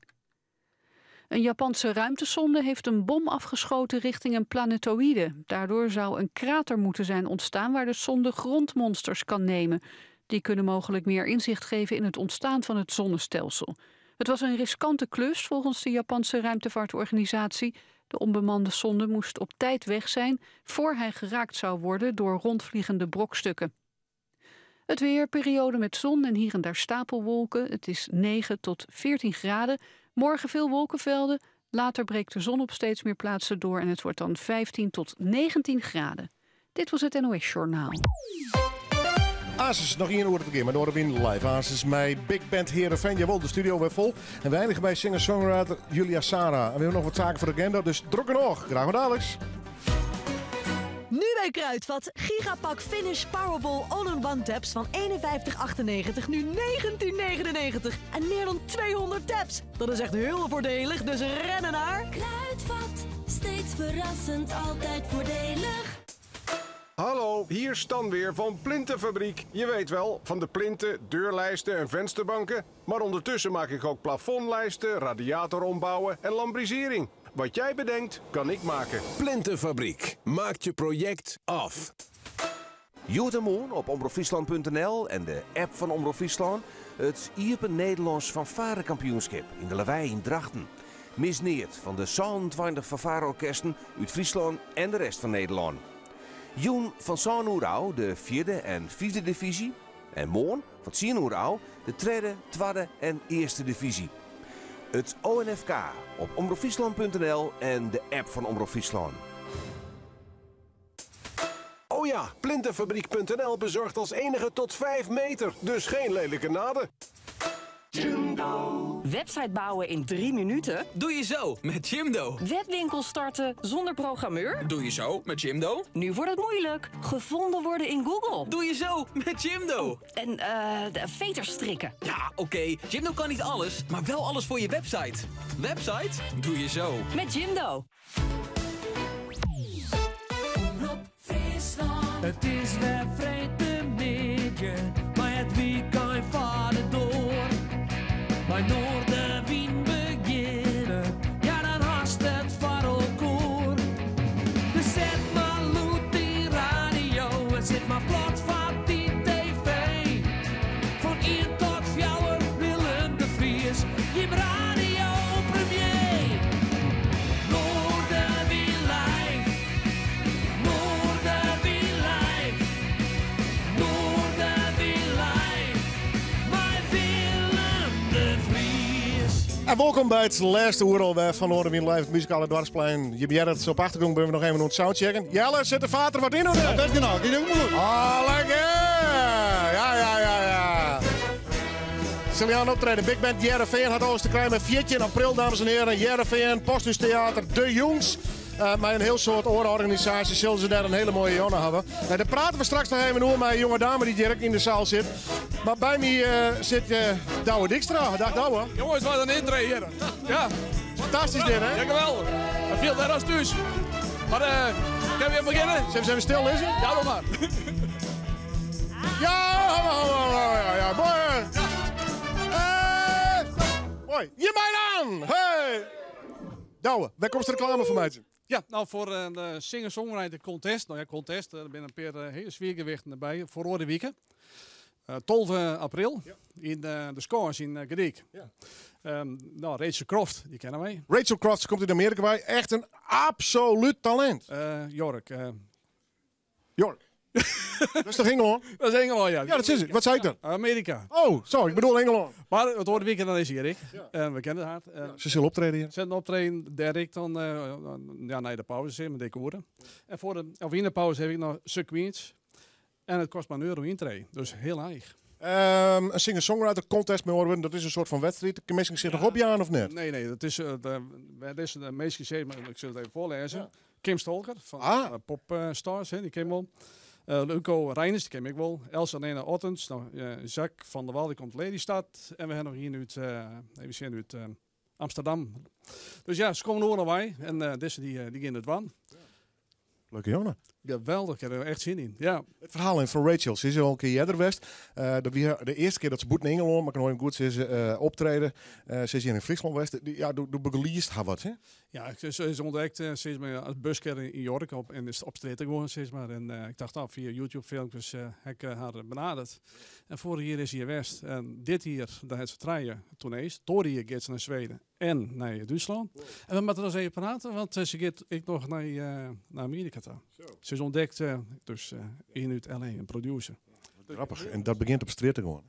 Een Japanse ruimtesonde heeft een bom afgeschoten richting een planetoïde. Daardoor zou een krater moeten zijn ontstaan waar de sonde grondmonsters kan nemen. Die kunnen mogelijk meer inzicht geven in het ontstaan van het zonnestelsel. Het was een riskante klus volgens de Japanse ruimtevaartorganisatie. De onbemande sonde moest op tijd weg zijn voor hij geraakt zou worden door rondvliegende brokstukken. Het weer, periode met zon en hier en daar stapelwolken. Het is 9 tot 14 graden. Morgen veel wolkenvelden. Later breekt de zon op steeds meer plaatsen door en het wordt dan 15 tot 19 graden. Dit was het NOS Journaal. Asus, nog één oor te keer, maar Noardewyn live. Asus, mijn Big Band Heerenveen. Jawel, de studio weer vol. En weinig bij singer-songwriter Julia Sara. En we hebben nog wat zaken voor de agenda, dus druk en oog. Graag dadelijk. Nu bij Kruidvat, Gigapak Finish Powerball All-in-One Tabs van 51,98 nu 19,99. En meer dan 200 tabs. Dat is echt heel voordelig, dus rennen naar... Kruidvat, steeds verrassend, altijd voordelig. Hallo, hier Stan weer van Plintenfabriek. Je weet wel, van de plinten, deurlijsten en vensterbanken. Maar ondertussen maak ik ook plafondlijsten, radiator ombouwen en lambrisering. Wat jij bedenkt, kan ik maken. Plintenfabriek. Maakt je project af. Hjoed op omropfriesland.nl en de app van Omrop Fryslân. Het Iepen Nederlânsk Fanfarekampioenskip in de Lawei yn Drachten. Mis neat fan de 27 fanfareorkesten út Fryslân en de rest fan Nederlân. Jûn fan sân oere ôf de fjirde en fyfde divyzje. En moarn fan tsien oere ôf de tredde, twadde en earste divyzje. It ONFK op omropfriesland.nl en de app fan Omrop Fryslân. Oh ja, plintenfabriek.nl bezorgt als enige tot 5 meter. Dus geen lelijke naden. Website bouwen in 3 minuten? Doe je zo met Jimdo. Webwinkel starten zonder programmeur? Doe je zo met Jimdo. Nu wordt het moeilijk. Gevonden worden in Google. Doe je zo met Jimdo. Oh, en de veters strikken. Ja, oké. Jimdo kan niet alles, maar wel alles voor je website. Website? Doe je zo. Met Jimdo. Omrop Fryslân. It is wer freedtemiddei, mar it wykein foar de doar. By Noardewyn begjinne, ja dan hast it foar elkoar. Dus set mar lûd dyn radio en sit mar plat foar dyn TV. Fan ien tot fjouwer Willem de Vries, jim radiopremier. Noardewyn live, Noardewyn live, Noardewyn live, mei Willem de Vries. En wolkom by it lêste oere alwer fan Noardewyn Live, it muzikale doarpsplein. Je hearre it op achtergrûn, binne we noch even oan it soundchecken. Jelle, sit de fater wat yn? Ja, bêst genôch. Giet ek goed. Ah, lekker! Ja, ja, ja, ja. Sil je aan optreden. Big Band Hearrenfean hat alles te krijen mei 14 april, dames en heren. Hearrenfean, Posthûstheater, De Jûns. Mei in hiel soad oare organisaasjes sille se dêr in hiele moaie jûn hawwe. Nou, dêr prate we straks noch even oer mei in jonge dame dy't hjir ek yn de seal sit. Mar by my sit Douwe Dijkstra. Dag Douwe. Jongens, wat in yntree hjir. Ja. Fantastysk dit, hè? Ja, geweldich. It fielt net as thús. Mar kinne we even begjinne? Sille we even stil lizze? Ja, doch mar. Ja, ja, ja, moai. Moai. Hjir mei dan! Hey! Douwe, wêr komst reklame foar meitsjen? Ja, nou foar in singer-songwriter contest. No ja, contest, der binne in pear hiele swiergewichten derby. Foar oare wike. 12 april yn de Skâns yn Garyp. No, Rachel Croft, dy kenne wy. Rachel Croft, se komt út Amearika wei. Echt in absolút talint. Jork. Jork. Dat is toch Ingelân? Dat is Ingelân, ja. Ja, dat is het. Wat zei ik dan? Amerika. Oh, sorry, ik bedoel Engeland. Maar het hoort weekend dan is hier ik. En we kennen haar. En Ze zullen optreden hier. Ze zullen optreden, daar ik dan ja, naar de pauze zit met decoren. En voor de, of in de pauze heb ik nog Queens. En het kost maar een euro intree. Dus heel erg. Een singer-songwriter contest met Orwin, dat is een soort van wedstrijd. De commissie zich nog op je aan of net? Nee, nee, dat is, dat is de meest gezeten, maar ik zal het even voorlezen. Kim Stolker van Pop Stars, hè, die ken ik wel. Luco Reiners, die ken ik wel. Elsa Nena Ottens, nou, Jacques van der Wal, die komt Lelystad. En we hebben nog hier nu het, even zien, uit Amsterdam. Dus ja, ze komen er nog bij. En deze die gaan het wan. Leuke jongen. Geweldig, ik heb er echt zin in. Ja. Het verhaal in van Rachel, ze is al een keer eerder geweest. Dat wie de eerste keer dat ze boet in Engeland, maar ik kan goed, ze is optreden. Ze is hier in Friesland geweest. Die, ja, doe begeleist haar wat, hè? Ja, ze is ontdekt, ze is met als busker in York op, en is op straat gewoon, zeg maar. En ik dacht, nou, via YouTube-filmpjes heb ik haar benaderd. En vorig jaar is ze hier geweest. En dit hier, daar heeft ze treien tournees. Door hier gaat ze naar Zweden en naar Duitsland. En we moeten nog eens even praten, want ze gaat ik nog naar Amerika toe. Ze is ontdekt, dus in uit LA, een producer. Grappig, en dat begint op straat gewoon.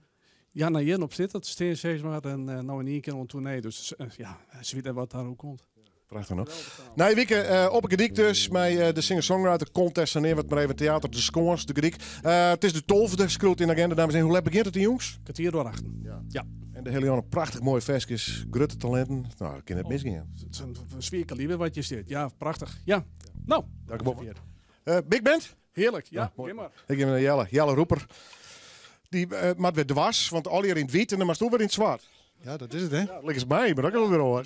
Ja, nou hier op straat, dat is steeds maar. En nou in één keer op tournee, dus ja, ze weet wat daar ook komt. Prachtig nog. Nou, Wieke, op een Griek dus, met de singer-songwriter contest en wat maar even theater, de Scoors, de Griek. Het is de 12e, schroot in de agenda, dames en heren. Hoe laat begint het, jongens? 8:15. Ja. Ja. En de hele prachtig mooie versjes, grote talenten. Nou, dat kan het Oh, misgaan. Het is een sfeerkaliber wat je zit. Ja, prachtig. Ja. Nou. Dank u wel. Big Band? Heerlijk, ja. Ja, mooi. Begin maar. Ik heb naar Jelle. Jelle Roeper. Die maakt weer dwars, want al hier in het wit en dan maar weer in het zwart. Ja, dat is het, hè? Ja, ligt eens mij, maar dat kan ook weer hoor.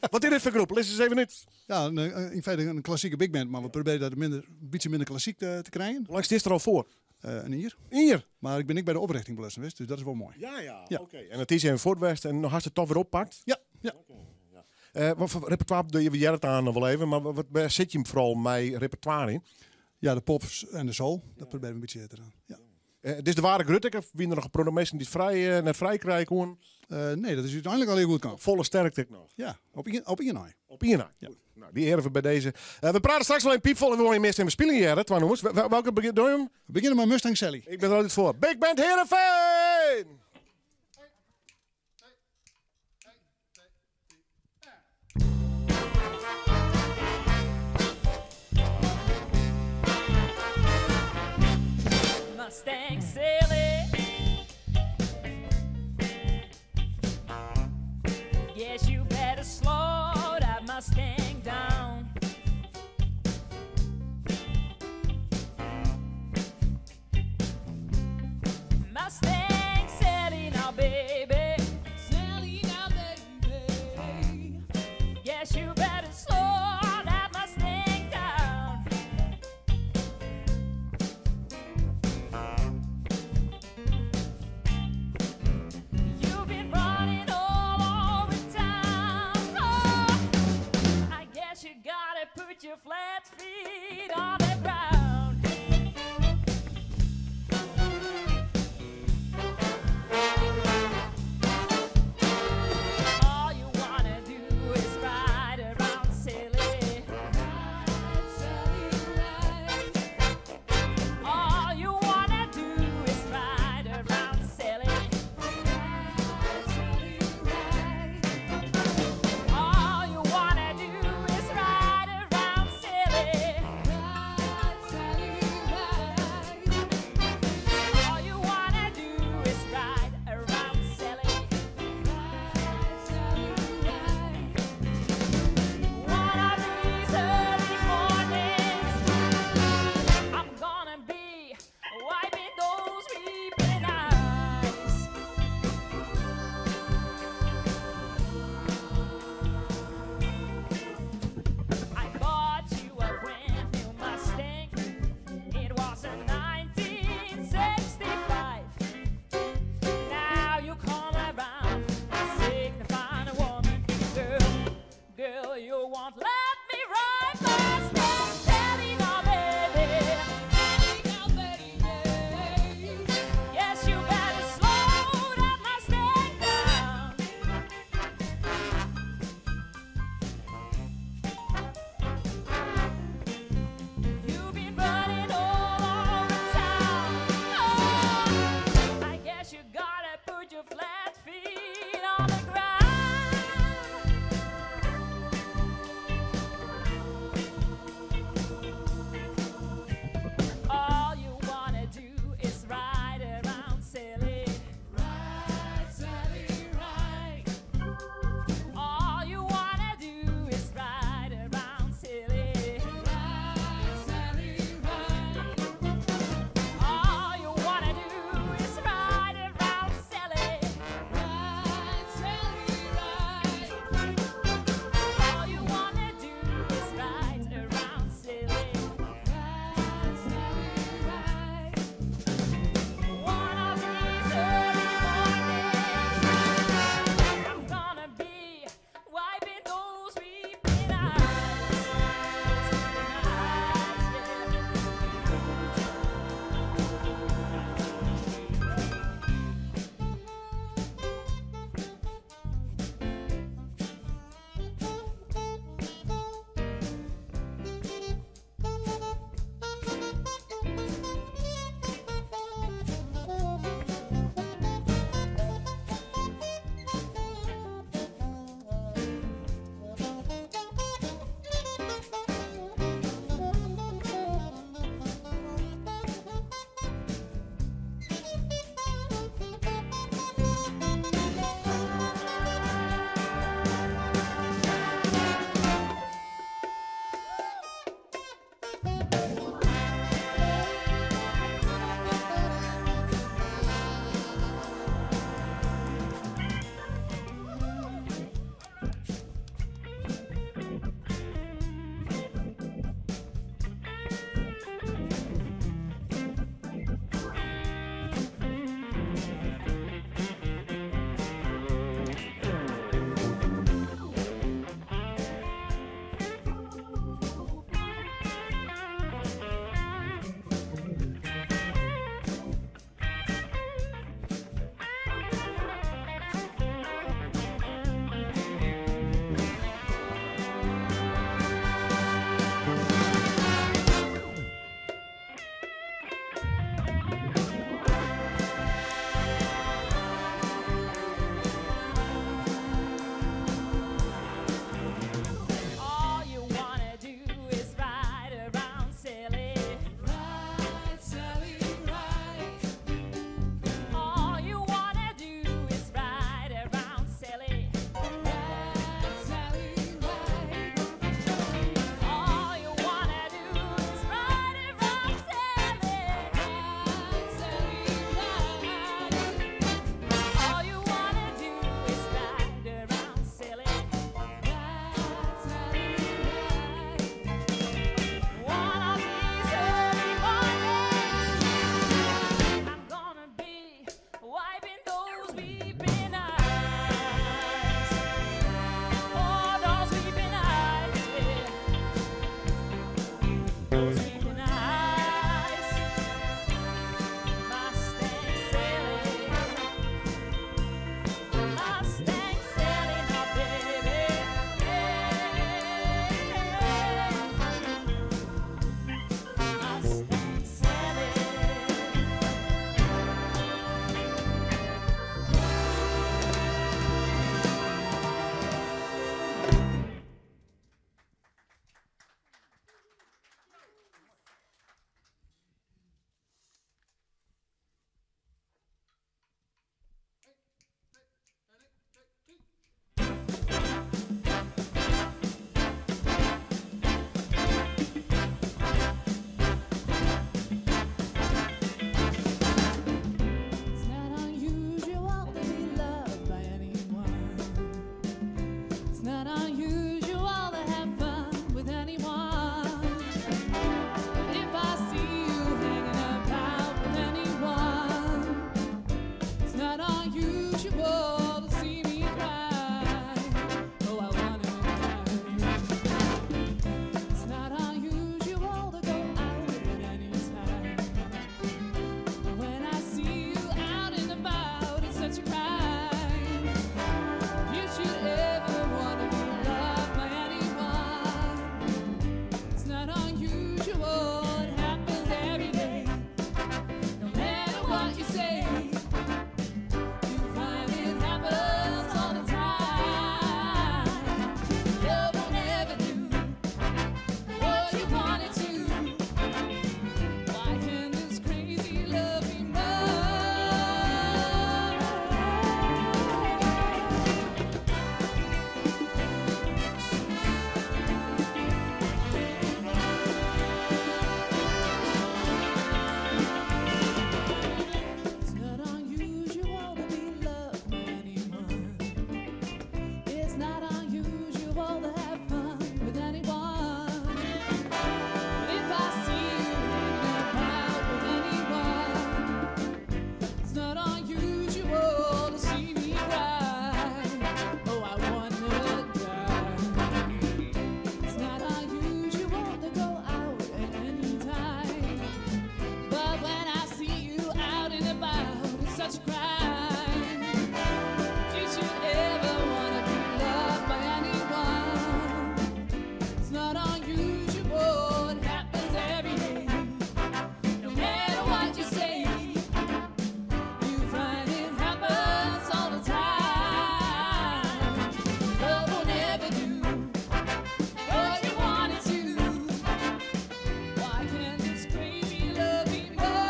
Wat is dit voor groep? Lees eens even niet. Ja, in feite een klassieke big band, maar we proberen dat een beetje minder klassiek te krijgen. Hoe lang is het er al voor? Een jaar. Een jaar? Maar ik ben niet bij de oprichting belast geweest, dus dat is wel mooi. Ja, ja, Ja. Oké. En het is in Voortwest en nog had het toch weer oppakt? Ja, ja. Oké, ja. Wat voor repertoire doe je weer het aan nog wel even, maar waar zit je hem vooral met repertoire in? Ja, de pop en de soul, dat proberen we een beetje te doen. Ja. Dit is de ware Grutte, of wie er nog een productie die net vrij krijgt gewoon? Nee, dat is uiteindelijk al heel goed kan. Volle sterkte nog. Ja, op één naai. Op één naai. Ja. Goed. Nou, die eren we bij deze. We praten straks wel in piepvol en we horen je meest in mijn speling hier, hè, twee noemers. Welke begin doe je hem? We beginnen met Mustang Sally. Ik ben er altijd voor. Big Band Heerenveen! Mustang Sally. Yes, you better slow that Mustang down. Mustang Sally now, baby. Sally now, baby. Yes, you better slow that Mustang down. You've been running all over town. Oh, I not unusual to have fun with anyone. But if I see you hanging about with anyone, it's not unusual to see me cry. Oh, I wanna cry. It's not unusual to go out at any time. But when I see you out and about, it's such a crime. If you should ever wanna be loved by anyone, it's not unusual. It happens every day. No matter what you say, you find it happens all the time. Love will never do what you want it to. Why can't this crazy love be mine? It's not unusual to be loved by anyone. It's not unusual to have fun with anyone. But if I see you hanging about with anyone, it's not unusual to see me cry. Oh, I wanna die. It's not unusual to go out at any time. But when I see you out and about, it's such a crime. If you should ever wanna be loved by anyone, it's not unusual. It happens every day. No matter what you say, you find it happens all the time. Love will never do what you want it to. Why can't this crazy love be mine?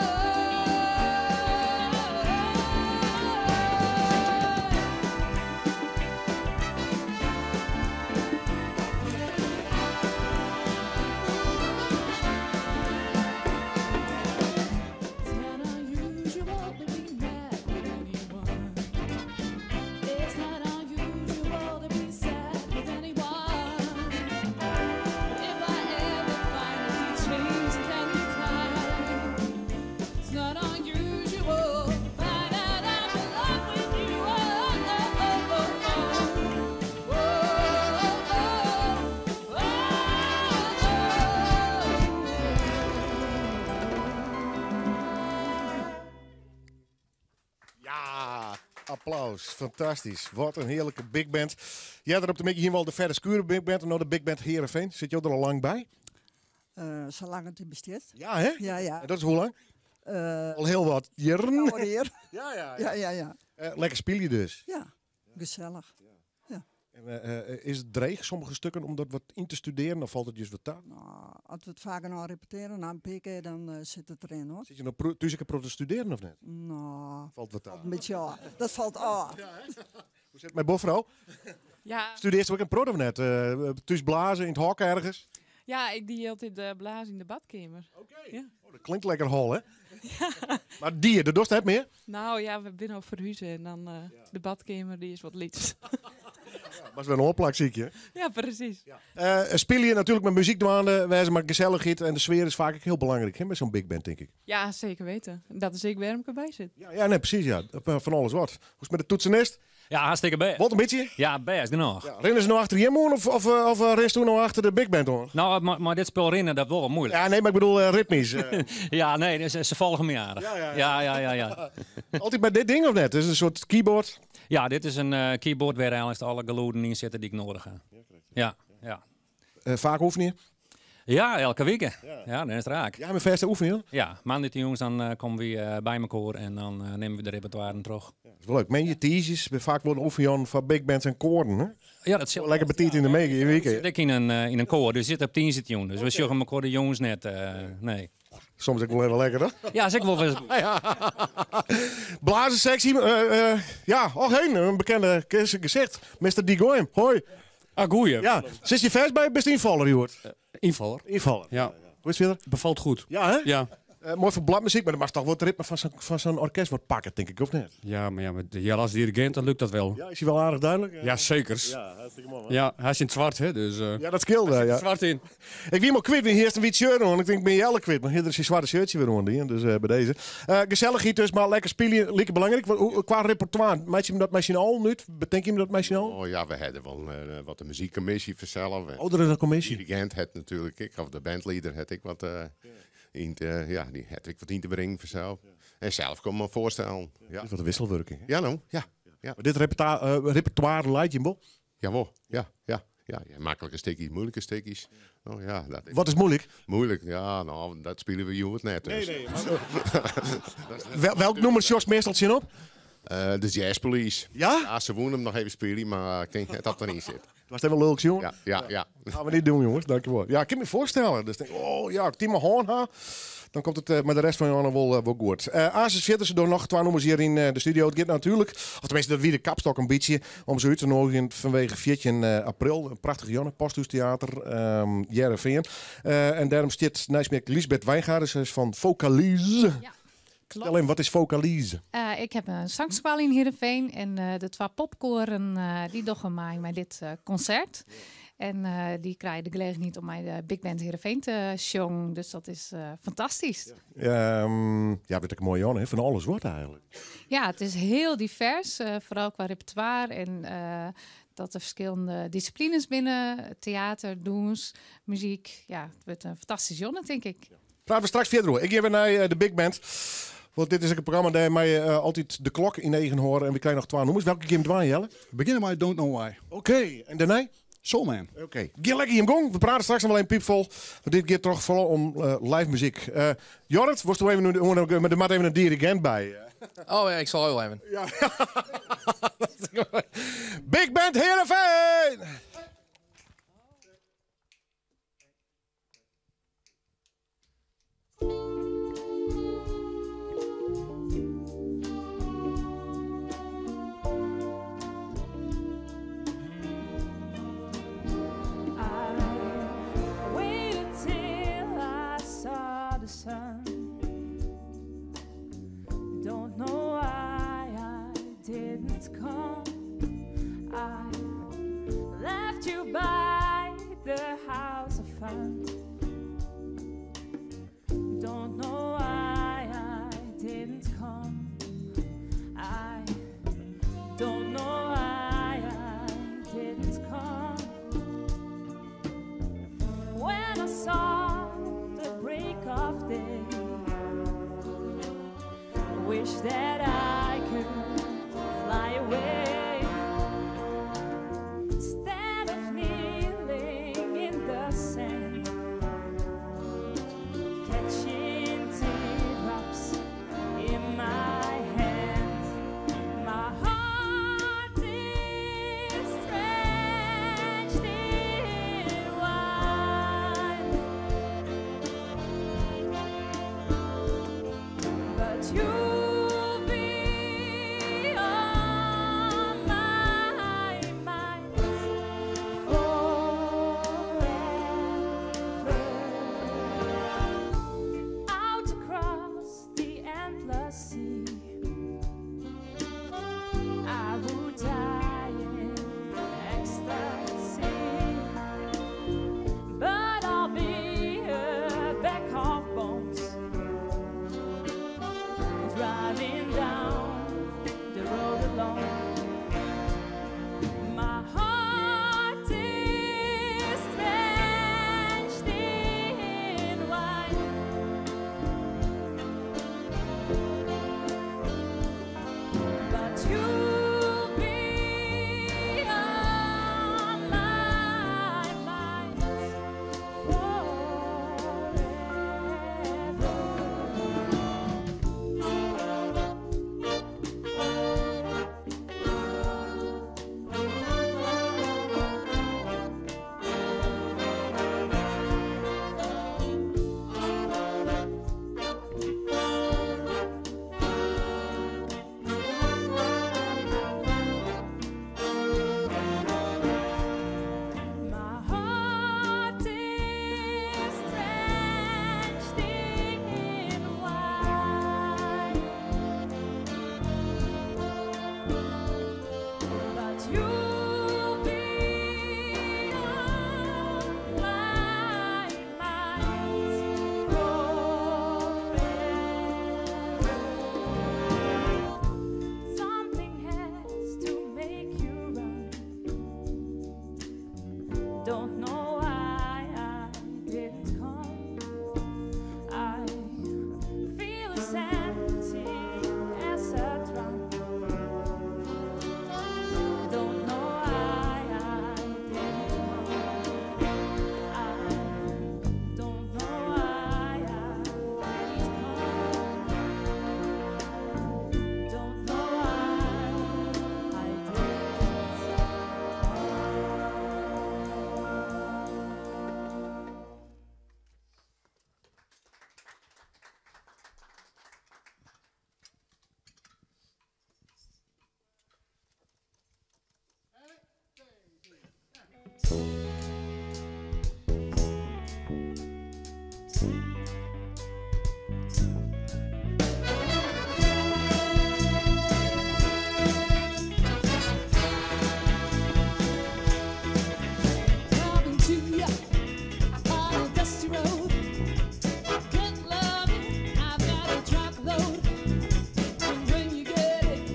It's not unusual to be mad with anyone. It's not unusual to be sad with anyone. But if I ever find that he changed at any time, it's not unusual to find out I'm in love with you. Oh, oh, oh, oh, oh, oh, oh, Ja, applaus. Fantastisch. Wat een heerlijke big band. Jij er op de middag hier wel de Verre Skuren Big Band en nou de Big Band Heerenveen. Zit je er al lang bij? Zolang het besteedt. Ja, hè? Ja, ja. En dat is hoe lang? Al heel wat jaren. Alweer. Ja, ja, ja. Ja, ja, Lekker speel je dus. Ja, gezellig. Ja. En, is het dreig sommige stukken om dat wat in te studeren of valt het juist wat aan? Nou, als we het vaker nou repeteren, na een paar keer, dan zit het erin hoor. Zit je nou thuis een te studeren of net? Nou, Valt wat aan. een beetje ja. Dat valt af. Hoe zit het met Bofro? Ja. Studeert ze ook een prot of net? Thuis blazen in het hok ergens? Ja, ik die altijd de blazen in de badkamer. Oké. Ja. Oh, dat klinkt lekker hol, hè? Maar die, de dorst heb meer? Nou ja, we zijn al verhuizen en dan de badkamer die is wat liefst. Was wel een opplak, zie ik je. Ja, precies. Speel je natuurlijk met muziek dwaande, wij zijn maar gezelligheid en de sfeer is vaak ook heel belangrijk hè, met zo'n big band, denk ik. Ja, zeker weten. Dat is ik waarom ik erbij zit. Ja, ja, nee, precies, ja. Van alles wat. Hoe is het met de toetsenist? Ja, hartstikke best. Wat een beetje? Ja, best, genoeg. Ja, rennen ze nou achter hem of rest u nou achter de big band hoor? Nou, maar dit spel rennen, dat wordt wel moeilijk. Ja, nee, maar ik bedoel ritmisch. Ja, nee, ze volgen me aardig. Ja, ja, ja. Ja, ja, ja, ja. Altijd bij dit ding of net? Het is een soort keyboard. Ja, dit is een keyboard waar eigenlijk alle geluiden in zitten die ik nodig heb. Ja, ja. Vaak oefenen? Ja, elke week. Ja, dan is het raak. Ja, mijn verste oefenen? Ja, maandag jongens, dan komen we bij elkaar en dan nemen we de repertoire terug. Ja, dat is wel leuk. Men je teasjes, vaak worden oefenen van big bands en koorden, hè? Ja, dat zit lekker betiet in de week, hè? Zit ik in een koor, dus zit op 10 zit jongen. Dus we zorgen elkaar de jongens net, nee. Soms ook wel even lekker, hè? Ja, is ook wel eens goed. Ja. Blazensectie, ja, och heen, een bekende gezicht. Mr. D. Goyem, hoi. Ah, goeie. Ja, zit je vast bij best invaller, Joert? Invaller. Invaller. Ja. Hoe is het verder? Bevalt goed. Ja, hè? Ja. Moai foar bladmuzyk, mar dan moatst toch wol it ritme fan sa'n orkest wat pakke, tink ik, of net? Ja, mar ja, met Jelle as dirigint, dan lukt dat wel. Ja, is hy wel aardich dúdlik? Ja, sekers. Ja, hartstikke moai, man. Ja, hy is yn it swart, hè, dus... Ja, dat skeelt, hy sit ja. it swart yn. Ik wie him al kwyt, wy hiest in wyt shirt oan. Ik tink, ik bin Jelle kwyt, mar hie er syn swarte shirtsje wer oan dien, dus by dizze. Gesellichheid dus, mar lekker spylje, like belangryk. Kwa repertoire, meitsje jim dat mei syn allen út? Betinke jim dat mei syn allen? Oh ja, we hawwe wol wat de muzykkommisje fansels. Oh, der is in kommisje. De dirigint hat natuerlik ek, of de bandlieder hat ek wat yn te, ja, dy hat ek wat yn te bringen fansels. En sels komme foarstellen. Ja. Wat in wisselwurking. Ja, no, ja. Ja. Mar dit repertoire leit jim wol? Jawol, ja, ja. Ja, ja, maklike stikjes, moeilike stikjes. Oh, ja, dat Wat is moeilijk? Moeilijk, ja, nou, dat spelen we hjoed net. Nee, Dus. nee, Dat is net Welk nûmer sjochst meastal tsjinop? De Jazz Police. Ja? Ja, se woene him noch even spylje, mar ik tink net dat deryn sit. Was even lulk, jongen? Ja, ja, ja. Gaan we niet doen, jongens. Dankjewel. Ja, ik kan me voorstellen. Dus denk, oh ja, ik Timo Horn ha. Dan komt it mei de rest fan Johanna wol goed. Asis fierder, se dogge noch twa nûmers hjir yn de studio. It giet natuerlik, of teminsten dat wie de kapstok in bytsje, om se út te noadigjen fanwege 14 april. In prachtige jûn, Posthûstheater, Hearrenfean. En dêrom stiet neist my ek Liesbeth Wijngaarden, se is fan Vocalise. Ja, Vertel even, wat is Vocalise? Ik heb in sangskoalle yn Heerenveen en de twa popkoaren dy dogge mei mei dit konsert. En dy krije de gelegenheid om mei de Big Band Heerenveen te sjongen. Dus dat is fantastysk. Ja, wurdt ek in moaie jûn, hè? Fan alles wat eigenlik. Ja, it is hiel divers, foaral kwa repertoire en dat der ferskillende dissiplines binne. Teater, dûns, muzyk. Ja, it wurdt in fantastyske jûn, tink ik. Prate we straks fierder oer. Ik gean wer nei de Big Band. Want dit is ek in programma dêr mei je altyd de klok yn eagen hâlde. En we krije noch twa nûmers. Welke gean we dwaan, Jelle? We begjinne mei Don't Know Why. Oké, en dêrnei? Soul Man. Oké. Gean lekker jim gong. We prate straks noch wol even piepfol. Want dit giet troch foaral om live muzyk. Jorrit, wolst even der moat even in dirigint by. Oh ja, ik sal wol even. Ja. Big Band Heerenveen! I waited till I saw the sun. Don't know why I didn't come. I Coming to ya on a dusty road. Good loving, I've got a truckload. And when you get it,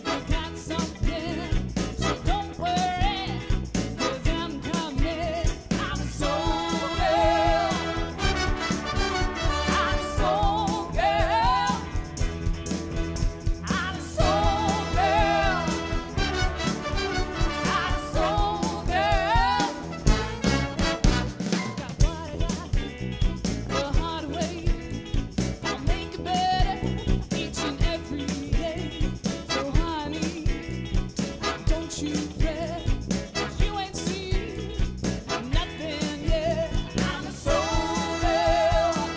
you got something. So don't worry, 'cause I'm coming. I'm a soul girl. I'm a soul girl. I'm a soul girl. I'm a soul girl. The hard way, I'll make it better each and every day. So honey, don't you fret, 'cause you ain't seen nothing yet. I'm a soul girl.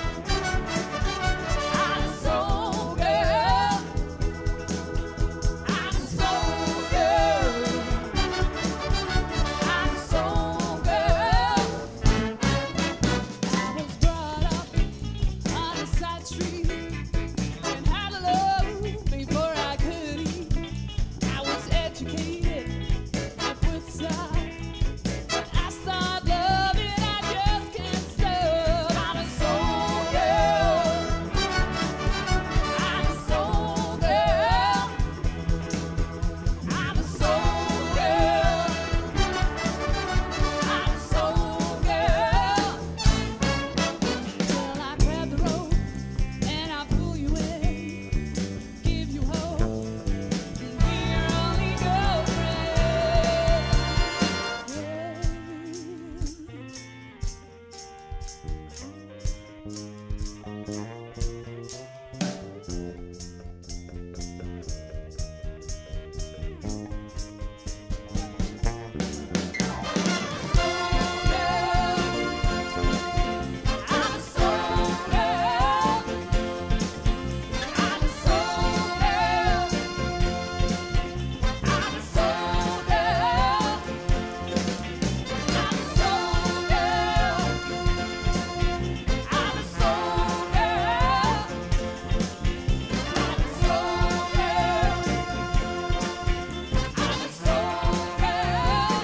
I'm a soul girl. I'm a soul girl. I'm a soul girl. I was brought up on a side street and had a love before I could eat. I was educated at Woodside, but I started loving, I just can't stop. I'm a soul girl. I'm a soul girl. I'm a soul girl. I'm a soul girl. Well, I grab the rope and I pull you in, give you hope, and be your only girlfriend. I'm a soul girl. I'm a soul girl. I'm a soul girl. I'm a soul girl. I'm a soul girl. I'm a soul girl. I'm a soul girl.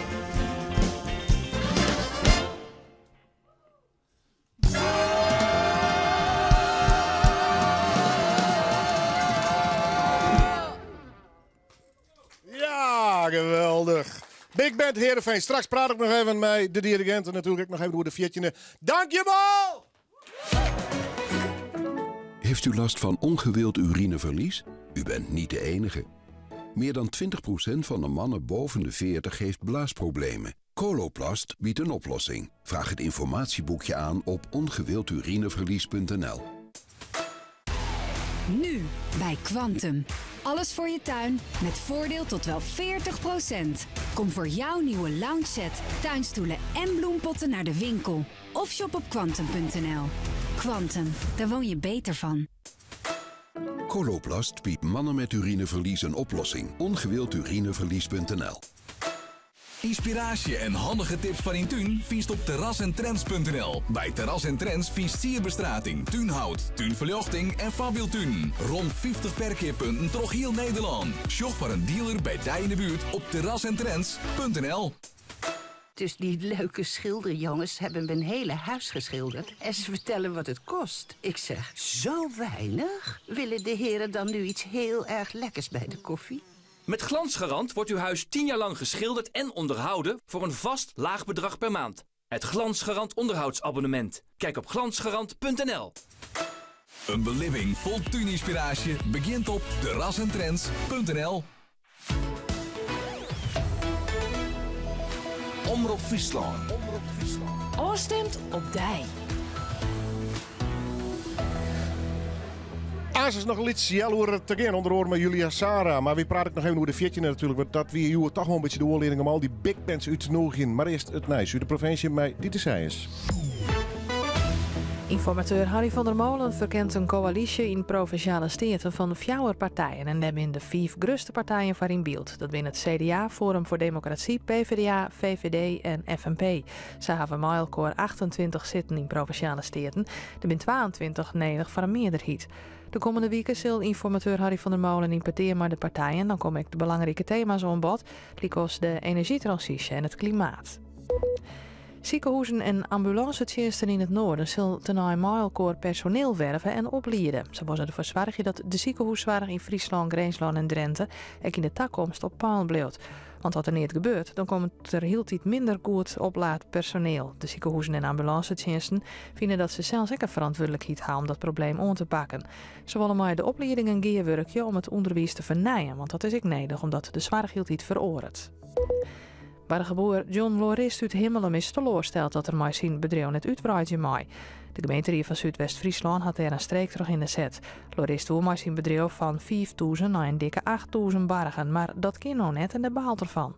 Ja, geweldig. Big Band Heerenveen. Straks praat ik nog even met de dirigent en natuurlijk nog even door de viertje. Dankjewel! Heeft u last van ongewild urineverlies? U bent niet de enige. Meer dan 20% van de mannen boven de 40 heeft blaasproblemen. Coloplast biedt een oplossing. Vraag het informatieboekje aan op ongewildurineverlies.nl. Nu bij Quantum. Alles voor je tuin met voordeel tot wel 40%. Kom voor jouw nieuwe lounge set, tuinstoelen en bloempotten naar de winkel. Of shop op quantum.nl. Quantum, daar woon je beter van. Coloplast biedt mannen met urineverlies een oplossing. Ongewildurineverlies.nl. Inspiratie en handige tips van in Tuun vindt op terrasentrends.nl. Bij Terras en Trends vindt sierbestrating, tuinhout, tuinverlichting en fabieltuin. Rond 50 verkeerpunten troch heel Nederland. Sjog voor een dealer bij dij in de buurt op terrasentrends.nl. Dus die leuke schilderjongens hebben mijn hele huis geschilderd. En ze vertellen wat het kost. Ik zeg, zo weinig? Willen de heren dan nu iets heel erg lekkers bij de koffie? Met Glansgarant wordt uw huis 10 jaar lang geschilderd en onderhouden voor een vast laag bedrag per maand. Het Glansgarant onderhoudsabonnement. Kijk op glansgarant.nl. Een beleving vol tuininspiratie begint op terrasentrends.nl. Omrop Friesland. Oorstemt op dij. Aas is nog een liedje jaloer te gaan onder oor met Julia Sara. Maar wie praat ik nog even over de viertje natuurlijk. Want dat we hier toch wel een beetje de oorleiding om al die big bands uit te nodigen. Maar eerst het nieuws uit de provincie met Dieter Seijers. Ynformateur Harry van der Molen ferkent in koälysje yn Provinsjale Steaten fan fjouwer partijen en dêr binne de fiif grutste partijen foar yn byld. Dat binne it CDA, Forum voor Democratie, PvdA, VVD en FNP. Sy hawwe mei elkoar 28 sitten yn Provinsjale Steaten. Der binne 22 nedich foar in mearderheid. De kommende wike sil ynformateur Harry van der Molen yn petear mei de partijen. Dan komme ek de belangrike tema's oan bod, lykas de enerzjytransysje en it klimaat. Sikehuzen en ambulânsetsjinsten yn it Noarden sil tenei mei elkoar personeel werve en opliede. Sa wolle se derfoar soargje dat de sikehûssoarch yn Fryslân, Grinslân en Drinte ek yn de takomst op peil bliuwt. Want as der neat gebeurt, dan komt der hieltyd minder goed oplaat personeel. De sikehuzen en ambulânsetsjinsten fine dat se sels ek in ferantwurdlikheid ha om dat probleem oan te pakken. Se wolle mei de opliedingen gearwurkje om it ûnderwiis te fernijen, want dat is ek nedich omdat de soarch hieltyd feroaret. Bargeboer John Lorist út Himmelum is teloarsteld dat er mei syn bedriuw net útwreidzje mei. De gemeenterie fan Súdwest-Fryslân hat dêr in streek trochhinne set. Lorist woe mei syn bedriuw fan 5000 nei in dikke 8000 bargen, mar dat kin no net en dêr baalt er fan.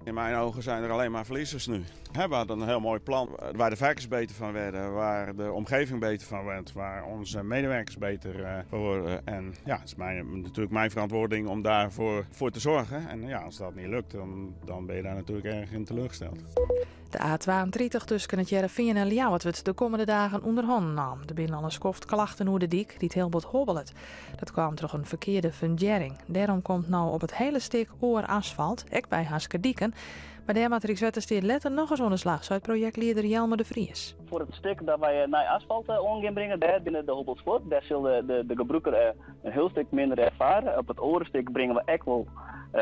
In mijn ogen zijn er alleen maar verliezers nu. We hadden een heel mooi plan waar de varkens beter van werden, waar de omgeving beter van werd, waar onze medewerkers beter eh, van worden. En ja, het is mijn, natuurlijk mijn verantwoording om daarvoor voor te zorgen. En ja, als dat niet lukt, dan, dan ben je daar natuurlijk erg in teleurgesteld. De A32 tusken It Hearrenfean en Ljouwert wurdt de kommende dagen ûnder hannen naam. Der binne al in skoft klachten oer de dyk, dy't hiel bot hobbelet. Dat kaam troch in ferkearde fundearring. Dêrom komt no op it hiele stik oar asfalt, ek by Haskerdiken. Mar dêr moat Rykswettersteat letter nochris oan de slach, seit projektlieder Jelmer de Vries. Foar it stik dat wy nij asfalt oan gean bringen, dêr binne de hobbels fuort. Dêr sil de gebrûker in hiel stik minder erfare. Op it oare stik bringe we ek wol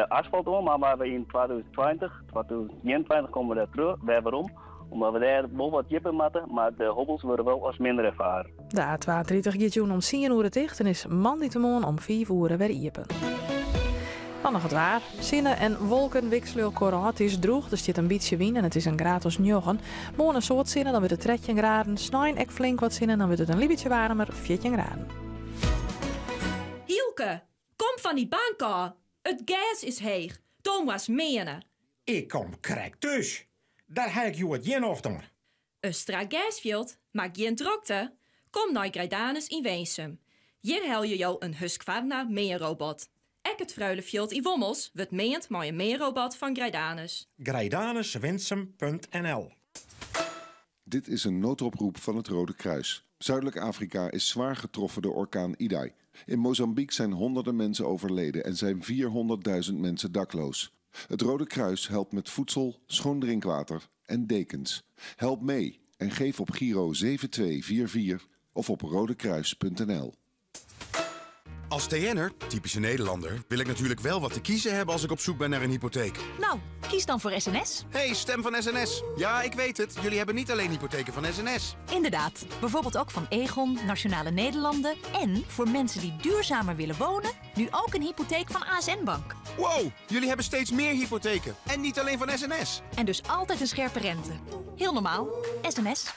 asfalt oan, mar waar we yn 2020, 2021 komme we dêr terug, wer werom, omdat we dêr wol wat djipper moatte, mar de hobbels wurde wol as minder erfaren. De A32 giet jûn om tsien oere ticht en is moandeitemoarn om fiif oere wer iepen. Dan noch it waar. Sinne en wolken wikselje elkoar ôf. It is drûch, der stiet in bytsje wyn en it is in graad as njoggen. Moarn in soad sinne, dan wurdt it 13 graden. Snein ek flink wat sinne, dan wurdt it in lyts bytsje waarmer, 14 graden. Hielke, kom fan dy bank ôf. It gers is heech. Do moatst meane. Ik kom krekt thús. Dêr ha ik hjoed gjin nocht oan. In strak gersfjild, mar gjin drokte? Kom nei Greidanus yn Winsum. Hjir helje jo in Husqvarna meanrobot. Ek it Freulefjild yn Wommels wurdt meand mei in meanrobot fan Greidanus. Greidanuswinsum.nl. Dit is een noodoproep van het Rode Kruis. Zuidelijk Afrika is zwaar getroffen door orkaan Idai. In Mozambique zijn honderden mensen overleden en zijn 400.000 mensen dakloos. Het Rode Kruis helpt met voedsel, schoon drinkwater en dekens. Help mee en geef op Giro 7244 of op rodekruis.nl. Als TN'er, typische Nederlander, wil ik natuurlijk wel wat te kiezen hebben als ik op zoek ben naar een hypotheek. Nou, kies dan voor SNS. Hey, stem van SNS. Ja, ik weet het. Jullie hebben niet alleen hypotheken van SNS. Inderdaad. Bijvoorbeeld ook van Aegon, Nationale Nederlanden en voor mensen die duurzamer willen wonen, nu ook een hypotheek van ASN Bank. Wow, jullie hebben steeds meer hypotheken. En niet alleen van SNS. En dus altijd een scherpe rente. Heel normaal. SNS.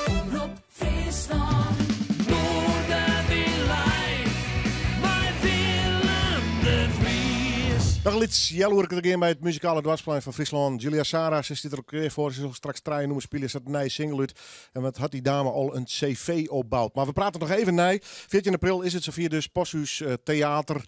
Omrop Fryslân. Noardewyn live mei Willem de Vries. Noch in lyts healoerke te gean by it muzikale doarpsplein fan Fryslân. Julia Sara, se stiet der al klear foar. Se sil straks trije nûmers spylje. Se hat in nije single út. En wat hat dy dame al in CV opboud. Mar we prate noch even nei. 14 april is it safier dus Posthûs Teater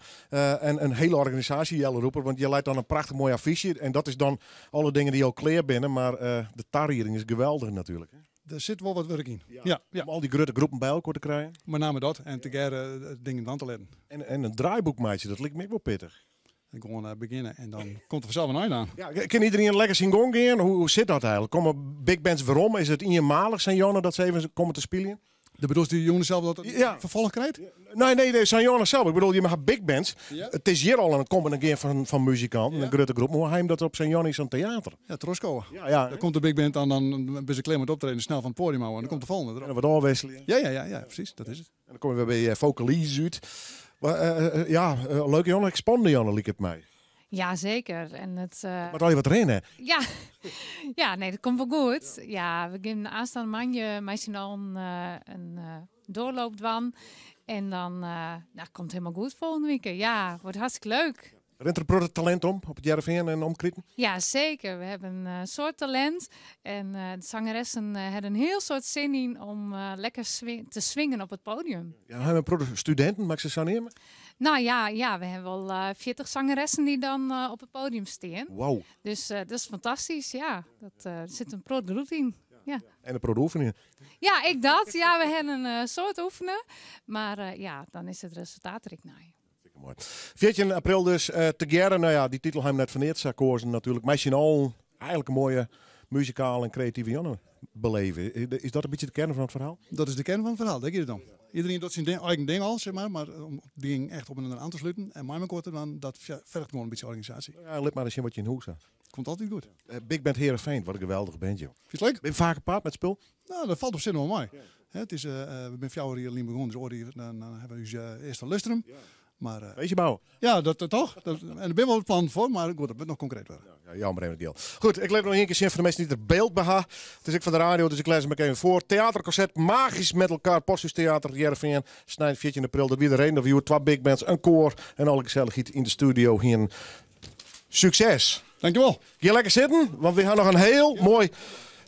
en in hiele organisaasje Jelle Roeper. Want hjir leit dan in prachtich moai affysje. En dat is dan alle dingen dy't al klear binne, mar de tarieding is geweldich natuerlik. Der sit wol wat wurk yn. Ja, ja. Om al dy grutte groepen by elkoar te krijen. Mei name dat en tegearre dingen dwaan te litten. En, en in draaiboek meitsje, dat liket my ek wol pittich. En gewoan begjinne en dan komt der fansels in ein oan. Ja, kin iderien lekker syn gong gean? Hoe, hoe sit dat eigenlik? Komme big bands werom? Is it ienmalich, Saint Janne, dat se even komme te spyljen? Do bedoelst dy jûn sels dat it ja. ferfolch krijt? Nee, nee, nee, Saint Janne sels. Ik bedoel, je ha big bands. Ja. It is hjir al in kommen en gean fan, fan muzikanten, ja. in grutte groep. Mar hoe ha jim dat op Saint Janne yn sa'n teater? Ja, trochskowe. Ja, ja. Dan komt de big band dan, dan binne se klear mei it optreden, snel fan it poadium ôf en dan komt de folgjende erop. En wat ôfwikselje. Ja, ja, ja, ja, presys, dat is it. En dan komme we wer by Vocalise út. Maar, uh, ja, leuke jûn, ek spannende jûn liket my. Ja, zeker. En it, uh, Moat al wat rinne. Ja, ja, nee, dat komt wol goed. Ja, we gean oansteande moandei mei syn allen in doarloop dwaan. En dan nou, komt it hielendal goed folgjende wike. Ja, wurdt hartstikke leuk. Rint der in protte talint om op It Hearrenfean en omkriten? Ja, zeker. We hebben een soad talint. En de zangeressen hebben een heel soad sin yn om lekker te swingen op het podium. Ja, we hawwe in protte studinten, mei ik se sa neame? Nou ja, we hawwe wol 40 zangeressen dy't dan op it podium stean. Wow. Dus dat is fantastysk, ja. Dat sit in protte gloed yn. Ja. En in protte oefenjen. Ja, ek dat. Ja, we hawwe in soad oefene. Mar ja, dan is it resultaat der ek nei. Moai. 14 april dus, tegearre. Nou ja, dy titel ha jim net foar neat sa koazen natuerlik. Mei syn allen eigenlik in moaie muzikale en kreative jûn beleve. Is dat in bytsje de kearn fan it ferhaal? Dat is de kearn fan it ferhaal, dêr giet it om. Iderien docht syn eigen ding al, sis mar, mar om dingen echt op inoar oan te sluten en mei mekoar te dwaan, dat ferget gewoan in bytsje organisaasje. Ja, lit mar ris sjen wat je yn hûs ha. Komt altyd goed. Big Band Heerenveen, wat in geweldige band, joh. Fynst it leuk? Bin je faak op paad mei it spul? Nou, dat falt op sich noch wol mei. Hè, it is, we binne 4 jier lyn begûn, dus oare jier dan hawwe we ús earste lustrum. Mar, Feestje bouwe. Ja, dat toch? Dat, en der binne wol plannen foar, mar goed, dat wurdt noch konkreet wurde. Ja, jou mar even it jild. Goed, ik lit noch ien kear sjen foar de minsken dy't der byld by ha. It is ek foar de radio, dus ik lês him ek even foar. Teaterkonsert Magysk met elkaar, Posthuis Hearrenfean, snein 14 april. Dat wie de reden dat we hjoed twa big bands, in koar en alle gesellichheid yn de studio hienen. Sukses! Dankjewol! Gean lekker sitten, want we ha noch in hiel moai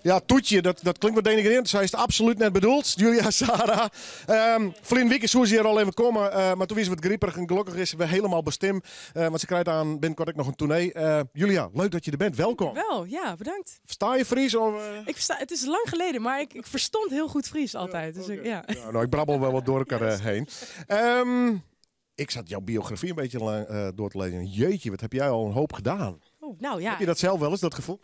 ja, toetje. Dat klinkt wat denigrerend, sa is it absolút net bedoeld. Julia Sara. Um, Ferline wike soe se hjir al even komme, mar doe wie se wat griperich en gelokkich is se wer hielendal bestim. Want se krijt aan binnenkort ek noch in toernee. Julia, leuk dat je der bent. Welkom. Wel, ja, bedankt. Fersta je Frysk? Of? Ik versta, het is lang geleden, maar ik verstond heel goed Fries altijd. Dus ik, ja. Ja, nou, ik brabbel wel wat door elkaar heen. Ik zat jouw biografie een beetje lang door te lezen. Jeetje, wat heb jij al een hoop gedaan. Oh, nou ja. Heb je dat zelf wel eens, dat gevoel?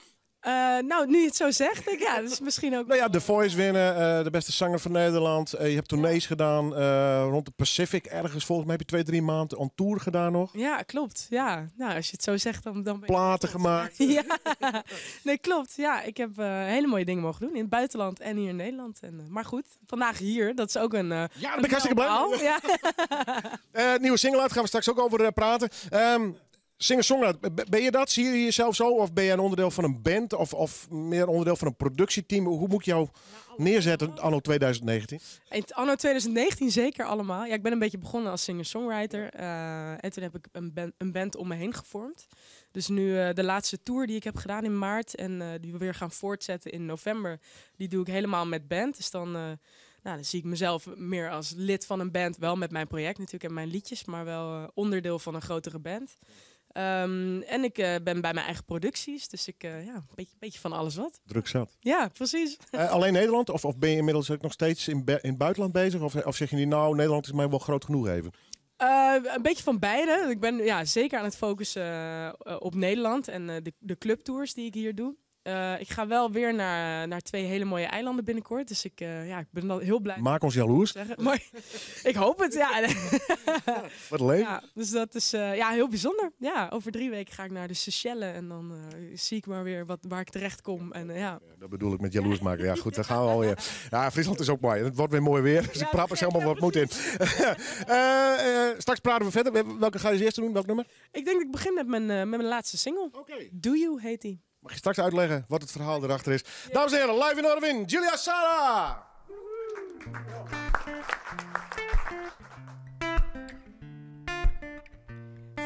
Nou, nu je het zo zegt, denk ik, ja, dat is misschien ook... Nou ja, The Voice winnen, de beste zanger van Nederland. Je hebt tournees gedaan rond de Pacific ergens. Volgens mij heb je 2, 3 maanden on tour gedaan nog. Ja, klopt. Ja, nou, als je het zo zegt, dan ben je Platen gemaakt. Ja, nee, klopt. Ja, ik heb hele mooie dingen mogen doen in het buitenland en hier in Nederland. En, maar goed, vandaag hier, dat is ook een Ja, daar ben ik hartstikke blij mee. Ja. Nieuwe single uit, gaan we straks ook over praten. Singer-songwriter, ben je dat? Zie je jezelf zo? Of ben jij een onderdeel van een band? Of meer onderdeel van een productieteam? Hoe moet ik jou neerzetten anno 2019? In anno 2019 zeker allemaal. Ja, ik ben een beetje begonnen als singer-songwriter. En toen heb ik een band om me heen gevormd. Dus nu de laatste tour die ik heb gedaan in maart en die we weer gaan voortzetten in november, die doe ik helemaal met band. Dus dan zie ik mezelf meer als lid van een band. Wel met mijn project natuurlijk en mijn liedjes, maar wel onderdeel van een grotere band. En ik ben bij mijn eigen producties, dus ik, ja, een beetje van alles wat. Druk zat. Ja, precies. Alleen Nederland? Of ben je inmiddels ook nog steeds in het buitenland bezig? Of zeg je niet, nou, Nederland is mij wel groot genoeg even? Een beetje van beide. Ik ben, ja, zeker aan het focussen op Nederland en de clubtours die ik hier doe. Ik ga wel weer naar 2 hele mooie eilanden binnenkort. Dus ik ben al heel blij. Maak ons jaloers. Zeggen. Maar ik hoop het, ja. Wat leuk. Ja, dus dat is heel bijzonder. Ja, over 3 weken ga ik naar de Seychelles en dan zie ik maar weer waar ik terecht kom. En ja. Ja, dat bedoel ik met jaloers maken. Ja, goed, daar gaan we alweer. Ja, Friesland is ook mooi. Het wordt weer mooi weer. Dus ik prap er zelf maar wat moed in. Straks praten we verder. Welke ga je als eerste doen? Welk nummer? Ik denk dat ik begin met mijn laatste single. Do You heet die. Mag je straks uitleggen wat het verhaal erachter is. Dames en heren, live in Noardewyn, Julia Sara!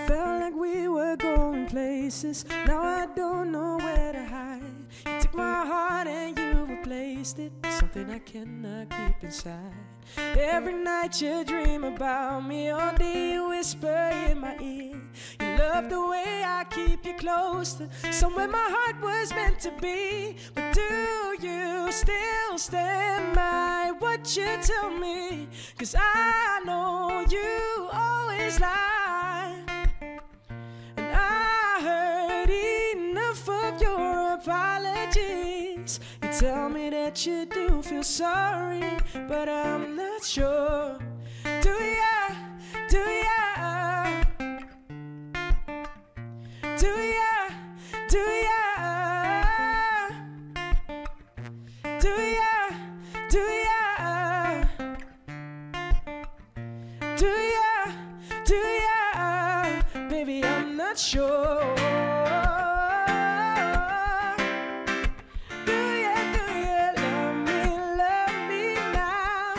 Felt like we were going places. Now I don't know where to hide. You took my heart and you replaced it with something I cannot keep inside. Every night you dream about me, all day you whisper in my ear. You love the way I keep you close to somewhere my heart was meant to be. But do you still stand by what you tell me? Because I know you always lie. And I heard enough of your apologies. You tell me that you do feel sorry, but I'm not sure. Do ya? Do ya? Do ya? Do ya? Do ya? Do ya? Do ya? Do ya? Baby, I'm not sure. Do ya, do ya love me, love me now?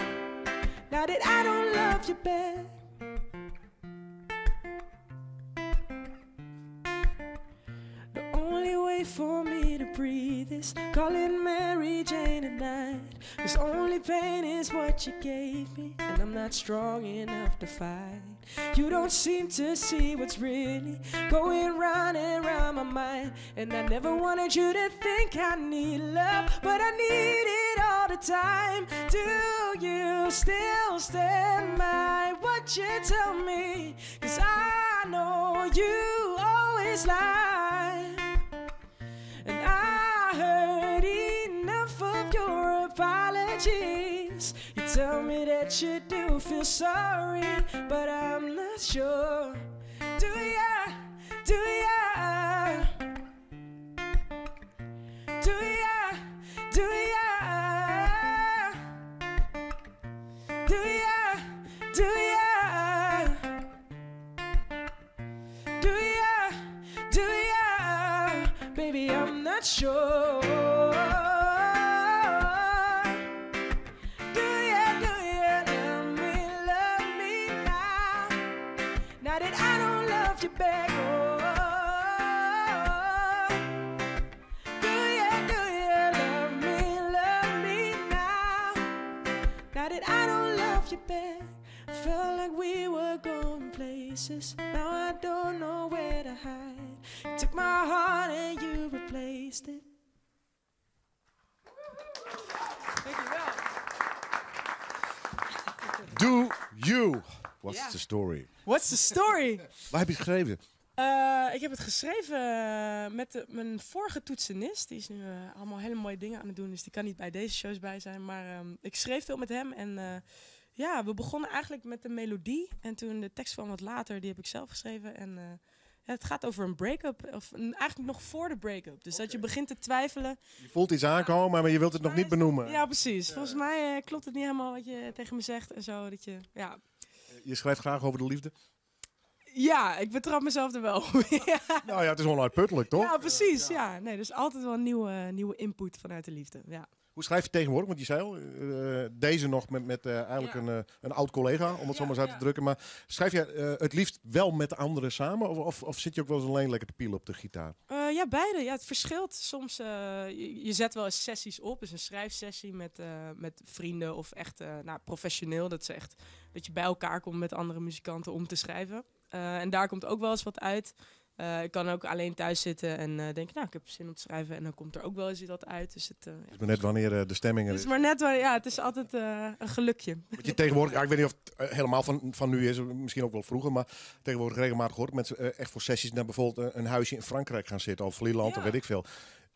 Now that I don't love you back. to breathe is calling Mary Jane at night. This only pain is what you gave me, and I'm not strong enough to fight. You don't seem to see what's really going round and round my mind. And I never wanted you to think I need love, but I need it all the time. Do you still stand by what you tell me? Cause I know you always lie. And I heard enough of your apologies. You tell me that you do feel sorry, but I'm not sure. Do ya? Do ya? Do ya? Do ya? Do ya? Do ya? Do ya? Do ya? Baby, I'm not sure. Do ya? Do ya love me? Love me now. Now that I don't love you back. Oh, do ya love me? Love me now. Now that I don't love you back. Felt like we were going places. Now I don't know where to hide. You took my heart and you replaced it. Do you? What's Ja. the story? What's the story? Waar heb je het geschreven? Eh, ik heb het geschreven eh, met de- mijn vorige toetsenist. Die is nu eh, allemaal hele mooie dingen aan het doen, dus die kan niet bij deze shows bij zijn. Maar ehm, ik schreef veel met hem en eh, ja, we begonnen eigenlijk met de melodie. En toen de tekst kwam wat later, die heb ik zelf geschreven. En eh, ja, het gaat over een break-up, of een- eigenlijk nog voor de break-up. Dus dat je begint te twijfelen. Je voelt iets aankomen, maar je wilt het nog niet benoemen. Ja, precies. Volgens mij eh, klopt het niet helemaal wat je tegen me zegt en zo. Dat je, ja. Je schrijft graag over de liefde. ja, ik betrap mezelf er wel op. ja. Nou ja, het is onuitputtelijk, toch? Ja, precies. Ja. Nee, dus altijd wel een nieuwe, nieuwe input vanuit de liefde. Ja. Hoe schrijf je tegenwoordig? Want je zei al, eh, deze nog met, met eh, eigenlijk een, eh, een oud collega, om het zo maar eens uit te drukken. Maar schrijf je eh, het liefst wel met anderen samen? Of, of, of zit je ook wel eens alleen lekker te pielen op de gitaar? Eh, ja, beide. Ja, het verschilt. Soms, eh, je, je zet wel eens sessies op. Dus een schrijfsessie met, eh, met vrienden of echt eh, nou, professioneel. Dat, ze echt, dat je bij elkaar komt met andere muzikanten om te schrijven. Eh, en daar komt ook wel eens wat uit. Eh, ik kan ook alleen thuis zitten en eh denken, nou, ik heb zin om te schrijven. En dan komt er ook wel eens wat uit. Dus het, eh, ja. Het is maar net wanneer eh, de stemming er Het is. is maar net, waar- ja, het is altijd eh, een gelukje. Want je tegenwoordig, ja, ik weet niet of het eh, helemaal van, van nu is, misschien ook wel vroeger, maar tegenwoordig regelmatig hoor ik mensen eh, echt voor sessies naar bijvoorbeeld eh, een huisje in Frankrijk gaan zitten of Vlieland of weet ik veel.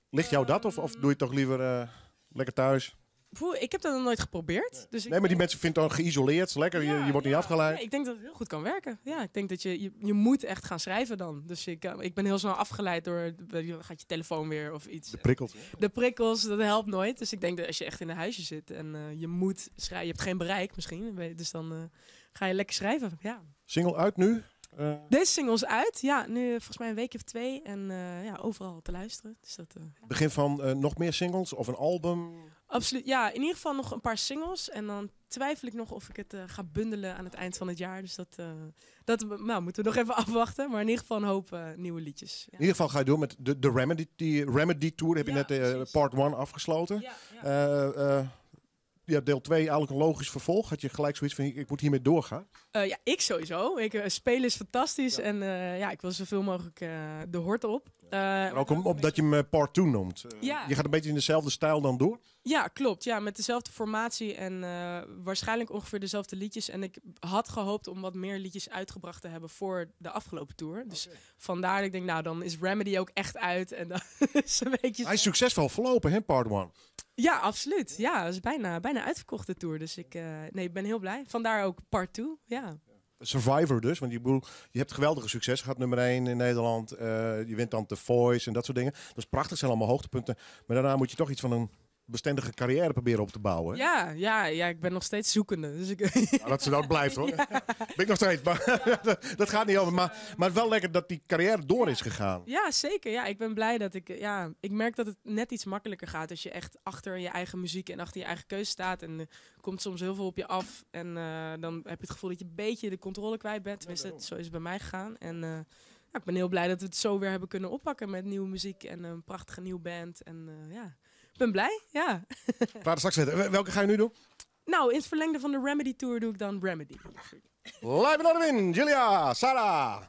Ligt jou dat of, of doe je het toch liever eh, lekker thuis? Poeh, ik heb dat nog nooit geprobeerd. Dus ik Nee, maar die mensen vinden het dan geïsoleerd, lekker, je, je wordt niet afgeleid. Nee, ik denk dat het heel goed kan werken. Ja, ik denk dat je, je, je moet echt gaan schrijven dan. Dus ik, eh, ik ben heel snel afgeleid door, je gaat je telefoon weer of iets. De prikkels. De prikkels, dat helpt nooit. Dus ik denk dat als je echt in een huisje zit en eh, je moet schrijven, je hebt geen bereik misschien, dus dan eh, ga je lekker schrijven. Ja. Single uit nu? Eh, Deze single is uit, ja, nu eh, volgens mij een week of twee en eh, ja, overal te luisteren. Dus dat, eh, ja. Begin van eh, nog meer singles of een album? Absoluut, ja, in ieder geval nog een paar singles. En dan twijfel ik nog of ik het eh, ga bundelen aan het eind van het jaar. Dus dat, eh, dat nou, moeten we nog even afwachten. Maar in ieder geval een hoop eh, nieuwe liedjes. Ja. In ieder geval ga je door met de, de Remedy, die Remedy Tour. Heb je net eh, part 1 afgesloten. Ja, ja, deel 2 eigenlijk een logisch vervolg. Had je gelijk zoiets van, ik moet hiermee doorgaan? Eh, ja, ik sowieso. Ik, eh, spelen is fantastisch. En eh, ja, ik wil zoveel mogelijk eh, de hort op. Eh, Maar ook om, omdat je hem eh, part 2 noemt. Eh, Ja. Je gaat een beetje in dezelfde stijl dan door. Ja, klopt. Ja, met dezelfde formatie en eh, waarschijnlijk ongeveer dezelfde liedjes. En ik had gehoopt om wat meer liedjes uitgebracht te hebben voor de afgelopen tour. Dus vandaar dat ik denk, nou, dan is Remedy ook echt uit. En dan is een beetje... Hij is succesvol verlopen, hè, part 1. Ja, absoluut. Ja, dat is bijna, bijna uitverkocht de tour. Dus ik, eh, nee, ik ben heel blij. Vandaar ook part 2. Ja. Survivor dus, want je, bedoel, je hebt geweldige succes gehad, nummer 1 in Nederland. Eh, je wint dan The Voice en dat soort dingen. Dat is prachtig, zijn allemaal hoogtepunten. Maar daarna moet je toch iets van een bestendige carrière proberen op te bouwen. hè? Ja, ja, ja, ik ben nog steeds zoekende. Dus ik, Nou, dat, dat blijft hoor. Ben ik nog steeds, maar dat gaat niet over. Maar, maar wel lekker dat die carrière door is gegaan. Ja, zeker. Ja, ik ben blij dat ik. Ja, ik merk dat het net iets makkelijker gaat als je echt achter je eigen muziek en achter je eigen keuze staat. En er komt soms heel veel op je af. En eh, dan heb je het gevoel dat je een beetje de controle kwijt bent. Tenminste, zo is het bij mij gegaan. En eh, ik ben heel blij dat we het zo weer hebben kunnen oppakken met nieuwe muziek en een prachtige nieuwe band. En ja, ik ben blij, ja. Praat straks verder. Welke ga je nu doen? Nou, in het verlengde van de Remedy Tour doe ik dan Remedy. Live in Win, Julia, Sarah.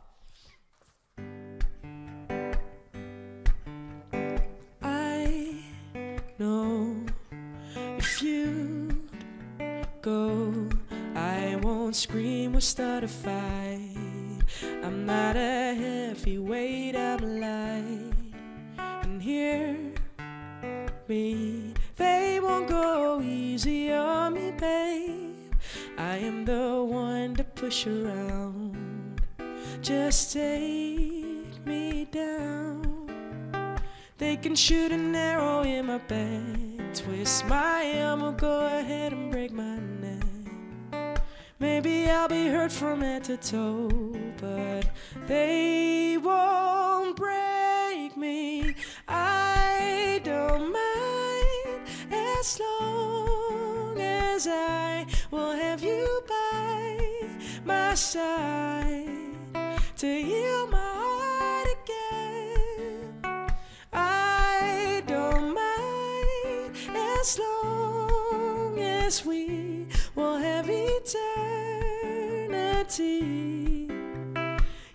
I know if you go, I won't scream or start a fight. I'm not a heavyweight, I'm light. And hear me, they won't go easy on me, babe. I am the one to push around. Just take me down. They can shoot an arrow in my back, twist my arm, or go ahead and break my neck. Maybe I'll be hurt from head to toe, but they won't break me. I don't mind as long as I will have you by my side to heal my heart again. I don't mind as long as we will have eternity.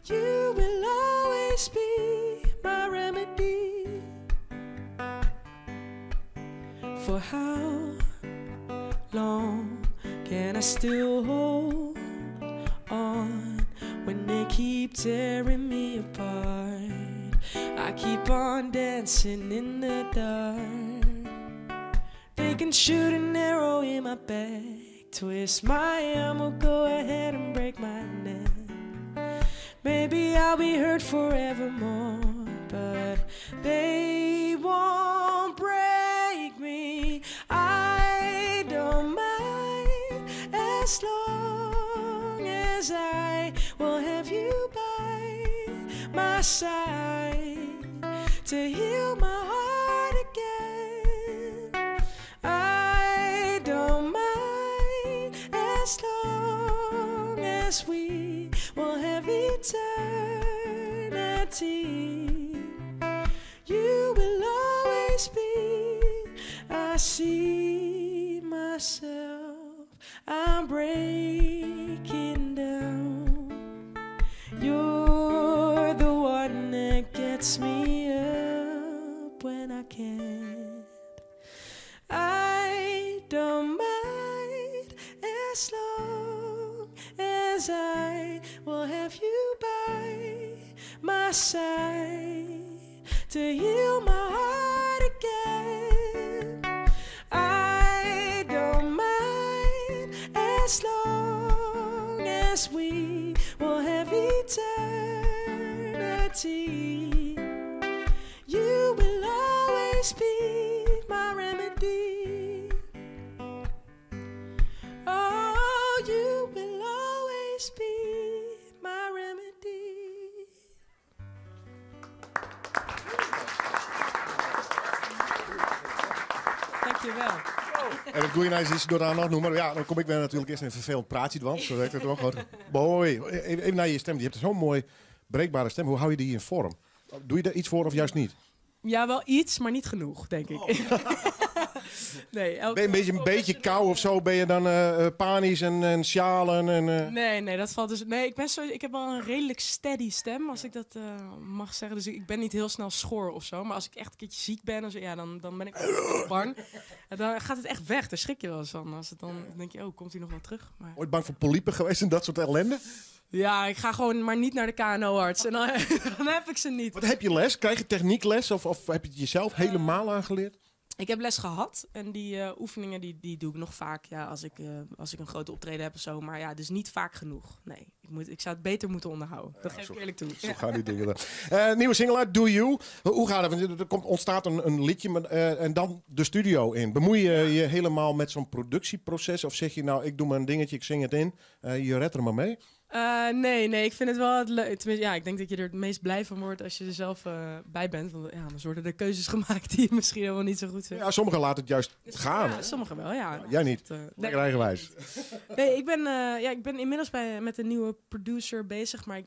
You will always be my remedy. For how long can I still hold on when they keep tearing me apart? I keep on dancing in the dark. They can shoot an arrow in my back, twist my arm, or go ahead and break my neck. Maybe I'll be hurt forevermore, but they won't break me. I don't mind as long as I will have you by my side to heal my heart again. I don't mind as long as we will have eternity. You will always be. I see myself. I'm breaking down. You're the one that gets me up when I can't. I don't mind as long as I will have you by my side to heal my heart again. I don't mind as long as we will have eternity. You will always be my remedy. Oh, you will always be my remedy. Dankjewel. En het goede nieuws is, door daar nog noemen, maar ja, dan kom ik weer natuurlijk eerst in een vervelend praatje, want zo werkt het toch. Hoor. Mooi. Even naar je stem. Je hebt zo'n mooi breekbare stem. Hoe hou je die in vorm? Doe je daar iets voor of juist niet? Ja, wel iets, maar niet genoeg, denk ik. Nee, elke Ben je een beetje kou of zo? Ben je dan panisch en sjalen? En? Nee, nee, dat valt dus... Nee, ik heb wel een redelijk steady stem, als ik dat mag zeggen. Dus ik ben niet heel snel schor of zo. Maar als ik echt een keertje ziek ben, dan ben ik bang. En dan gaat het echt weg. Daar schrik je wel eens van. Als het dan denk je, oh, komt hij nog wel terug? Maar... Ooit bang voor polypen geweest en dat soort ellende? Ja, ik ga gewoon maar niet naar de K N O-arts. En dan heb ik ze niet. Wat heb je les? Krijg je techniekles of heb je het jezelf helemaal aangeleerd? Ik heb les gehad en die oefeningen die doe ik nog vaak, ja, als ik een grote optreden heb of zo. Maar ja, dus niet vaak genoeg. Nee, ik zou het beter moeten onderhouden. Dat geef ik eerlijk toe. Zo gaan die dingen dan. Nieuwe single uit, Do You. Hoe gaat het? Want er ontstaat een liedje maar en dan de studio in. Bemoei je je helemaal met zo'n productieproces? Of zeg je nou, ik doe mijn dingetje, ik zing het in. Je redt er maar mee? Nee, nee, ik vind het wel het leuk. Tenminste, ja, ik denk dat je er het meest blij van wordt als je er zelf bij bent. Want ja, anders worden er keuzes gemaakt die je misschien helemaal niet zo goed vindt. Ja, sommigen laten het juist gaan. Ja, sommigen wel, ja. Ja, jij niet. Dat, nee. Lekker eigenwijs. Nee, ja, ik ben inmiddels met een nieuwe producer bezig. Maar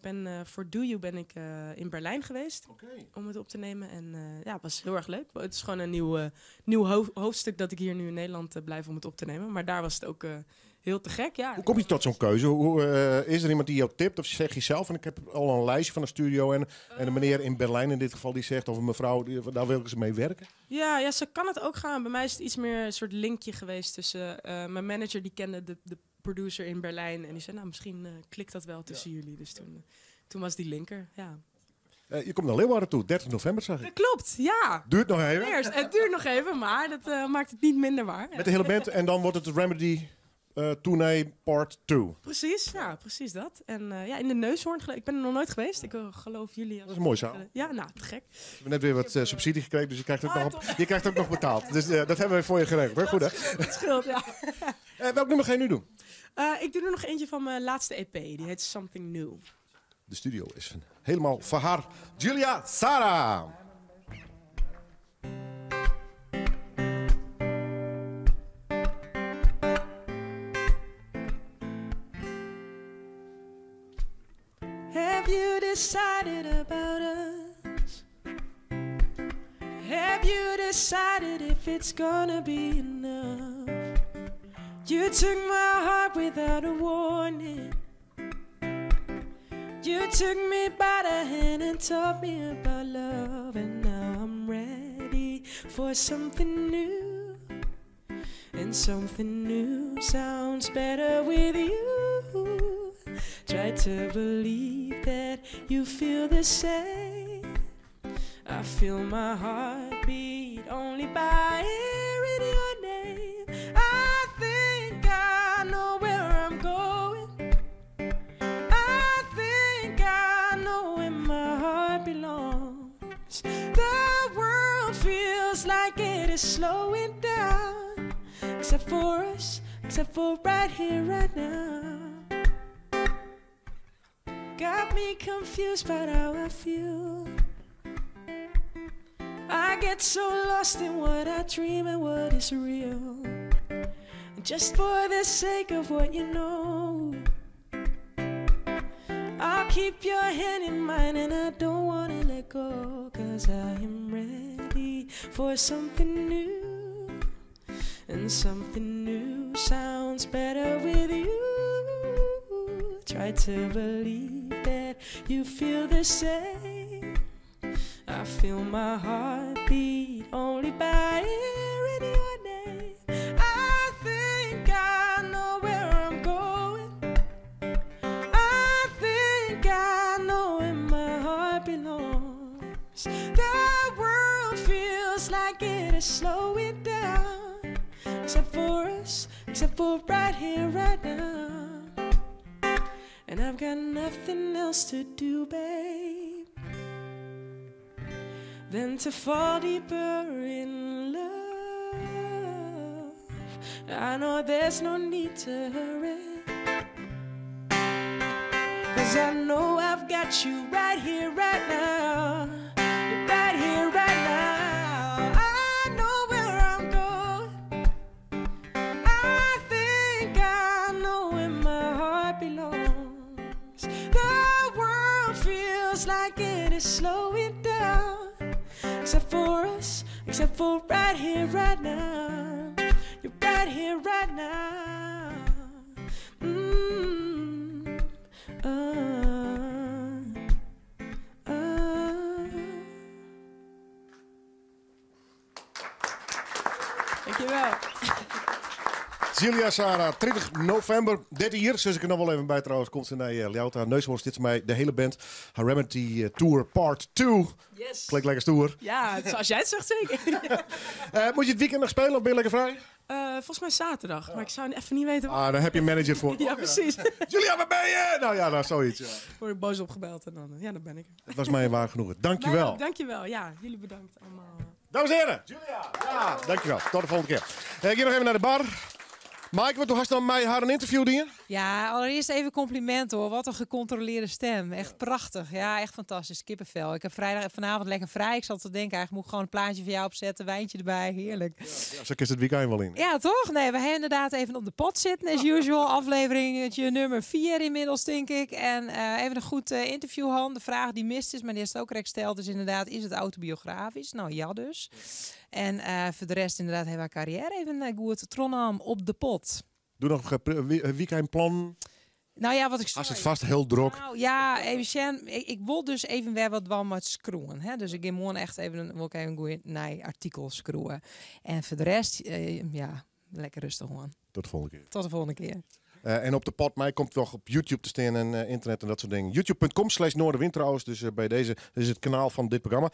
voor Do You ben ik in Berlijn geweest om het op te nemen. En ja, het was heel erg leuk. Het is gewoon een nieuw hoofdstuk dat ik hier nu in Nederland blijf om het op te nemen. Maar daar was het ook heel te gek, ja. Hoe kom je tot zo'n keuze? Is er iemand die jou tipt of zeg je zelf? En ik heb al een lijstje van de studio en een meneer in Berlijn in dit geval die zegt, of een mevrouw, daar wil ik eens mee werken. Ja, zo kan het ook gaan. Bij mij is het iets meer een soort linkje geweest tussen mijn manager, die kende de producer in Berlijn. En die zei, nou, misschien klikt dat wel tussen jullie. Dus toen was die linker, ja. Je komt naar Leeuwarden toe, 30 november zag ik. Dat klopt, ja. Duurt nog even. Eerst, het duurt nog even, maar dat maakt het niet minder waar. Met de hele band en dan wordt het Remedy Tournee Part 2. Precies, ja, precies dat. En ja, in de Neushoorn, ik ben er nog nooit geweest. Ik geloof jullie. Dat is een mooie zaal. Ja, nou, te gek. We hebben net weer wat subsidie gekregen, dus je krijgt ook, Ah, nog, top. je krijgt ook nog betaald. Dus dat hebben we voor je geregeld. Hè? Goed, hè? Dat scheelt, ja. Welk nummer ga je nu doen? Ik doe er nog eentje van mijn laatste EP. Die heet Something New. De studio is helemaal voor haar. Julia Sara. Have you decided about us? Have you decided if it's gonna be enough? You took my heart without a warning. You took me by the hand and taught me about love. And now I'm ready for something new. And something new sounds better with you. Try to believe that you feel the same. I feel my heart beat only by hearing your name. I think I know where I'm going. I think I know where my heart belongs. The world feels like it is slowing down, except for us, except for right here, right now. Got me confused about how I feel. I get so lost in what I dream and what is real. Just for the sake of what you know, I'll keep your hand in mine and I don't want to let go. Because I am ready for something new. And something new sounds better with you. Try to believe that you feel the same. I feel my heart beat only by hearing your name. I think I know where I'm going. I think I know where my heart belongs. The world feels like it is slowing down, except for us, except for right here, right now. And I've got nothing else to do, babe, than to fall deeper in love. I know there's no need to hurry, because I know I've got you right here, right now. You're right here, right now. I know where I'm going. I think I know where my heart belongs. The world feels like it is slowing down, except for us, except for right here, right now. You're right here, right now. Dankjewel. Julia Sara, 30 november, dit hier, zes ik er nog wel even bij trouwens, komt ze naar Ljouwert. Neushoorn, dit is mij de hele band. Haar Remedy Tour Part 2. Yes. Klinkt lekker stoer. Ja, zoals jij het zegt zeker. Moet je het weekend nog spelen of ben je lekker vrij? Volgens mij zaterdag, maar ik zou even niet weten waar. Ah, daar heb je een manager voor. Ja, precies. Julia, waar ben je? Nou ja, nou, zoiets. Ja. Word ik boos opgebeld en dan, ja, dan ben ik er. Het was mij een waar genoegen. Dankjewel. Mij ook, dankjewel. Ja, jullie bedankt allemaal. Dames en heren, Julia. Ja, dankjewel. Tot de volgende keer. Ik ga nog even naar de bar. Maaike, wat do hast dan mei har in ynterview dien? Ja, allereerst even compliment hoor. Wat een gecontroleerde stem. Echt prachtig. Ja, echt fantastisch. Kippenvel. Ik heb vrijdag vanavond lekker vrij. Ik zat te denken, eigenlijk moet ik gewoon een plaatje van jou opzetten. Wijntje erbij. Heerlijk. Ja, zo is het weekend wel in. Ja, toch? Nee, we hebben inderdaad even op de pot zitten, as usual. Aflevering nummer 4 inmiddels, denk ik. En even een goed interview, Han. De vraag die mist is, maar die is het ook correct gesteld, is inderdaad, is het autobiografisch? Nou ja, dus. En voor de rest inderdaad hebben we haar carrière even goed tronam op de pot. Doe nog een weekendplan. Nou ja, wat ik Als het zei. vast heel druk. Nou ja, even Sjen, ik wil dus even weer wat wel met screwen. Hè? Dus ik ga morgen echt even een, wil ik even een goeie nee, artikel screwen. En voor de rest, ja, lekker rustig gewoon. Tot de volgende keer. Tot de volgende keer. En op de pot mij komt nog op YouTube te staan en internet en dat soort dingen. YouTube.com slash Noardewyn trouwens. Dus bij deze dit is het kanaal van dit programma.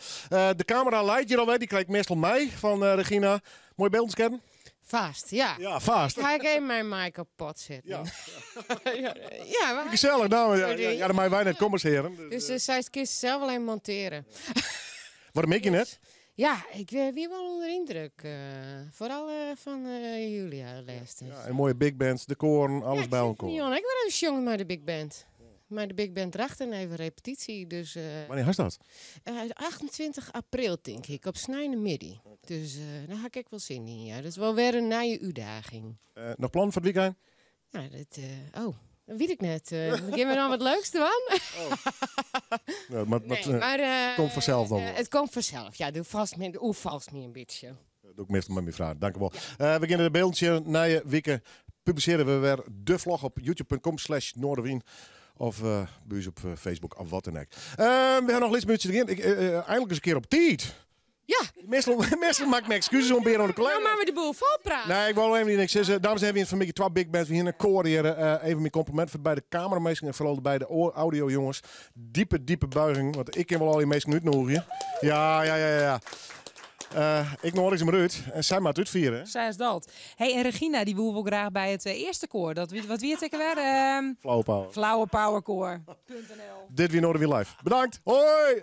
De camera leidt hier alweer. Die krijgt meestal mij van Regina. Mooi beeld scannen. Vast, ja. Ja, vast. Ga ik even mijn mic op pot zetten. Ja. ja, ja, maar Gezellig, nou, ja, ja, ja, dan mag wij net commerceren. Dus, Dus zij kist zelf alleen monteren. Waarom ik je net? Ja, ik ben weer wel onder indruk. Vooral van Julia de laatste. Ja, en mooie big bands, de koren, alles bij elkaar. Jon, ik ben even jongen met de big band. Maar de big band dracht en even repetitie. Dus, Wanneer is dat? 28 april, denk ik, op Snijde Dus daar had ik wel zin in. Ja. Dat is wel weer een nieuwe uitdaging. Nog plan voor het weekend? Nou, dat, oh, dat weet ik net. Geef me dan wat leuks doen. Oh. Ja, maar, Nee, maar, komt vanzelf dan wel. het komt vanzelf. Ja, doe vast me, doe vast me een beetje. Dat doe ik meestal met mijn vraag. Dank u wel. We beginnen de beeldje na je weekend. Publiceren we weer de vlog op youtube.com slash Noardewyn. Of buurs op Facebook of wat dan ook. We hebben nog een minuutje erin. Ik, eindelijk eens een keer op tijd. Ja. Meestal, meestal maak ik me excuses om weer aan de collega. Nou, maar we de boel vol praten. Nee, ik wil even niks zeggen. Dames en heren, van Mickey 2 Big Band. We hier een koor hier. Even mijn compliment voor bij de camerameester en vooral bij de audio jongens. Diepe, diepe buiging. Want ik ken wel al die meesten uitnodigen. Ja, ja, ja, ja. Ik nodig ze maar uit. En zij maar het uitvieren. hè? Zij is dat. Hey, en Regina, die wil wel graag bij het eerste koor. Dat, wat wie het ik weer? Flower Power. Flower Power Koor. Dit weer Noardewyn Live. Bedankt. Hoi!